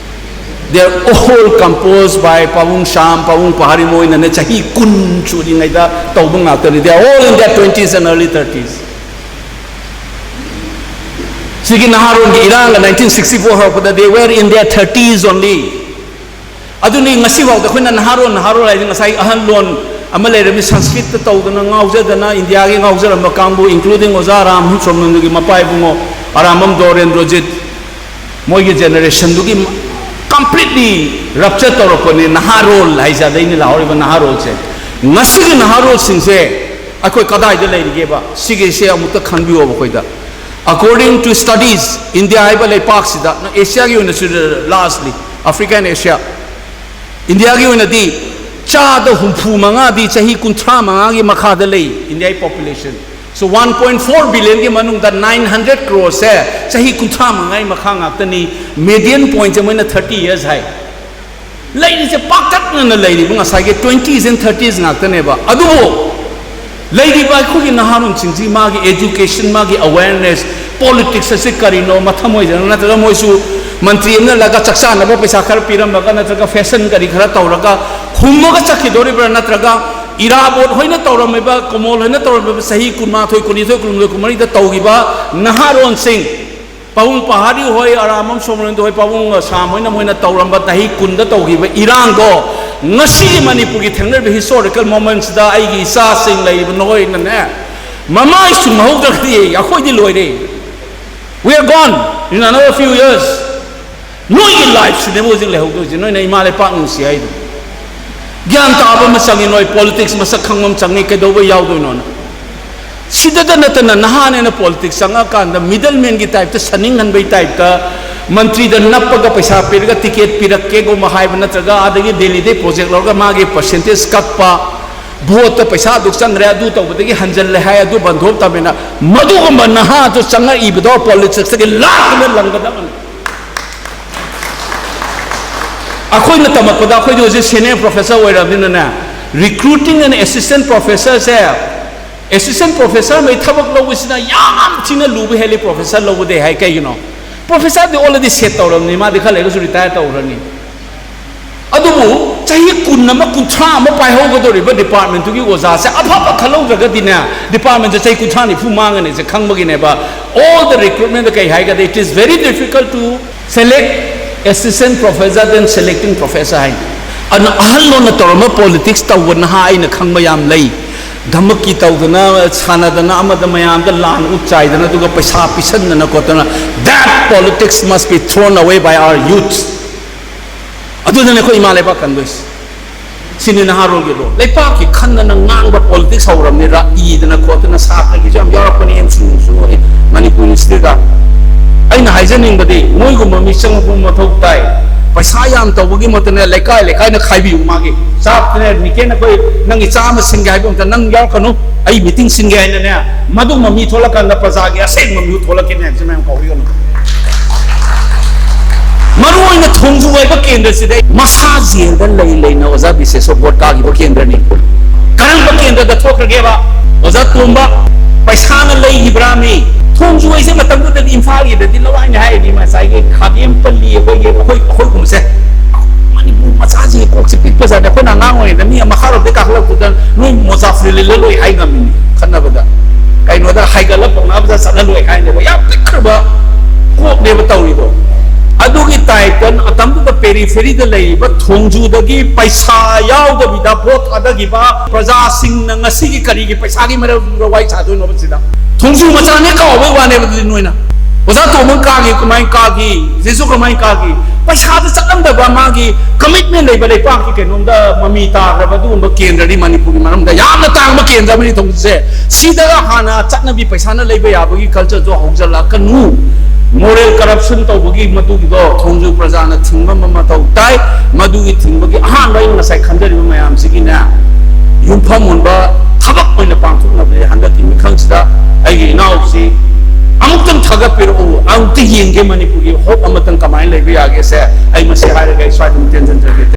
They are all composed by ꯄꯥꯕꯨꯡ ꯁꯥꯝ, ꯄꯥꯕꯨꯡ ꯄꯍꯥꯔꯤ, ꯃꯣꯏꯅꯅꯦ ꯆꯍꯤ ꯀꯨꯟ ꯁꯨꯔꯤꯉꯩꯗ ꯇꯧꯕ ꯉꯥꯛꯇꯅꯤ. They are all in their twenties and early thirties. ꯁꯤꯒꯤ ꯅꯍꯥꯔꯣꯟꯒꯤ ꯏꯔꯥꯡꯒ nineteen sixty-four ꯍꯧꯔꯛꯄꯗ they were in their thirties only. ꯑꯗꯨꯅꯤ ꯉꯁꯤꯐꯥꯎꯗ ꯑꯩꯈꯣꯏꯅ ꯅꯍꯥꯔꯣꯟ ꯅꯍꯥꯔꯣꯟ ꯍꯥꯏꯁꯦ ꯉꯁꯥꯏ ꯑꯍꯜ ꯂꯣꯟ ꯑꯃ ꯂꯩꯔꯝꯃꯤ, ꯁꯪꯁꯀ꯭ꯔꯤꯠꯇ ꯇꯧꯗꯅ ꯉꯥꯎꯖꯗꯅ ꯏꯟꯗꯤꯌꯥꯒꯤ ꯉꯥꯎꯖꯔꯝꯕ ꯀꯥꯡꯕꯨ, including ꯑꯣꯖꯥ ꯔꯥꯝ ꯁꯣꯝꯅꯟꯗꯨꯒꯤ ꯃꯄꯥ ꯏꯕꯨꯡꯉꯣ ꯑꯔꯥꯝꯕꯝ ꯗꯣꯔꯦꯟꯗ꯭ꯔꯣꯖꯤꯠ, ꯃꯣꯏꯒꯤ generationꯗꯨꯒꯤ completely rupture ꯇꯧꯔꯛꯄꯅꯦ ꯅꯍꯥꯔꯣꯜ ꯍꯥꯏꯁꯦ꯫ ꯑꯗꯩꯅꯦ ꯂꯥꯛꯍꯧꯔꯤꯕ ꯅꯍꯥꯔꯣꯜꯁꯦ꯫ ꯉꯁꯤꯒꯤ ꯅꯍꯥꯔꯣꯜꯁꯤꯡꯁꯦ ꯑꯩꯈꯣꯏ ꯀꯗꯥꯏꯗ ꯂꯩꯔꯤꯒꯦꯕ? ꯁꯤꯒꯤꯁꯦ ꯑꯃꯨꯛꯇ ꯈꯟꯕꯤꯌꯣꯕ ꯑꯩꯈꯣꯏꯗ꯫ According to studies, ꯏꯟꯗꯤꯌꯥ ꯍꯥꯏꯕ ꯂꯩꯄꯥꯛꯁꯤꯗ, ꯑꯦꯁꯤꯌꯥꯒꯤ ꯑꯣꯏꯅꯁꯨ, largely Africa and Asia, ꯏꯟꯗꯤꯌꯥꯒꯤ ꯑꯣꯏꯅꯗꯤ ꯆꯥꯗ ꯍꯨꯝꯐꯨ ꯃꯉꯥꯗꯤ ꯆꯍꯤ ꯀꯨꯟꯊ꯭ꯔꯥ ꯃꯉꯥꯒꯤ ꯃꯈꯥꯗ ꯂꯩ, ꯏꯟꯗꯤꯌꯥꯒꯤ population꯫ So one point four billionꯒꯤ ꯃꯅꯨꯡꯗ nine hundred croreꯁꯦ ꯆꯍꯤ ꯀꯨꯟꯊ꯭ꯔꯥ ꯃꯉꯥꯒꯤ ꯃꯈꯥ ꯉꯥꯛꯇꯅꯤ꯫ Median pointꯁꯦ ꯃꯣꯏꯅ thirty years ꯍꯥꯏ꯫ ꯂꯩꯔꯤꯁꯦ ꯄꯥꯛꯇꯛꯅꯅ ꯂꯩꯔꯤꯕ ꯉꯁꯥꯏꯒꯤ twenties and thirties ꯉꯥꯛꯇꯅꯦꯕ꯫ ꯑꯗꯨꯕꯨ ꯂꯩꯔꯤꯕ ꯑꯩꯈꯣꯏꯒꯤ ꯅꯍꯥꯔꯣꯟꯁꯤꯡꯁꯤ ꯃꯥꯒꯤ education, ꯃꯥꯒꯤ awareness, politics ꯑꯁꯤ ꯀꯔꯤꯅꯣ, ꯃꯊꯃꯣꯏꯗꯅ ꯅꯠꯇ꯭ꯔꯒ ꯃꯣꯏꯁꯨ ꯃꯟꯇ꯭ꯔꯤ ꯑꯃꯅ ꯂꯥꯛꯑꯒ ꯆꯥꯛ ꯆꯥꯅꯕ ꯄꯩꯁꯥ ꯈꯔ ꯄꯤꯔꯝꯃꯒ ꯅꯠꯇ꯭ꯔꯒ fashion ꯀꯔꯤ ꯈꯔ ꯇꯧꯔꯒ ꯍꯨꯝꯃꯒ ꯆꯠꯈꯤꯗꯣꯔꯤꯕ꯭ꯔꯥ, ꯅꯠꯇ꯭ꯔꯒ ꯏꯔꯥꯕꯣꯠ ꯍꯣꯏꯅ ꯇꯧꯔꯝꯃꯤꯕ, ꯀꯣꯃꯣꯜ ꯍꯣꯏꯅ ꯇꯧꯔꯝꯃꯤꯕ ꯆꯍꯤ ꯀꯨꯟꯃꯥꯊꯣꯏ, ꯀꯨꯟꯅꯤꯊꯣꯏ, ꯀꯨꯟꯍꯨꯝꯗꯣꯏ, ꯀꯨꯟꯃꯔꯤꯗ ꯇꯧꯈꯤꯕ ꯅꯍꯥꯔꯣꯟꯁꯤꯡ, ꯄꯥꯕꯨꯡ ꯄꯍꯥꯔꯤ ꯍꯣꯏ, ꯑꯔꯥꯝꯕꯝ ꯁꯣꯃꯣꯔꯦꯟꯗ꯭ꯔꯣ ꯍꯣꯏ, ꯄꯥꯕꯨꯡ ꯁꯥꯝ ꯍꯣꯏꯅ ꯃꯣꯏꯅ ꯇꯧꯔꯝꯕ ꯆꯍꯤ ꯀꯨꯟꯗ ꯇꯧꯈꯤꯕ ꯏꯔꯥꯡꯗꯣ ꯉꯁꯤꯒꯤ ꯃꯅꯤꯄꯨꯔꯒꯤ ꯊꯦꯡꯅꯔꯤꯕ historical momentꯁꯤꯗ ꯑꯩꯒꯤ ꯏꯆꯥꯁꯤꯡ ꯂꯩꯔꯤꯕ ꯅꯈꯣꯏꯅꯅꯦ ꯃꯃꯥꯏ ꯁꯨꯝꯍꯧꯗ꯭ꯔꯒꯗꯤ ꯑꯩꯈꯣꯏꯗꯤ ꯂꯣꯏꯔꯦ꯫ We are gone in another few years. ꯅꯣꯏꯒꯤ lifeꯁꯤꯅꯦꯕ ꯍꯧꯖꯤꯛ ꯂꯩꯍꯧꯗꯣꯏꯁꯦ, ꯅꯣꯏꯅ ꯏꯃꯥ ꯂꯩꯄꯥꯛ ꯅꯨꯡꯁꯤ ꯍꯥꯏꯗꯣ꯫ ꯒ꯭ꯌꯥꯟ ꯇꯥꯕ ꯑꯃ ꯆꯪꯉꯤ, ꯅꯣꯏ politics ꯃꯁꯛ ꯈꯪꯕ ꯑꯃ ꯆꯪꯉꯤ, ꯀꯩꯗꯧꯕ ꯌꯥꯎꯗꯣꯏꯅꯣꯅ꯫ ꯁꯤꯗꯇ ꯅꯠꯇꯅ ꯅꯍꯥꯅꯦꯅ politics ꯆꯪꯉꯛꯑꯀꯥꯟꯗ middlemanꯒꯤ typeꯇ, ꯁꯟꯅꯤꯡꯍꯟꯕꯒꯤ typeꯇ, ꯃꯟꯇ꯭ꯔꯤꯗ ꯅꯞꯄꯒ ꯄꯩꯁꯥ ꯄꯤꯔꯒ ticket ꯄꯤꯔꯛꯀꯦꯒꯨꯝꯕ ꯍꯥꯏꯕ, ꯅꯠꯇ꯭ꯔꯒ ꯑꯥꯗꯒꯤ ꯗꯦꯜꯂꯤꯗꯩ project ꯂꯧꯔꯒ ꯃꯥꯒꯤ percentage ꯀꯛꯄ, voteꯇ ꯄꯩꯁꯥ ꯑꯗꯨꯛ ꯆꯪꯈ꯭ꯔꯦ, ꯑꯗꯨ ꯇꯧꯕꯗꯒꯤ ꯍꯟꯖꯜꯂꯦ ꯍꯥꯏ, ꯑꯗꯨ ꯕꯟꯗꯣꯞ ꯇꯝꯃꯦꯅ, ꯃꯗꯨꯒꯨꯝꯕ ꯅꯍꯥꯗꯨ ꯆꯪꯉꯛꯏꯕꯗꯣ politicsꯇꯒꯤ ꯂꯥꯞꯅ ꯂꯪꯒꯗꯕꯅꯤ꯫ ꯑꯩꯈꯣꯏꯅ ꯇꯝꯃꯛꯄꯗ ꯑꯩꯈꯣꯏꯗꯤ ꯍꯧꯖꯤꯛ senior professor ꯑꯣꯏꯔꯕꯅꯤꯅꯅꯦ, recruiting and assistant professorꯁꯦ, assistant professor ꯃꯩ ꯊꯕꯛ ꯂꯧꯕꯁꯤꯅ ꯌꯥꯝ ꯊꯤꯅ ꯂꯨꯕ ꯍꯦꯜꯂꯤ professor ꯂꯧꯕꯗꯩ ꯍꯥꯏ꯫ ꯀꯩꯒꯤꯅꯣ? Professorꯗꯤ already set ꯇꯧꯔꯕꯅꯤ, ꯃꯥꯗꯤ ꯈꯔ ꯂꯩꯔꯒꯁꯨ retire ꯇꯧꯈ꯭ꯔꯅꯤ꯫ ꯑꯗꯨꯕꯨ ꯆꯍꯤ ꯀꯨꯟ ꯑꯃ, ꯀꯨꯟꯊ꯭ꯔꯥ ꯑꯃ ꯄꯥꯏꯍꯧꯒꯗꯧꯔꯤꯕ department ꯇꯨꯒꯤ ꯑꯣꯖꯥꯁꯦ ꯑꯐꯕ ꯈꯜꯍꯧꯗ꯭ꯔꯒꯗꯤꯅꯦ, department ꯁꯦ ꯆꯍꯤ ꯀꯨꯟꯊ꯭ꯔꯥ ꯅꯤꯐꯨ ꯃꯥꯡꯒꯅꯤꯁꯦ ꯈꯪꯕꯒꯤꯅꯦꯕ꯫ All the recruitment ꯗ ꯀꯩ ꯍꯥꯏꯒꯗꯤ, it is very difficult to select assistant professor than selecting professor ꯍꯥꯏꯅ꯫ ꯑꯗꯨꯅ ꯑꯍꯜ ꯂꯣꯟꯅ ꯇꯧꯔꯝꯕ politics ꯇꯧꯕ ꯅꯍꯥ ꯑꯩꯅ ꯈꯪꯕ ꯌꯥꯝ ꯂꯩ꯫ ꯙꯃꯀꯤ ꯇꯧꯗꯅ, ꯁꯥꯟꯅꯗꯅ, ꯑꯃꯗ ꯃꯌꯥꯝꯗ ꯂꯥꯟ ꯎꯠ ꯆꯥꯏꯗꯅ, ꯑꯗꯨꯒ ꯄꯩꯁꯥ ꯄꯤꯁꯟꯗꯅ ꯈꯣꯠꯇꯅ, that politics must be thrown away by our youth. ꯑꯗꯨꯗꯅꯦ ꯑꯩꯈꯣꯏ ꯏꯃꯥ ꯂꯩꯕꯥꯛ ꯀꯟꯗꯣꯏꯁꯦ꯫ ꯁꯤꯅꯤ ꯅꯍꯥꯔꯣꯜꯒꯤ role꯫ ꯂꯩꯄꯥꯛꯀꯤ ꯈꯟꯗꯅ ꯉꯥꯡꯕ politics ꯍꯧꯔꯕꯅꯤꯗ, ꯏꯗꯅ ꯈꯣꯠꯇꯅ ꯁꯥꯇ꯭ꯔꯒꯤꯁꯨ ꯌꯥꯝ ꯌꯥꯎꯔꯛꯄꯅꯤ ꯑꯦꯝ ꯁꯨ ꯁꯨ ꯍꯣꯏ ꯃꯅꯤꯄꯨꯔ ꯌꯨꯅꯤꯚꯔꯁꯤꯇꯤꯗ꯫ ꯑꯩꯅ ꯍꯥꯏꯖꯅꯤꯡꯕꯗꯤ ꯃꯣꯏꯒꯨꯝꯕ ꯃꯤ ꯆꯪꯉꯛꯄ ꯃꯊꯧ ꯇꯥꯏ꯫ ꯄꯩꯁꯥ ꯌꯥꯝ ꯇꯧꯕꯒꯤ ꯃꯍꯨꯠꯇꯅꯦ, ꯂꯩꯀꯥꯏ ꯂꯩꯀꯥꯏꯅ ꯈꯥꯏꯕꯤꯌꯨ꯫ ꯃꯥꯒꯤ ꯆꯥꯛꯇꯅꯦ, ꯅꯤꯀꯦꯟ ꯑꯩꯈꯣꯏ ꯅꯪꯒꯤ ꯆꯥꯝꯃ ꯁꯤꯟꯒꯦ ꯍꯥꯏꯕ ꯃꯇꯝꯗ ꯅꯪ ꯌꯥꯎꯔꯛꯀꯅꯨ, ꯑꯩ meeting ꯁꯤꯟꯒꯦ ꯍꯥꯏꯅꯅꯦ, ꯃꯗꯨꯒꯨꯝꯕ ꯃꯤ ꯊꯣꯛꯂꯛꯀꯥꯟꯗ ꯄ꯭ꯔꯖꯥꯒꯤ ꯑꯁꯦꯡꯕ ꯃꯤꯍꯨꯠ ꯊꯣꯛꯂꯛꯀꯅꯤ ꯍꯥꯏꯕꯁꯤ ꯃꯌꯥꯝ ꯀꯥꯎꯕꯤꯒꯅꯨ꯫ ꯃꯔꯨ ꯑꯣꯏꯅ ꯊꯣꯡꯖꯨ ꯍꯥꯏꯕ ꯀꯦꯟꯗ꯭ꯔꯁꯤꯗ ꯃꯁꯥ ꯖꯦꯜꯗ ꯂꯩ ꯂꯩꯅ ꯑꯣꯖꯥ ꯕꯤꯁꯦꯁꯣꯔ ꯚꯣꯠ ꯀꯥꯈꯤꯕ ꯀꯦꯟꯗ꯭ꯔꯅꯤ꯫ ꯀꯔꯝꯕ ꯀꯦꯟꯗ꯭ꯔꯗ ꯊꯣꯛꯈ꯭ꯔꯒꯦꯕ? ꯑꯣꯖꯥ ꯇꯣꯝꯕ, ꯄꯩꯁꯥꯅ ꯂꯩꯈꯤꯕ꯭ꯔꯥꯃꯤ? ꯊꯣꯡꯖꯨ ꯍꯥꯏꯁꯦ ꯃꯇꯝꯗꯨꯗꯗꯤ ꯏꯝꯐꯥꯜꯒꯤꯗꯗꯤ ꯂꯋꯥꯏꯅꯤ ꯍꯥꯏꯔꯤꯅꯤ, ꯉꯁꯥꯏꯒꯤ ꯈꯥꯒꯦꯝ ꯄꯜꯂꯤ, ꯑꯩꯈꯣꯏꯒꯤ, ꯑꯩꯈꯣꯏ, ꯑꯩꯈꯣꯏꯒꯨꯝꯕꯁꯦ꯫ ꯃꯅꯤꯄꯨꯔ ꯃꯆꯥꯁꯤꯡꯒꯤ ꯀꯣꯛꯁꯦ ꯄꯤꯛꯄ ꯖꯥꯠꯅꯤ꯫ ꯑꯩꯈꯣꯏꯅ ꯑꯉꯥꯡ ꯑꯣꯏꯔꯤꯉꯩꯗ ꯃꯤ ꯃꯈꯥꯔꯣꯝꯗꯒꯤ ꯀꯥꯈꯠꯂꯛꯄꯗ ꯅꯣꯏ ꯃꯣꯖꯥ ꯐꯨꯔꯤꯠ ꯂꯤꯠꯂ ꯂꯣꯏ ꯍꯥꯏ ꯉꯝꯃꯤꯅꯤ ꯈꯠꯅꯕꯗ꯫ ꯀꯩꯅꯣꯗ ꯍꯥꯏꯒꯠꯂ ꯄꯧꯅꯥꯕꯗ ꯆꯠꯂ ꯂꯣꯏ ꯍꯥꯏꯅꯦꯕ꯫ ꯌꯥꯝ ꯄꯤꯛꯈ꯭ꯔꯕ ꯀꯣꯛꯅꯦꯕ ꯇꯧꯔꯤꯗꯣ꯫ ꯑꯗꯨꯒꯤ type ꯇ ꯃꯇꯝꯗꯨꯗ periphery ꯗ ꯂꯩꯔꯤꯕ ꯊꯣꯡꯖꯨꯗꯒꯤ ꯄꯩꯁꯥ ꯌꯥꯎꯗꯕꯤꯗ ꯚꯣꯠ ꯊꯥꯗꯈꯤꯕ ꯄ꯭ꯔꯖꯥꯁꯤꯡꯅ ꯉꯁꯤꯒꯤ ꯀꯔꯤꯒꯤ ꯄꯩꯁꯥꯒꯤ ꯃꯔꯝꯗ ꯋꯥꯔꯤ ꯁꯥꯗꯣꯏꯅꯣꯕ ꯁꯤꯗ? ꯊꯣꯡꯖꯨ ꯃꯆꯥꯅꯦ ꯀꯥꯎꯕꯩ ꯋꯥꯅꯦꯕ ꯑꯗꯨꯗꯤ ꯅꯣꯏꯅ꯫ ꯑꯣꯖꯥ ꯇꯣꯝꯕ ꯀꯥꯈꯤ, ꯀꯃꯥꯏꯅ ꯀꯥꯈꯤ? ꯖꯤꯁꯨ ꯀꯃꯥꯏꯅ ꯀꯥꯈꯤ? ꯄꯩꯁꯥꯗ ꯆꯠꯂꯝꯗꯕ, ꯃꯥꯒꯤ commitment ꯂꯩꯕ ꯂꯩꯄꯥꯛꯀꯤ ꯀꯩꯅꯣꯝꯗ ꯃꯃꯤ ꯇꯥꯈ꯭ꯔꯕ ꯑꯗꯨꯒꯨꯝꯕ ꯀꯦꯟꯗ꯭ꯔꯅꯤ ꯃꯅꯤꯄꯨꯔꯒꯤ ꯃꯔꯝꯗ ꯌꯥꯝꯅ ꯇꯥꯡꯕ ꯀꯦꯟꯗ꯭ꯔ ꯑꯃꯅꯤ ꯊꯣꯡꯖꯨꯁꯦ꯫ ꯁꯤꯗꯒ ꯍꯥꯟꯅ ꯆꯠꯅꯕꯤ ꯄꯩꯁꯥꯅ ꯂꯩꯕ ꯌꯥꯕꯒꯤ culture ꯗꯣ ꯍꯧꯖꯤꯜꯂꯛꯀꯅꯨ꯫ Moral corruption ꯇꯧꯕꯒꯤ ꯃꯗꯨꯒꯤꯗꯣ ꯊꯣꯡꯖꯨ ꯄ꯭ꯔꯖꯥꯅ ꯊꯤꯡꯕ ꯑꯃ ꯃꯊꯧ ꯇꯥꯏ꯫ ꯃꯗꯨꯒꯤ ꯊꯤꯡꯕꯒꯤ ꯑꯍꯥꯟꯕ ꯑꯩꯅ ꯉꯁꯥꯏ ꯈꯟꯖꯔꯤꯕ ꯃꯌꯥꯝꯁꯤꯒꯤꯅꯦ, ꯌꯨꯝꯐꯝ ꯑꯣꯟꯕ ꯊꯕꯛ ꯑꯣꯏꯅ ꯄꯥꯡꯊꯣꯛꯅꯕꯒꯤ ꯍꯟꯗꯛꯀꯤ ꯃꯤꯈꯜꯁꯤꯗ ꯑꯩꯒꯤ ꯏꯅꯥꯎꯁꯤ ꯑꯃꯨꯛꯇꯪ ꯊꯥꯒꯠꯄꯤꯔꯛꯎ, ꯑꯃꯨꯛꯇ ꯌꯦꯡꯒꯦ ꯃꯅꯤꯄꯨꯔꯒꯤ hope ꯑꯃꯇꯪ ꯀꯃꯥꯏꯅ ꯂꯩꯕ ꯌꯥꯒꯦꯁꯦ꯫ ꯑꯩ ꯃꯁꯤ ꯍꯥꯏꯔꯒ ꯑꯩ ꯁ꯭ꯋꯥꯏꯗ ꯑꯃꯨꯛ ꯇꯦꯟꯁꯤꯟꯖꯒꯦ꯫